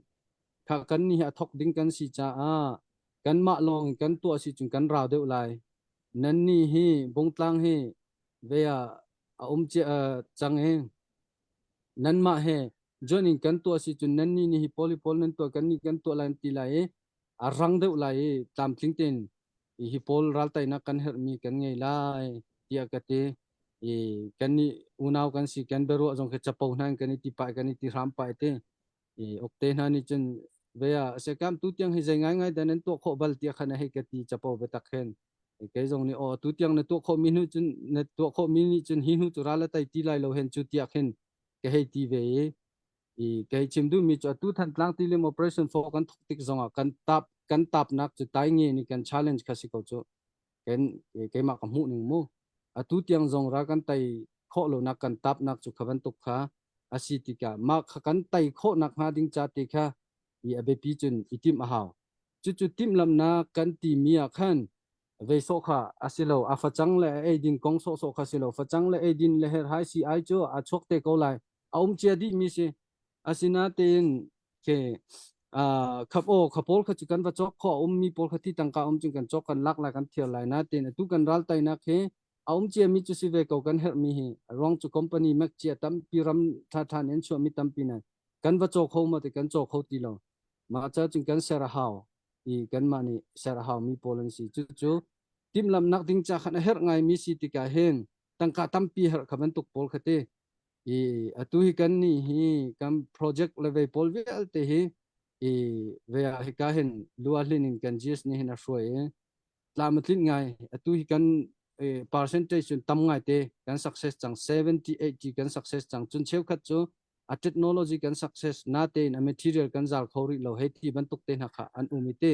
kha kan nih a thok ding kan si caah kanmah lawng in kan tuah si cun kan rau deuh lai nan nih hi bungtlang hi ve ah a um cia cang i nanmah he join in kan tuah si cun nan nih nih hi pawl hi pawl nan tuah kan nih kan tuah lai ti lai i a rang deuh lai i tlamtling tein hi pawl raltainak kan herhmi kan ngei lai tiah ka ti i kan nih unau kan si kan biaruah zong khi capo hna in kan i ti pah kan i ti hram pah te i okte hna nih cun ve ah sekam tu tiang hi zei ngai ngai dan an tuah khawh bal tiah khan a hei ka ti capo biatak khin kei zong nih aw tu tiang na tuah khawh mi hnu cun na tuah khawh mi nih cun hi hnu cu ral a tai ti lai lo hen cu tiah khin ka hei ti ve i i kei chim duh mi cu atu Thantlang tilim operation 4 kan thok tik zongah kan tap kan tapnak cu tai nge ni kan challenge kha si ko cu kan keimah ka hmuh ning mu atu tiang zong ra kan tai khawh lonak kan tapnak cu kha bantuk kha a si tikah mah kha kan tai khawhnak hnga ding ca te kha i a biapi cun i timh a hau cucu timhlamhnak kan timi ah khan vei sawh kha a si lo a facang le a eidin kong sawhsawh kha si lo facang le eidin le herhai si ai cu a chuak te ko lai a um cia dih mi si asinatein ke khap o khapawl kha cu kan va cawk kho a ummi pawl kha ti tangka um cun kan cawk kan lak lai kan thiar lai na tein atu kan ral tainak hi a um cia mi cu si ve ko kan herh mi hi ruang cu company mek cia tampi ram tha tha in chuah mi tampi na kan va caw kho ma te kan caw kho ti lo ma cha cun kan ser a hau i kan mah nih ser a hau mi pawl an si cu cu timhlamhnak ding cha khan a herh ngai mi si tikah hin tangka tampi herh kha bantuk pawl kha te i atu hi kan nih hi kan project le vei pawl vialte hi i ve ah hika hin luahlin in kan GS nih hin a hruai i tlam a tlinh ngai atu hi kan percentage cun tam ngai te kan success cang 70 80 kan success cang cun cheukhat cu a technology kan success na tein a material kan zal kho rih lo hei ti bantuk te hna kha an um i te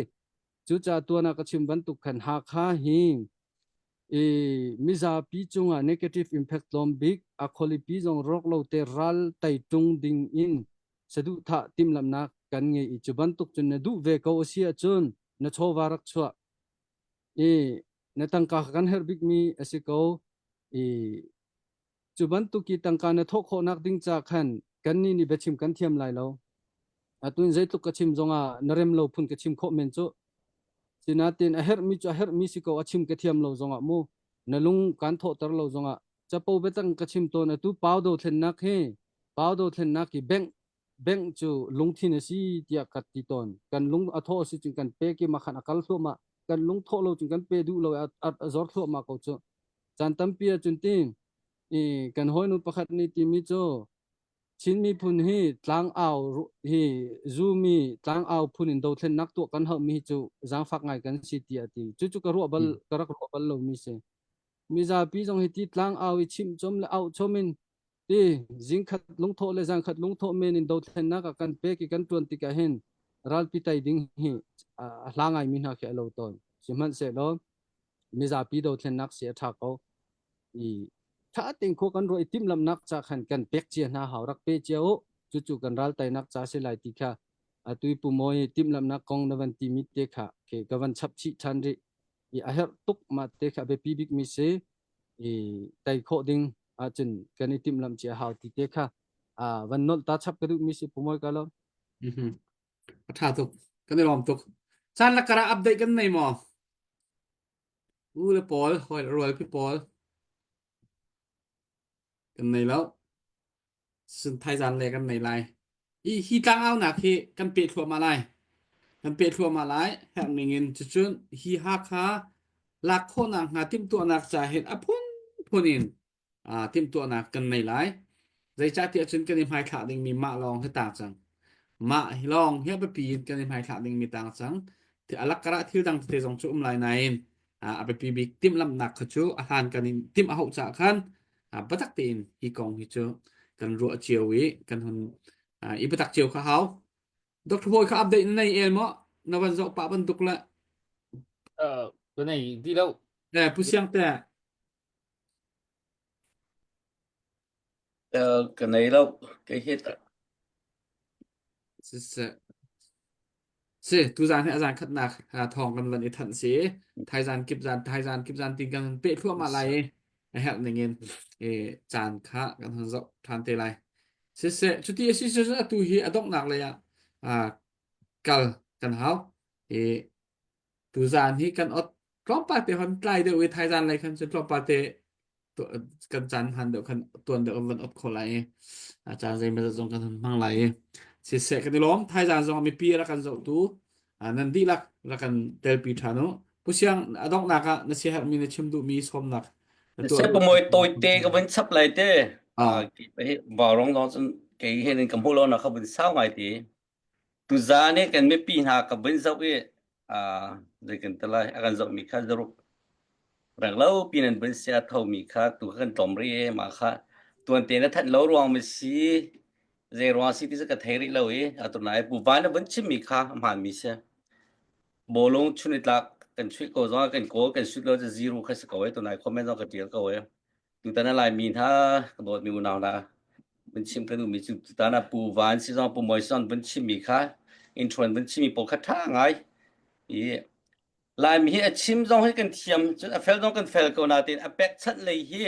cucaah tuan ah ka chim bantuk khan Hakha hi i mizapi cungah negative impact tlawm bik a khualipi zong rawk lo te ral tai tung ding in saduhthah timhlamhnak kan ngei i cu bantuk cun na duh ve ko a si ahcun na chawva rak chuah i na tangka kan herh bikmi a si ko i Cu bantuk i tangka na thawh khawhnak ding ca khan kannih nih biachim kan thiam lai lo. Atu in zeitluk ka chim zongah na rem lo phun ka chim khawh men cu. Sinain a herhmi cu a herhmi si ko a chim ka thiam lo zongah mu na lung kan thawhter lo zongah capo biatang ka chim tawn atu pau dothlennak hi pau dothlennak hi bank bank cu lungthin a si tiah ka ti tawn. Kan lung a thawh a si cun kan pek i mah khan a kal thluahmah. Kan lung thawh lo cun kan pe duh lo i a, a zor thluahmah ko cu. Caan tampi ahcun ti i kan hawinu pakhat nih timi cu Chin miphun hi tlangau hi zumi tlangau phun in dothlennak tuah kan hauhmi hi cu zaangfak ngai kan si tiah a ti. Cucu ka ruah bal ka rak ruah bal lomi si. Mizapi zong hi ti tlangau i chimh chom le auh chom in ti zingkhat lungthawh le zangkhat lungthawh men in dothlennak ah kan pek i kan tuan tikah hin ralpi tai ding hi a hla ngaimi hna khi a lo tawn. Sihmanhsehlaw mizapi dothlennak si a ṭha ko. I ṭha tein khua kan ruah i timhlamhnak ca khan kan pek cia hna hau rak pe cia u cucu kan ral teinak ca si lai ti kha atu i Pu Mawi timhlamhnak kong na van timi te kha ke ka van chap chih ṭhan rih i a herh tuk ma te kha biapi bik mi si i tei khawh ding ahcun kan i timhlamh cia hau ti te kha van nolh ta chap ka duh mi si Pu Mawi ka lo A ṭha tuk. Kan i lawm tuk. Caan la kara update kan nei maw? U le pawl, hawi le rual pi pawl kan nei lo. Sun thaizan le kan nei lai. Hi hi tlangaunak hi kan peh thluahmah lai. Kan peh thluahmah lai. Herh ning in cucun hi Hakha lak khawhnak hnga timhtuahnak ca hin a phunphun in timhtuahnak kan nei lai. Zeicahtiah cun kan i hmaithlah dingmi mah lawng hi tang cang. Mah hi lawng hi a biapi in kan i hmaithlah dingmi tang cang. A lakkarah thil dang tete zong cu um lai nain a biapi bik timhlamhnak kha cu a hlan kan in timh a hauh caah khan biatak tein hi kong hi cu kan ruah cio i kan hun i biatak cio kha hau. Dr. Bawi kha update na nei el maw? Na van zoh pah bantuk le. Ka nei ti lo. Eh, Pu Siang te. Ka nei lo. Kei hi Siseh. Si, tuzaan hi a zan khatnak thawng kan van i thanh si. Thaizan kip zan thaizan kip zan tin kan peh thluahmah lai i a herh ning in e caan kha kan hun zoh ṭhan te lai. Siseh, cuti a si cu atu hi a donghnak lei ah kal kan hau. I Tuzaan hi kan ot tlawmpal te hon tlai deuh i thaizaan lei khan cun tlawmpal te kan caan hman deuh khan tuan deuh kan van ot kho lai i a caan zeimawzat zong kan hun hmang lai i siseh kan i lawm thaizaan zong mipi rak kan zohtu nan dihlak rak kan telpi ṭhan u Pu Siang a donghnak ah na siaherhmi na chim duhmi sawmnak na tuah Se pamoy tawite ka vun chap lai te. Ah. Vaurawng zong cun kei he nin ka hmuh lo na kha vun sau ngai ti. Tuzaan i kan mipi hna ka vun zoh i zei kan ti lai a kan zohmi kha zaruk renglo pi nan vun sia thomi kha tu kha kan tlawm rih i mah kha tuante na thanh lo ruang mi si zei ruang si ti cu ka thei rih lo i atu nai pu van na vun chimmi kha a hmaanmi si bawlung chun i tlak kan chuih ko zong ah kan kawl kan shoot lo cu zero kha si ko e tunai comment zong ka tial ko e Tutan a Laimi hna ka dawtmi unau hna vun chim ka duhmi cu tutan ah Pu Van si zong Pu Mawi si zong vun chimmi kha intro in vun chimmi pawl kha ṭha ngai i Laimi hi a chim zong hi kan thiam cun a fel zong kan fel ko nain a pekchanh lei hi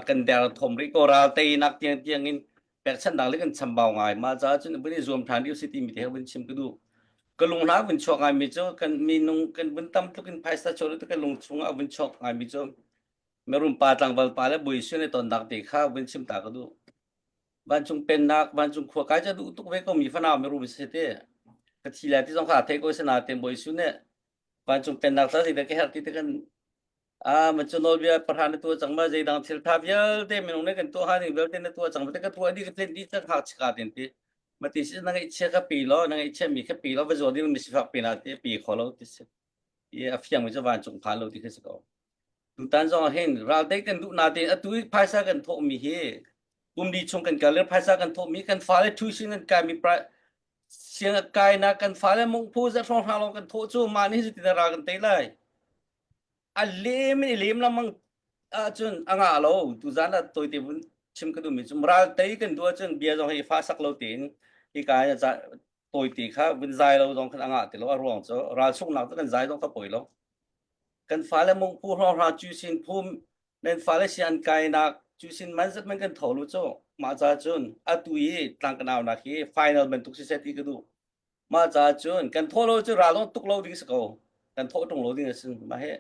kan der thom rih ko ral teinak tiang tiang in pekchanhnak le kan chambau ngai mah caah cun vun i zuam ṭhan dih usih timi te vun chim ka duh ka lung hna vun chuak ngaimi cu kan minung kan vun tam tluk in phaisa chuak kan lung chungah vun chuak ngaimi cu Mirum pa tlangval pa le Bawi Jesuh nih tonnak te kha vun chim ta ka duh. Vancung pennak, vancung khua kai ca duh tuk ve ko mi fanau mirum si te. Ka thi lai ti zong kha thei ko sina te Bawi Jesuh nih vancung pennak ca zeidah ka herh ti te kan a man cu nawlbia pahra na tuah cang ma zeidang thil tha vialte minung nih kan tuah ha ding vialte na tuah cang ma te ka tuah dih ka tlin dih cang hak chika ten ti ma ti si na ngaihchia ka pi lo na ngaihchia mi kha pi lo va zuar ding mi sifak pi na ti pi kho lo ti si i a fiang mi cu vancung phan lo ti khi si ko Tutan zong ah hin raltei kan duh natein atu i phaisa kan thawhmi hi kum li chung kan kal i phaisa kan thawhmi kan fale tuition kan kaimi siang kainak kan fale mungphu za hrawng hra lawng kan thawh cu mah nih cutin ral kan tei lai. A lem in i lem lengmang ahcun a ngah lo tuzan ah tawite vun chim ka duhmi cu ral tei kan duh ahcun bia zong hi fa sak lo tein hika tawite kha vun zai lo zong khan a ngah ti lo a ruang cu ral sungnak cu kan zai zong kha poi lo. Kan fale mungphu hrawng cu sin phum nan fale si an kainak cu sin man zat man kan tho lu cu mah ca cun atu i tlang kan aunak hi final bantuk si seh ti ka duh mah ca cun kan thaw lo cu ral tuk lo ding si ko kan thawh tung lo ding a si mah he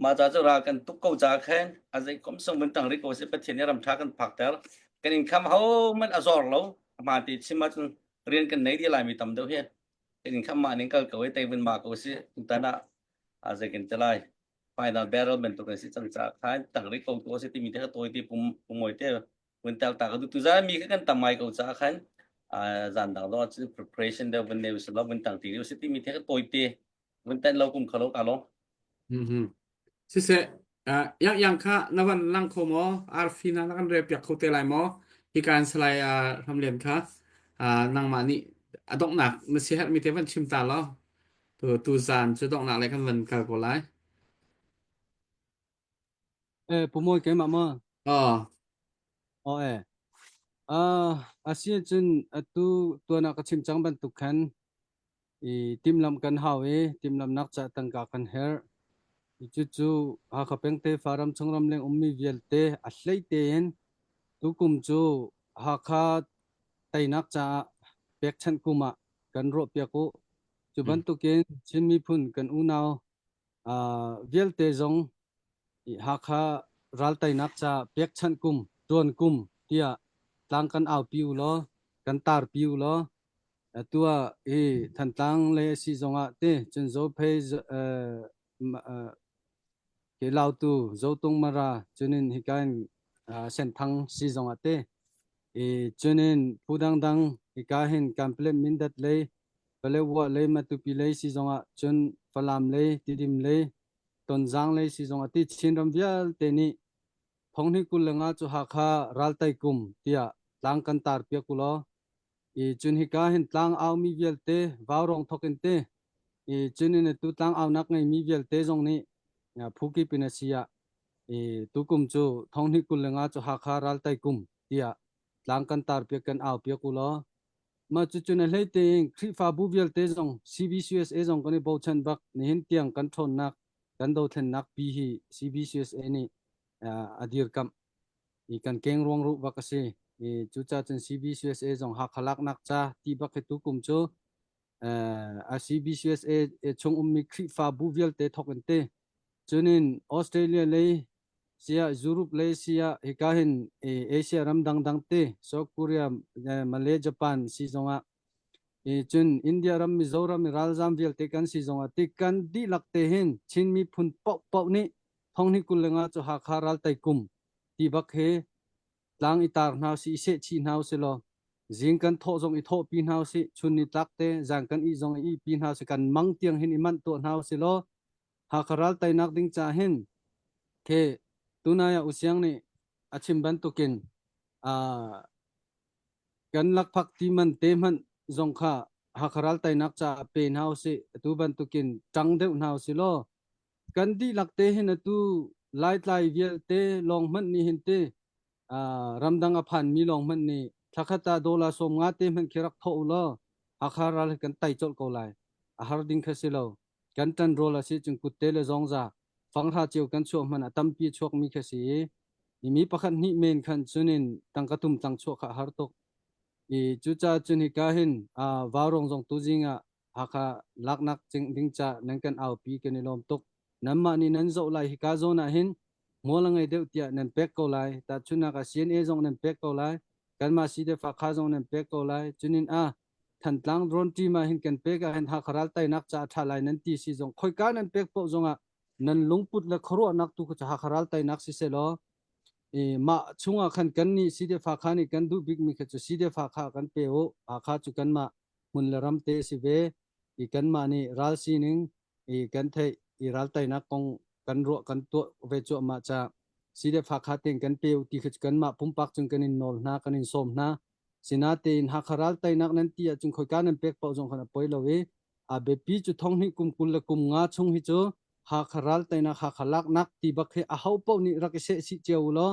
mah ca cu ral kan tuk ko ca khan a zei kom sung mun tang ri ko si pathian nih ram tha kan phak ter kan income ho man a zor lo ma ti chim ahcun rian kan nei di lai mi tam deuh hi kan income mah ning kal ko i tei vun ma ko si tutan ah a zei kan ti lai final barrel bantuk an si cang caah khan tang ri ko tu a si timi te kha tawi te pum pumoi te Vun tel ta ka du tu zan mi kha kan tam ngai ko caah khan zan dang dong ah preparation deuh vun nei usih law vun tang ti usih timi the ka tawi te vun tan lo kum kha lo ka lo. Mhm. Siseh, uh, yang yang kha na van lang kho maw? Arfi na na kan rel piak kho te lai maw? Hi kan salai uh, Ramlian kha uh, nangmah nih a donghnak na si herhmi te van chim ta law. Tu tu zan cu donghnak le kan van kal ko lai. Eh, Pu Mawi keimah maw? Oh. Oh eh. Uh, asi cun atu tuan ah ka chim cang bantuk khan i timhlamh kan hau i timhlamhnak ca tangka kan herh. Cucu Hakha peng tefa ramchung ramleng ummi vialte a hlei tein tukum cu Hakha teinak caah pekchanh kum ah kan ruahpiak u. Cu bantukin Chin miphun kan unau uh, vialte zong Hakha ralteinak ca pekchanh kum, tuan kum tiah tlang kan aupi u law, kan tarpi u law, Atu ah hi Thantlang lei a si zongah ti cun Zophei ke Lautu Zotung Mara cunin hika in Senthang si zongah ti i cunin phu dangdang hika hin Kanpalet Mindat lei Paletwa lei Matupi lei si zongah cun Falam lei Tidim lei Tonzang lei si zongah ti Chinram vialte nih thonghnih 25 cu Hakha raltai kum tiah tlang kan tar piak u law I cun hika hin tlang aumi vialte vaurawng thawk in te i cun in atu tlang aunak ngeimi vialte zong nih phu kip in a si ah i tukum cu thonghnih 25 cu Hakha raltai kum tiah tlang kan tar piak kan au piak u law mah cucun a hlei tein Khrihfabu vialte zong CBCUSA zong kan i bochan bak nihin tiang kan ṭhawnnak kan dothlennak pi hi CBCUSA nih a dirkamh i kan keng ruang ruh bak a si. I cucaah cun CBCUSA zong Hakha laknak ca ti bak hi tukum cu uh, CBCUSA chung ummi Khrihfabu vialte thawk in te cunin Australia lei sia Europe lei sia hika hin Asia ram dangdang te South Korea Malay Japan si zongah i cun India ram Mizoram i ralzam vialte kan si zongah ti kan dihlak te hin Chin miphun paohpaoh nih thonghnih 25 cu Hakha ral tai kum ti bak he tlang i tar hna usih i sehchih hna usih law zing kan thawh zong i thawhpi hna usih chun ni tlak te zan kan ih zong i ihpi hna usih kan mang tiang hin i manh tuah hna usih law Hakha ral teinak ding ca hin the tunai ah Usiang nih a chim bantukin uh, kan lakphak ti man te hmanh zong kha Hakha ral teinak caah pe hna usih atu bantukin ṭang deuh hna usih law Kan dihlak te hin atu Laitlai vialte lawng hmanh nih hin ti ramdang a phanmi lawng hmanh nih thlakhat ah dollar 50 te hmanh khi rak thawh u law Hakha ral hi kan tai colh ko lai. A har ding kha si lo. Kan ṭan rawl a si cun kutte le zongza fanghra cio kan chuah hmanh ah tampi chuakmi kha si i mi pakhat hnih men khan cunin tangka tum tlang chuah kha a har tuk. I cucaah cun hika hin vaurawng zong tuzing ah Hakha laknak ding ca nan kan aupi kan i lawm tuk. Nanmah nih nan zoh lai hika zawn ah hin hmual a ngei deuh tiah nan pek ko lai. Tahchunhnak ah CNA zong nan pek ko lai. Kanmah CDF Hakha zong nan pek ko lai. Cunin ah Thantlang drone team ah hin kan pek ah hin Hakha ral teinak ca a ṭha lai nan ti si zong khoika nan pek paoh zong ah nan lungput le khuaruahnak tu kha Hakha ral teinak si selaw i mah chungah khan kan nih CDF Hakha nih kan duh bikmi kha cu CDF Hakha kan pe u. Hakha cu kanmah hmun le ram te a si ve i kanmah nih ral sining i kan theih i ral teinak kong kan ruah kan tuah ve cuahmah ca CDF Hakha tein kan pe u ti khi kanmah pumpak cun kan in nawl hna kan in sawm hna sinatein Hakha ral teinak nan ti ahcun khoika nan pek paoh zong khan a poi lo i a biapi cu thonghnih kum 20 le kum nga chung hi cu Hakha ral teinak Hakha laknak ti bak hi a ho paoh nih rak i seh sih cio u law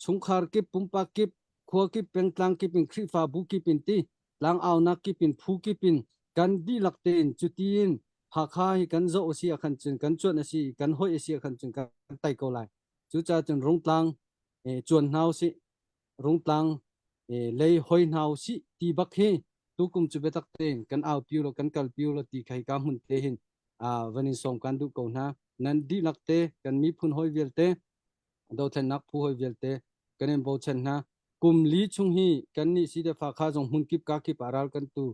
chungkhar kip pumpak kip khua kip pengtlang kip in Khrihfabu kip in ti tlangaunak kip in phu kip in kan dihlak tein cutiin Hakha hi kan zoh a si ah khan cun kan cuanh a si kan hoih a si ah khan cun kan tai ko lai cucaah cun Rungtlang eh, cuan hna usih Rungtlang eh, lei hoi hna usih ti bak hi tukum cu biatak tein kan aupi lo kan kalpi lo ti kha hika hmun te hin ah van in sawm kan duh ko hna nan dihlak te kan miphun hoi vialte dothlennak phu hoi vialte kan in bochan hna kum li chung hi kan nih CDF kha zong hmun kip ka kip ah ral kan tu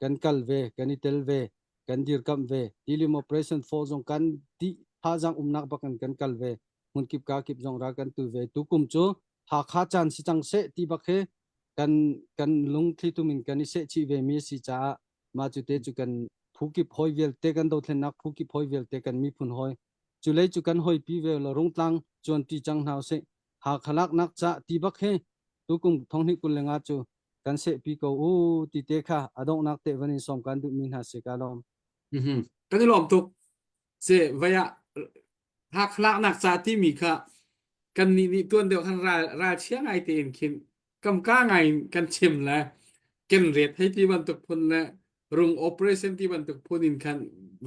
kan kal ve kan i tel ve kan dirkamh ve tilim operation 4 zong kan di thazang umnak bak in kan kal ve hmun kip ka kip zong ral kan tu ve tu kum cu Hakha caan si cang seh ti bak hi kan kan lungthli tum in kan i seh chih ve mi a si caah mah cu te cu kan phu kip hawi vialte kan dothlennak phu kip hawi vialte kan miphun hawi cu lei cu kan hawipi ve lo rungtlang cuanṭi cang hna usih Hakha laknak ca ti bak hi tukum thonghnih 25 cu kan sehpi ko u ti te kha a donghnak te van in sawm kan duhmi hna si ka lawm. Kan i lawm tuk. Se vai ah Hakha laknak ca timi kha kan nih nih tuan deuh khan ral ral chia ngai tein khin kamka ngai in kan chim le ken ret hei ti bantuk phun le rung operation ti bantuk phun in khan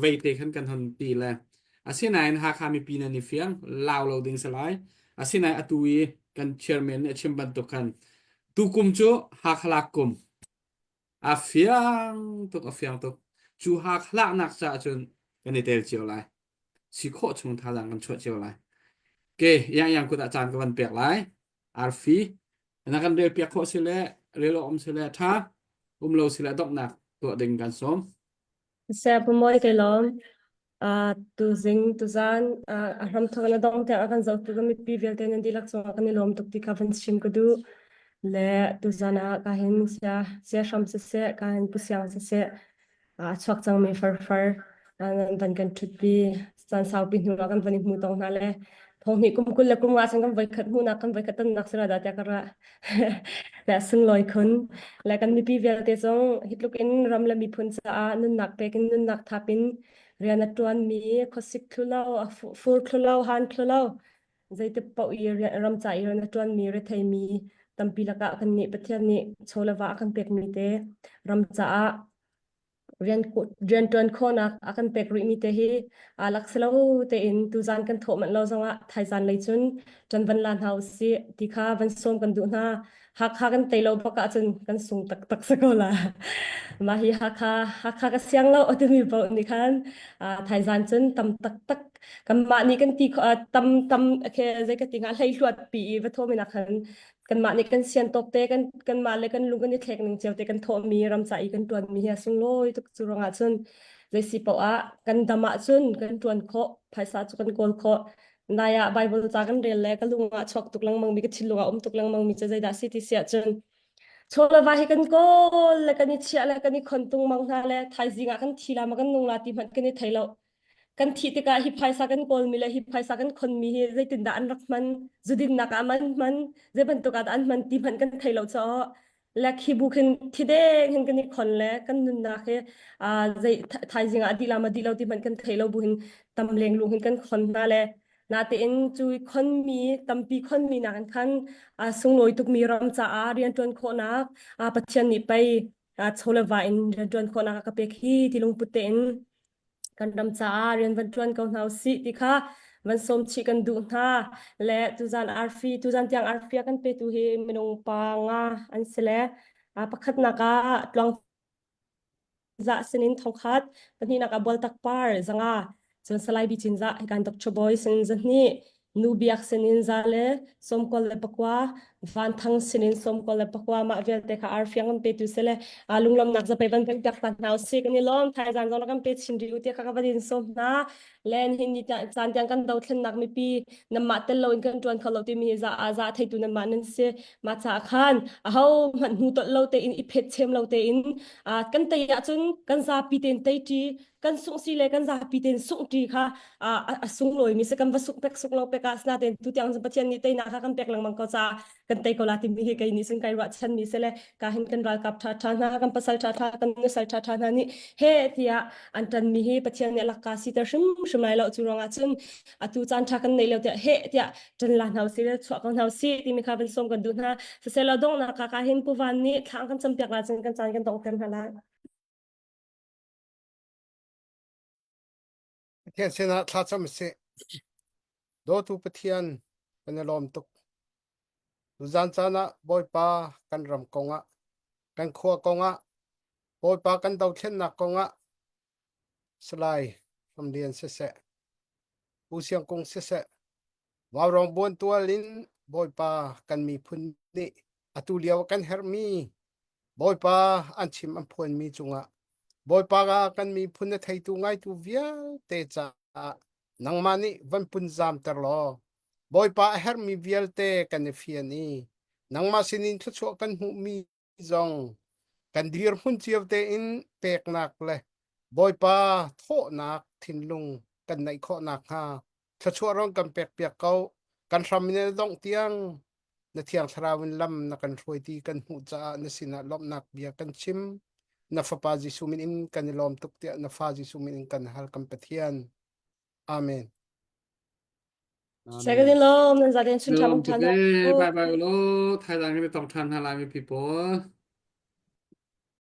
vei te khan kan hon ti le asinain Hakha mipi nan i fiang lau lo ding salai asinain atu i kan chairman nih a chim bantuk khan tukum cu Hakha lak kum a fiang tuk a fiang tuk cu Hakha laknak caah cun kan i tel cio lai si khawh chung thazaang kan chuah cio lai ke yang yang kut ah caan ka van pek lai arfi na kan rel piak khawh si le rel awk um si le tha um lo si le donghnak tuah ding kan sawm Seh Pu Mawi kai lawm. Uh, tuzing tuzan uh, a hram thawk na dong tiang a kan zohtu kan mipi vialte nan dihlak cungah kan i lawm tuk ti kha van chim ka duh. Le tuzan ah ka hin sia sia hram siseh ka hin pu siang siseh a chuak cangmi farfar nan van kan ṭhutpi caan saupi hnu ah kan van i hmu tong hna le thonghnih kum 20 le kum nga cun kan voikhat hmuhnak kan voikhat tonnak si dah tiah ka ruah le sunglawi khun le kan mipi vialte zong hi tluk in ram le miphun caah nunnak pek in nunnak thap in rian a ṭuanmi khuasik thlu lo fur thlu lo han thlu lo zeiti paoh i ram ca i rian a ṭuanmi retheimi tampi lakah kan nih Pathian nih chaw le va a kan pekmi te ram caah rian rianṭuan khawhnak a kan pek rihmi te hi aa lak si lo tein tuzan kan thawh manh lo zongah thaizan lei cun ṭan van la hna usih ti kha van sawm kan duh hna. Hakha kan tei lo bak ahcun kan sung taktak si ko la. Mah hi Hakha Hakha ka siang lo timi paoh nih khan thaizan cun tam taktak kanmah nih kan ti tam tam okay, zei ka ti hnga hleihluat pi i va thawmi nak khan kanmah nih kan sian tawk te kan kanmah le kan lung kan i thlek ning cio te kan thawhmi ram ca i kan tuanmi hi a sunglawi tuk cu ruangah cun zei si paoh ah kan dam ahcun kan tuan khawh phaisa cu kan kawl khawh nai ah Bible ca kan rel le ka lung ah chuak tuk lengmang mi ka thinlung ah um tuk lengmang mi cu zeidah si ti si ahcun chawlava hi kan kawl le kan i chiah le kan i khon tung mang hna le thaizing ah kan thi la ma kan nung la ti hmanh kan i thei lo kan thih tikah hi phaisa kan kawlmi le hi phaisa kan khonmi hi zeitindah an rak hman zudinnak ah man hman zei bantuk ah dah an hman ti hmanh kan thei lo caah le khi bu khin thi deng hin kan i khon le kan nunnak hi zei thaizing ah dih la ma dih lo ti hmanh kan thei lo bu hin tam leng lung hin kan khon hna le natein cu khonmi tampi khonmi nak in khan sunglawi tukmi ram caah rianṭuan khawhnak Pathian nih pei chawle va in rianṭuan khawhnak a ka pek hi ti lungput tein kan ram caah rian van ṭuan ko hna usih ti kha van sawm chih kan duh hna le tuzan arfi tuzan tiang arfi a kan petu hi minung pa nga an si le pakhatnak ah tluang za sinin thongkhat pahnihnak ah bualtak par zanga cun Salai Bi Cinzah hi kan Dr. Boy sin zahnih Nu Biak sinin za le sawmkual le pakua Van Thang sinin sawmkual le pakua mah vialte kha arfiang kan petu sele lunglawmnak zapei van kan piak ta hna usih kan i lawm thaizang zong kan pe chin rih u tiah kha ka van in sawm hna len hin ni caan tiang kan dothlennak mipi nanmah tel loin kan ṭuan kho lo timi hi za za theitu nanmah nan si mah caah khan aho hmanh hnu tolh lo tein i phet chem lo tein kan tei ahcun kan zapi tein tei ṭi kan sungh si le kan zapi tein sungh ṭi kha a sunglawi mi si kan va sungh pek sungh lo pek ah asinain tu tiang Pathian nih teinak kha kan pek lengmang ko caah kan tei ko la timi hi kei nih cun kai ruahchan mi si le ka hin kan ralkap ṭha ṭha hna kan pasal ṭha ṭha kan nusal ṭha ṭha hna nih he tiah an ṭan mi hi Pathian nih a lakka siter hrimhrim lai lo cu ruangah cun atu caan ṭha kan nei lo tiah he tiah ṭan la hna usih le chuah ko hna usih timi kha van sawm kan duh hna siseh donghnak ka ka hin Pu Van nih thla kan campiak la cun kan caan kan donghter hna lai. Pathian sinah thlacam sih. Dawtu Pathian kan i lawm tuk. Tuzan caan ah Bawipa kan ram kongah, kan khua kongah, Bawipa kan dothlennak kongah Salai Hramlian siseh, Pu Siang Kung siseh, Vaurawng buantual in Bawipa kan miphun nih atu lio kan herhmi Bawipa an chim an phuanmi cungah Bawipa kan miphun a theitu ngaitu vialte caah nangmah nih van punzamter law. Bawipa a herhmi vialte kan i fian i nangmah sinin thluachuah kan hmuhmi zong kan dirhmun cio tein peknak le Bawipa thawhnak thinlung kan neih khawh nakhnga thluachuah rong kan pekpiak ko. Kan hram in a dongh tiang na thiang thlarau in lam na kan hruai ti kan hmuh caah na sinah lawmhnak bia kan chim. Na fapa Jesuh min in kan i lawm tuk tiah na fa Jesuh min in kan hal kan Pathian. Amen. Second in lawm nan zaten chun ṭha Lawm mong tuk ṭhan e. Bye bye lo. Thaizang kan i tong ṭhan hna lai mipi pawl.